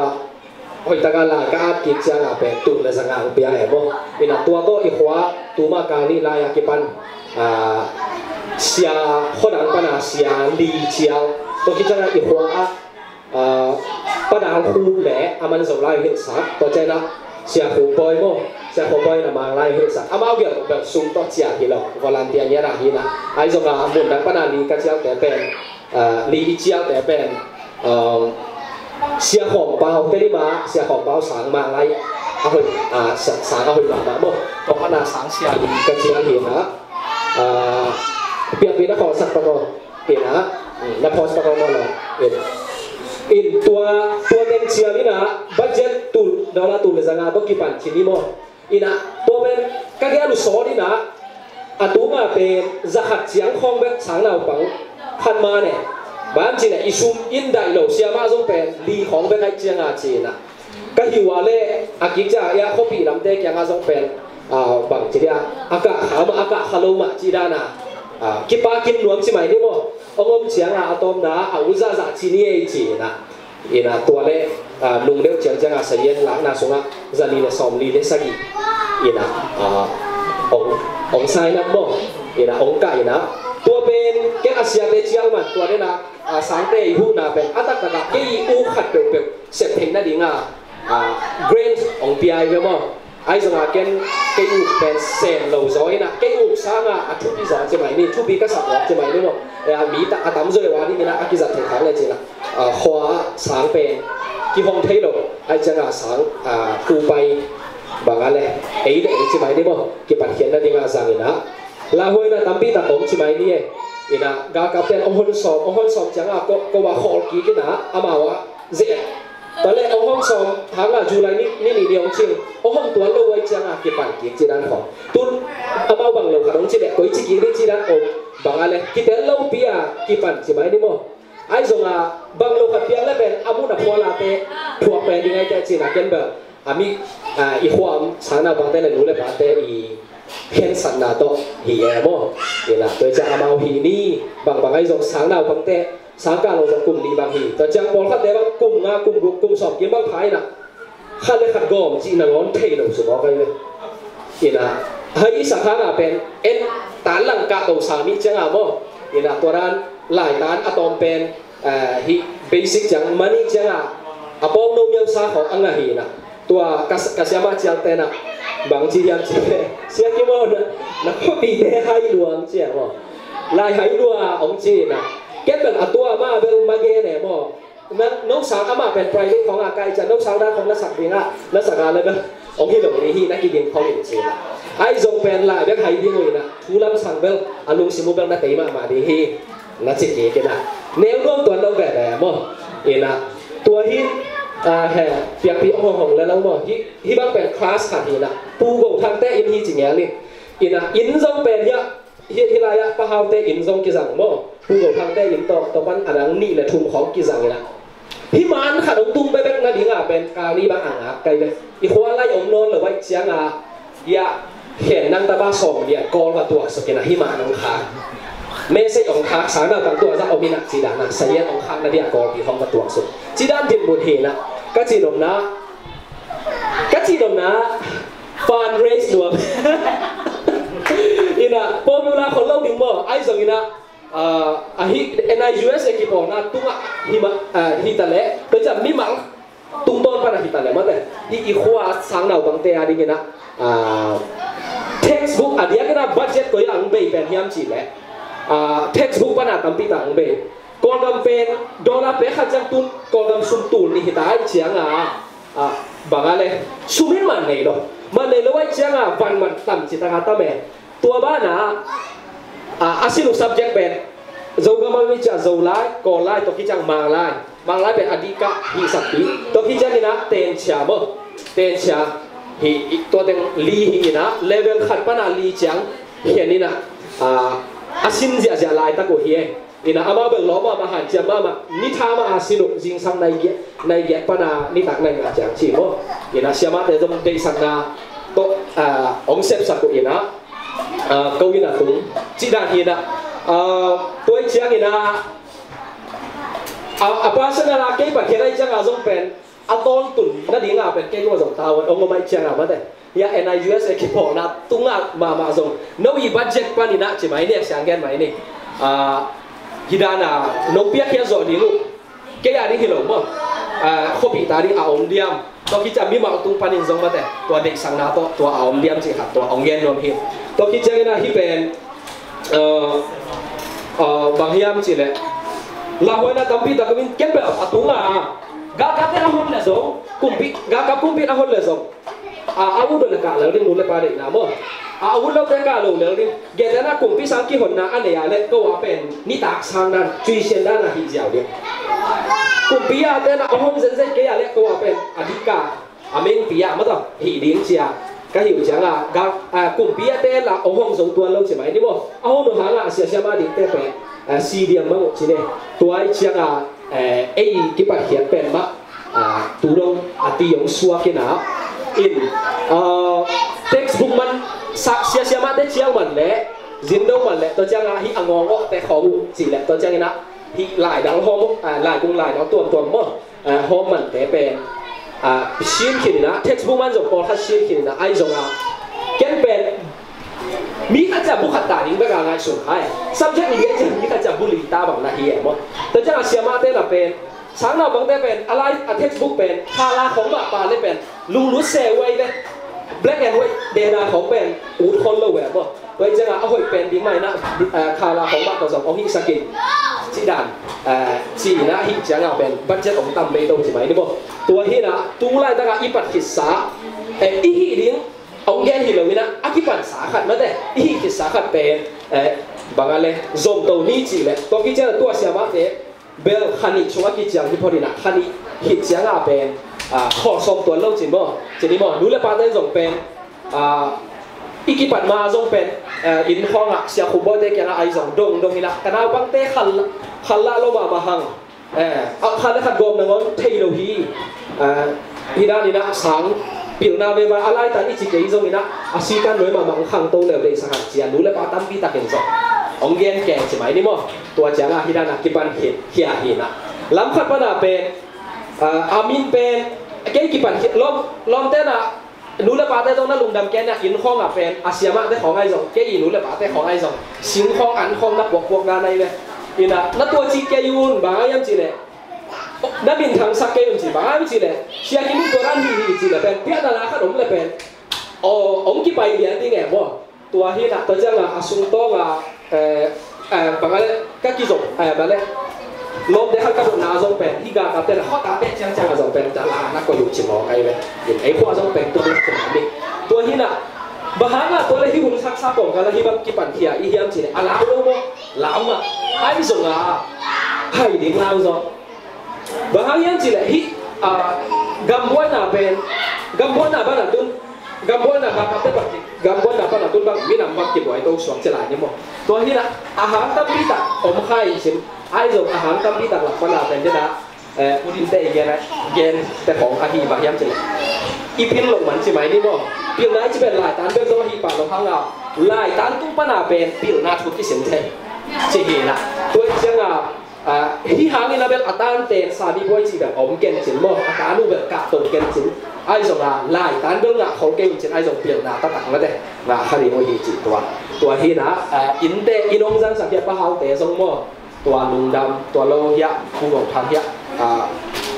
Hoih taka lai ka at kik cianga pen tul le zanga ang pia e maw. Ina tua tawh i khua tuma kal nih lai a kipan, ah, sia khuadang pana sia li cial. Tua kicianga i khua ah, ah, padang khu le a man zo lai hilhsak. Tua ciana sia khu pawi maw. Sia khu pawi na mang lai hilhsak. Amau gel bel sum tawh cial hi lo. Volunteer ni a ra hi na. Ai zonga mun dang pana li ka cial te pen, ah, li i cial te pen, ah, sia khawm pau te lima, sia khawm pau sang mang lai. A hoih, ah, sa-, sang a hoih mahmah maw. Tua pana sang sia li ka cial hi na. Ah, piakpi na khawsak pa ko. Ina, na post pa ko maw lo. In, in tua, tua teng cial ina, budget tul, dollar tul le zanga bawk kipan cini maw. Ina, tua pen, ka gel uh sawt ina, a tunga pen, zakhat ciang khawng bek sang naupang, khat ma ne. Ban cina i sum in daih lo, siama zong pen, li khawng bek ai cianga cina. Ka hiu a le, a kik cia, ia khuapi lamte kianga zong pen, ah, bang ci dia, a kah kha mah, a kah kha lo mah ci dana, ah, kipa kin nuam ci mai ni maw, ong om cianga, a tawmna, a uza za ci ni ei cina. Ina tua le, ah, nung deuh ciang cianga sayen lakna sunga, zali le sawm li le sagi. Ina, ah, ong, ong sai nak maw. Ina, ong ka ina. Tua pen, ken a siate ciang man, tua le na, ah, sangte i huhna pen, a taktakah, kei i uh khat peuhpeuh, sep theihna dinga, ah, grant ong piai ve maw. Ai zonga ken kei uk pen sem lo zaw ina, kei uk sanga a thupi zaw ci mai ni, thupi ka sak zaw ci mai ni maw. E, a mi ta a tam zaw e wa ding ina a kizat thei khang le cina. Ah, khua sang pen kihong thei lo, ai cianga sang, ah, kupai banga le, ei le ei ci mai ni maw, kipan khiatna dinga zang ina. Lahuaina tampi tak om ci mai ni e. Ina, galkap pen ong hon sawm, ong hon sawm cianga ko, ko wa khol kik ina, amau a zeh. Tua le ong hong sawm hanga July ni, ni, ni, ni ong cing. Ong hong tuan lo wai cianga kipan kik ci dan hong. Tun amau bang lo khat ong ci le koi ci kik ni ci dan ong banga le. Kitel lo pia kipan ci mai ni maw. Ai zonga bang lo khat piang le pen amu na phualate thuak pen ding ai te cina ken bel. Ami, ah, i khuam sang naupangte le nu le pate i khensatna tawh hi e maw. Ina, tua cia amau hi ni, bang bang ai zong sang naupangte, sang ka lo zong kum nih bang hi. Tua ciang pawlkhatte bang kum nga, kum guk, kum sawm kim bang pha ina. Khat le khat gawm cih nangawn thei lo sum aw kai ve. Ina, hai i sak hanga pen, en tan lang kah to sang nih cianga maw. Ina, tua dan, lai tan a tawm pen, ah, hi basic ciang, money cianga, a pawng no miau sa khawng a ngah hi na. Tua ka, ka siama ciang tena, bang ci hiam ci le, sia kimaw na, na khuapi te hai luang cia maw. Lai hai lua ong ci na. Ken bel a tua ma bel ma gen e maw. Na, no sang ama pen private khawng a kai cia, no sang dan khawng na sak ding a, na sak a le bel. Ong hi lo ni hi na kiding khawng in ci na. Ai zong pen lai bek hai ding ui na, thu lam sang bel, a lungsim uh bel na tei mahmah ding hi. Na ci kik ina. Neu nuam tuan lo veve maw. Ina. Tua hi, ah, he, piakpi ong hong hong le lo maw. Hi, hi bang pen class khat hi na. Pu Go Thang te inn hi ci ngel ni. Ina, inn zong pen hi a, hi, hi lai a, Pa Hau te inn zong kizang maw. Pu Go Thang te inn tawh, tawh pan a dang nih le thum khawng kizang ina. Hi man khat ong tung bebek na ding a pen, kal ni bang a ngak kai le. I khua lai om nawn lo vai ciang a. Ia, khen nang tapa sawm lian kawl va tuak suk ina hi mah nang kha. Message ong khak sang nang tang tuak zah om ina ci dan a, sayan ong khak na dia kawl pi hong va tuak suk. Ci dan dim mut hi na. Ka ci nopna, ka ci nopna, fundraise nuam. Ina, formula khol lo ding maw, ai zong ina, ah, a hi, N I U S A kipawlna tungah hi mah, ah, hi ta leh, tua ciang mi mang, tungtawn pana hi ta le mate. Hi i khua sang naupangte a dingin a, ah, textbook a diakin a budget koi a ang bei pen hiam ci le. Ah, textbook pana tampi ta ang bei. Kawlgam pen dollar pe khat ciang tun Kawlgam sum tul nih hi ta ai ciang a, ah, bang a le sum in man nei lo. Man nei lo ai ciang a van man tam ci ta ka tam e. Tua bana, ah, a sin uh subject pen Zogam a mi cia Zolai, Kawllai, tua khiciang Manglai. Manglai pen a dihkah hihsakpi. Tua khiciang ina tenchia maw. Tenchia hi, tua teng li hi ina level khat pana li ciang hian ina, ah, a sin ziahziah laitak uh hi e. Ina amau bel lawm mahmah hanciam mahmah, ni tha mah a sin uh, zingsang nai giat, nai giat pana nitak nai nga ciang ci maw. Ina siamate zong deihsakna tawh, ah, ong sepsak uh ina, ah, ko ina tung cih dan hi ina, ah, tua ciang ina, ah, a personal a kei Pathian ai ciang a zong pen a tawntun nadinga pen kei tungah zong tavuan hong om ahih ciangah mate. Hia N I U S A kipawlna tungah mahmah zong no i budget paninah ci mai ni, a siang gen mai ni. Ah, hidana no piakhia zawh ding uh. Kei a ding hi lo maw. Ah, khuapihte a ding a om diam. Tua khit ciang mimal tung panin zong mate, tua deihsakna tawh tua a om diam cih khat tua hong gen nuam hi. Tua khit cianginah hih pen, ah, ah, bang hiam cihleh, lauhuaina tampi tak om in, ken bel a tunga galkapte a hon leh zong, kumpi, galkap kumpi a hon leh zong, a, a ut lo leh kah lel ding, nu le pa deihna maw. A, a ut lote kah lo lel ding. Gentehna kumpi sang kihonna a nei a leh ko a pen nitak sang dan, cuisian dan a hih ziau ding. Kumpi a tenah a hon zenzen kei a leh ko a pen a dika, a mengpi a maw, tawh hih ding cia ka hilh cianga, ga, a, kumpi a te la a hong zo tuan lo ci mai ni maw. A hong lo hanga a siasiama dingte pen, a, si diam mang uh ci ne. Tua ahih cianga, eh, ei kipatkhiat pen mah, ah, tu dong a ti hong suak in ah, in, ah, textbook man sak siasiamate ciang man leh, zindo man leh, tua cianga hih a ngawngawhte khawng uh cih leh, tua ciangin ah hih laidal hawm, ah, laikung laidal tuamtuam maw, ah, hawm mante pen, ah, sin khin in ah, textbook man zong pawlkhat sin khin in ah, ahi zongah ken pen mi khat ciah bu khat ta ding bek a ngaihsun kha e. Subject li ahih ciang mi khat ciah bu li ta bang na hi e maw. Tua ciangah siamate na pen, sang naupangte pen, a lai, a textbook pen, khala khong mah pa le pen, lunglut se uai le, black and white dena khong pen, ut khol lo e maw. Tua ahih ciangah a hoih pen ding mah inah, eh, khala khong mah tawh zong hong hihsak in. Cih dan, eh, ci inah ahih ciangah pen, budget hong tam bei to ci mai ni maw. Tua hinah, tu laitakah i pat khitsa, eh, i hih ding, hong gen hi lo inah, a kipansa khat mate, i hih khitsa khat pen, eh, bang a le, zom to ni cih leh, tua khit ciangah tua siamate, bel kha nih sungah kiciang hi phot inah, kha nih khit ciangah pen, ah, khawl sawm tuan lo cin maw, cin hi maw, nu le pate zong pen, ah, i kipat ma zong pen, ah, inn khawngah, Sia Khum Bawite kiangah ahi zong dongdong inah, ka naupangte khal, khal lah lo mahmah hang. Eh, a khat le khat gawm nangawn thei lo hi. Eh, hi dan inah sang pilna veva a laitan i ci kei zong inah a sikan nuai mahmah hong khangto leu deihsak hang cia nu le pa tampi takin zong hong gen keng ci mai ni maw. Tua ciangah hi dan a kipan khit khia hi inah. Lam khat pana pen, eh, a min pen kei kipan khit lawm, lawmte na nu le pate zong na lungdam kei na inn khawngah pen a siamahte khawng ahi zong, kei i nu le pate khawng ahi zong, sing khawng an khawng na puakpuak dan ahi ve. Inah na tua cih kei un bang a hiam cih leh, na minthangsak kei un ci bang a hiam cih leh, sia kimu tua dan hi hi cih leh pen piakna la khat om leh pen, aw, hong kipai lian ding e maw. Tua hinah tua ciangah a sungtawngah, eh, eh, bang a le ka kizom, eh, bang a le lawmte khat ka dotna zong pen, hih galkapte na khawta peh ciangciangah zong pen, ta la na koih uh ci maw kai ve. In ei khua zong pen tua lak ci maw ni. Tua hinah, bang hangah tua le hih hun saksa kawmkal a hih bang kipan khia i hiam cih leh, a lau lo maw, lau mah. Ahi zongah, hai ding lau zong. Bang hang hiam cih leh hih, ah, gambuaina pen, gambuaina bana tun, gambuaina bang kapte bang, gambuaina bana tun bang, minam bang kibuai to suak ci lai ni maw. Tua hinah, a hang tampi tak om kha in cin, ahi zong a hang tampi tak lak pana pen dena, eh, pu dinte i gen a, gente khawng ahi bang hiam cih leh. I pil lo man ci mai ni maw. Pilna i ci pen laitan bek zong ahi pah lo hangah, laitan tung pana pen pilna thu kisin thei. Ci hinah. Tua ciangah, ah, hih hangin a bel a tante sami buai cih bel om ken cin maw, a tan uh bel kah to ken cin. Ahi zongah laitan bel ngah khol kei un cin, ahi zong pilna taktak mate ngah kha ding uh hi cih tua. Tua hinah, ah, innte, inn hong zangsak hia, pa Haute zong maw, tua lungdam, tua lo hia, Pu Ngong Thang hia, ah,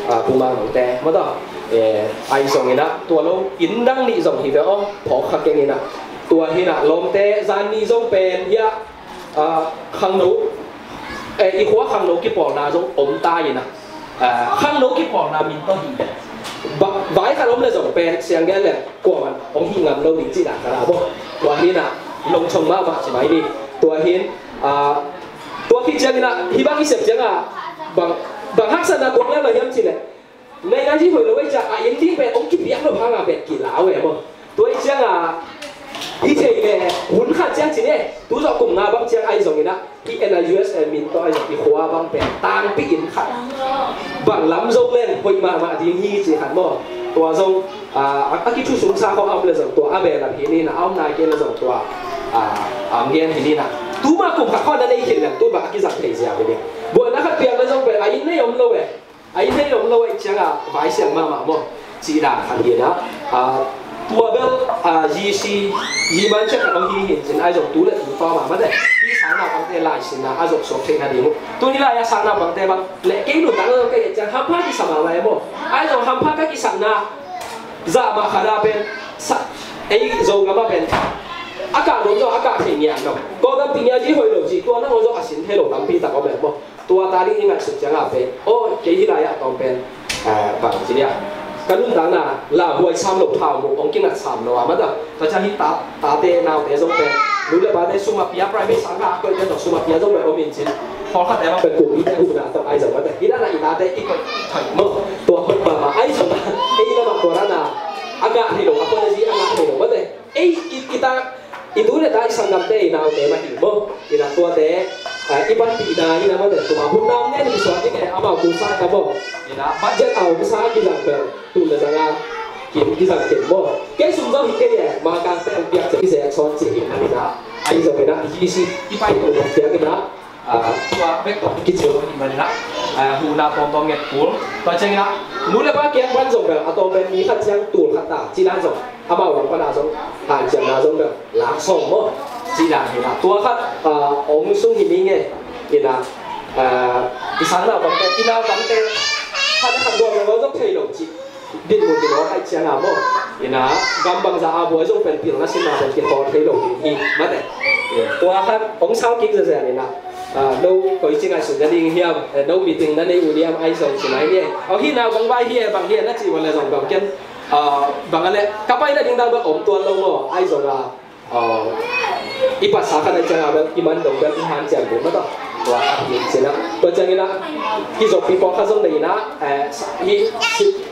ah, Pu Mang Ngongte maw tawh. Eh, ahi zong inah, tua lo inn dang nih zong hi ve aw, phawk kha keng inah. Tua hinah lawmte zan ni zong pen hia, ah, khangno, eh, i khua khangno kipawlna zong om ta inah. Ah, khangno kipawlna min tawh hi. Ba-, vai khat om le zong pen siang gen le kuaman hong hih ngam lo ding cih dan khat a maw. Tua hinah longchong mahmah ci mai ni. Tua hin, ah, tua khit ciangin ah hih bang i sep ciangah bang, bang haksatna tuak lel lo hiam cih leh, ngaingai hi hoih lo ei ciah a inn ding pen hong kipiak lo hangah pen kilau e maw. Tua i ciangah hi thei le hun khat ciang cin e, tu zawh kum nga bang ciang ahi zongin ah hih N I U S A min tawh ahi zong i khua bang pen tangpi inn khat bang lam zong leng hoih mahmah ding hi ci khat maw. Tua zong, ah, a, a kithu sungsa khawng a om le zong tua a behlap hi ni na, a om nai kei le zong tua, ah, a om gen hi ni na. Tuma kum khat khawng na nei khin leng tu bang a kizang thei ziau hi ni. Buaina khat piang le zong pen a inn nei om lo e. A i thei lo lo a i cianga vai siang mahmah maw. Cih dan khat hi na. A, tua bel, a, G C, G man ciang khat hong hi hi cin a i zong tu le tu tawm a mate. Hi sang naupangte lai sin na a zong suak theih na ding uh. Tuni lai a sang naupangte bang le kei nuntak lo kei ciang hampha kisam a lai maw. A i zong hampha ka kisam na. Zah mah khat a pen sa, ei Zogam a pen a kah nuam zong a kah thei ngian lo. Kawlgam ti ngian hi hoih lo cih tua nangawn zong a sin thei lo tampi tak om em maw. Tua ta ding i ngaihsut ciangah pen aw kei hi lai-ah tawm pen, eh, bang ci dia ka nuntakna lauhuai sam lo thau mu hong kingat sam lo a mata. Tua ciang hi ta, tate naute zong pen nu le pate sum a pia primary sang kha a koihte tawh sum a pia zong pen om in cin. Pawlkhat te bang pen kum i te huhna tawh ai zong mate. Hi dana i tate i koih thoih maw. Tua hoih mahmah ai zong ei lamah tua dana a gah thei lo a pawlezi a gah thei lo mate. Ei i, i ta i tu le ta i sanggamte i naute mah hi maw. Ina tuate, ah, i panpihna hi na mate. Tuma hun nang ngen hi suak ding e amau tu sa ka maw. Ina budget a om sa kizang bel tu le zanga kin kizang kin maw. Kei sum zong hi kei e ma kangte ang piak se kizek sawn ci hi na ina. Ai zong ina hi si i pai tu piak ina. Ah, tua bek tawh kicil hi manin ah, ah, huhna tawmtawm nget kul. Tua ciangin ah nu le pa kiang pan zong bel a tawm pen mi khat ciang tul khat ta cina zong amau lam pana zong hanciamna zong bel lak sawm maw. Cina hi na tua khat, ah, ong sung hi mi nge ina, ah, i sang naupangte i naupangte khat le khat duam le zong thei lo cih. Dinmun dinmun a khaih cianga maw. Ina gam bangza a buai zong pen pilna sinna pen kikhawl thei lo ding hi mate. Tua khan hong sau kik zezen ina, ah, no koi ci ngaihsun na ding hiam, eh, no meeting na nei uh hiam ai zong ci nai ni. Aw hi na bang vai hi e bang hi e na ci uh le zong bang ken, ah, bang a le ka pai na ding dang bang om tuan lo maw ai zong a. Aw, i pasa khat a ciangah bel i man dong bel i hanciam ding mah tawh. Tua a hi cina tua ciangin ah kizoppi pawlkhat zong nei inah, eh, hi,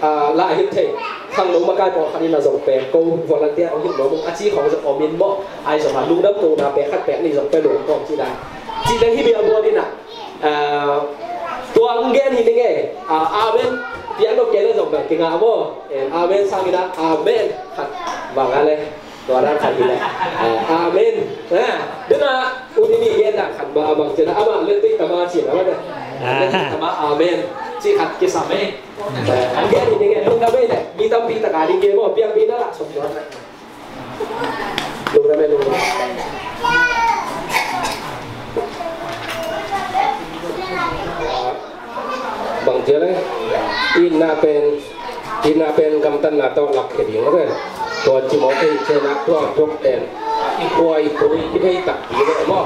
ah, la a hip thei khangno makai pawlkhat in a zong pek ko volunteer a hip nuam a ci khawng zong om in maw. Ai zong a lungdam tona pek khat pek nih zong pek lung kawm ci dan ci dan hi bia buat inah, eh, tua ang gen hi ning e, ah, amen piang dok kei le zong bel kingah maw. Eh, amen sang inah amen khat bang a le. Tua dan khat hi leh. Ah, amen. Ah, dena uni ni gen dan khat ma amang cina ama lettei tama cina ma da. Lettei tama amen. Ci khat kisam e. Ah, an gen ni nge lungdam e le. Mi tampi tak a ding gen mo piang pi na la som tua. Lungdam e lungdam. Bang cia le, itna pen, itna pen gamtatna tawh lakkhia ding a ve. Tua Timothy cihna tua tuk pen i khua i tu i vei takpi le maw,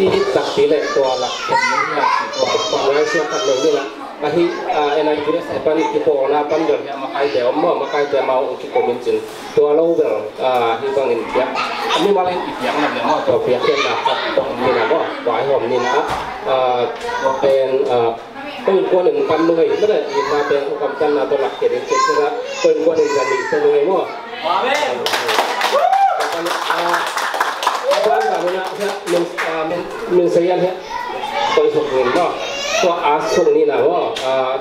i it takpi le tua lakkhia ding hi a ci tua tua lai sia khat lo ni la. Ahi, ah, N I P S a pan kipawlna pan bel hi a makaite om maw, makaite mau kikomin cin. Tua lo bel, ah, hi bangin piak. Mimal in i piakna bel maw, tua piak piakna khat tawh om ni na maw, tua hi om ni na. Ah, tua pen, ah, Ko innkuan in pan nung ei, mate, itna pen ko gamtatna tawh lak kei ding cih ciangah ko innkuan in zan nih pen nung ei maw. Amen. Ah, a ban zan nung ah, min, ah, min, min sayan he. Ko i suk ning maw. Ko a suk ni na maw. Ah,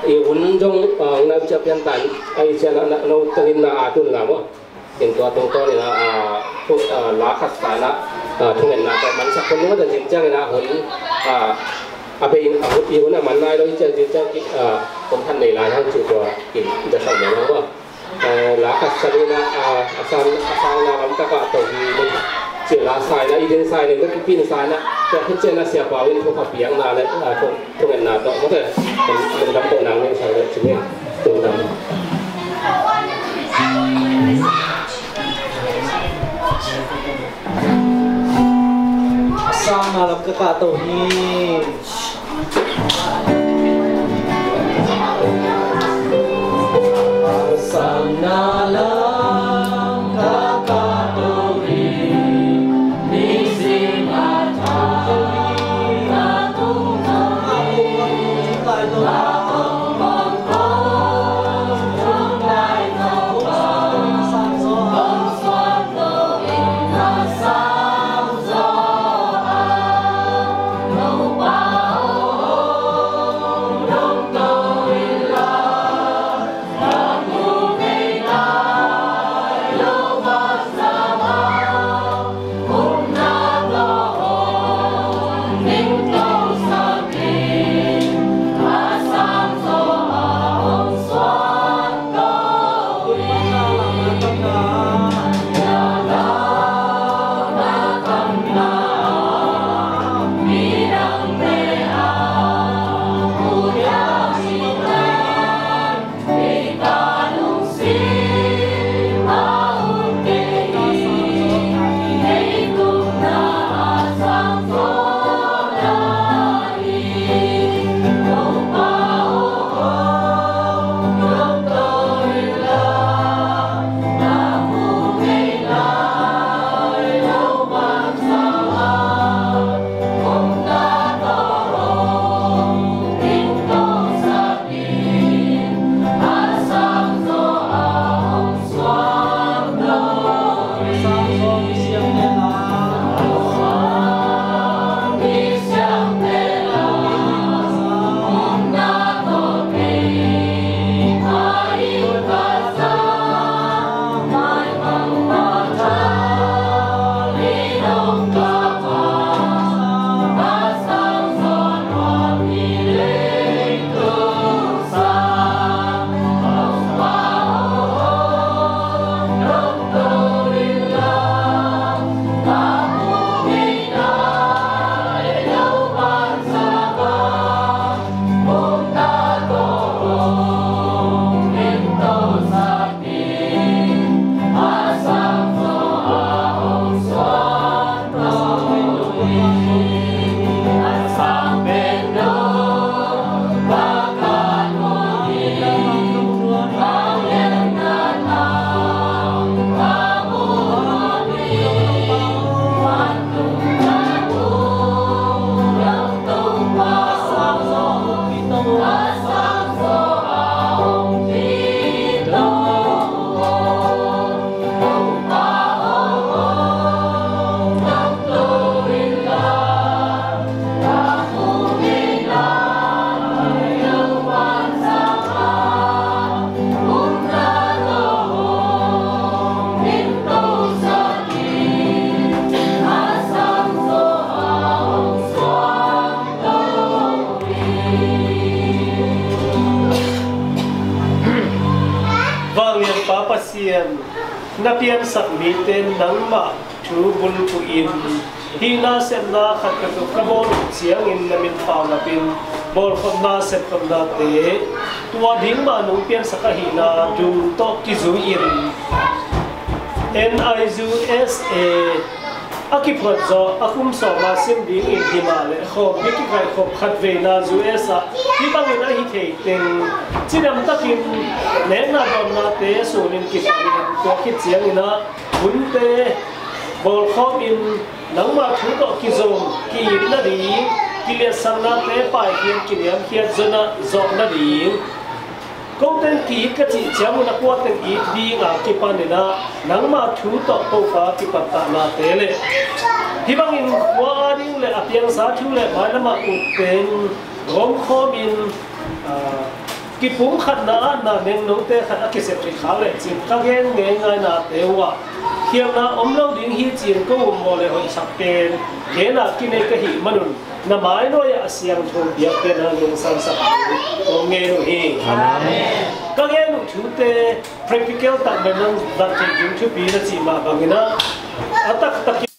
i hun zong, ah, na cia pian tan, ai cia na, na, na tengin na a tun la maw. In tua tungtawn in a, a, thu, a, la khat sa in a, a, thungetna tawh mansak hun ding a, zing ciangin a hun, a, a bei in a hun, i hun a man nai lo i ciang zing ciang ki, a, hun khat nei lai hang ci tua in da sak mai lo a. A, la khat sa in a, a, a sang, a sang na lam tak a to hi ni. Ci la sa in a, i din sa in a, ka kipin sa in a, tua hi ciang a sia pau in thu kha piang na le, a, thu Thungetna tawh mawte lungdam ko nang ngen sang leh cih ni. Lungdam. Sang na lam ka kah to hi. Sang na lam ka kah to hi. Na piansak mite nangmah thu bulphuh in, hih nasepna khat ka tuk ka bawl uh ciangin na min paulapin bawlkhopna sepkhopnate tua ding mah nong piansak ahihna dum tawh kizui in, N I U S A a kiphuat zawh a kum sawma sim dingin himah le khawmpi kikaihkhop khat veina U S ah hih bangin a hi thei teng cidam takin nekna dawnnate sunin kipanin tua khit ciangin ah hunte bawlkhawmin nangmah thu tawh kizom ki-it nading kiliatsaknate paikhiat kiniamkhiat zona zawh nading. Kote in ki-it ka cih ciangun a kuate in it dinga kipanin ah nangmah thu tawh Topa kipattah nate le hih bangin khua ading le a piangsa thu le mailamah utte in gawmkhawmin, aa, kipumkhatna ah na nengnote khat a kisep khit khak le cin ka gen ngeingainate uh ah khialhna om lo ding hi ci-in ko um maw le hoihsak pen genah kinei ka hih manun na mainuai-ah a siangtho biakpiakna lungsamsak kong ngen uh hi. Amen. Ka ngen uh thute practical tak man nang zat theih ding thupi na cih mah bangin ah a taktak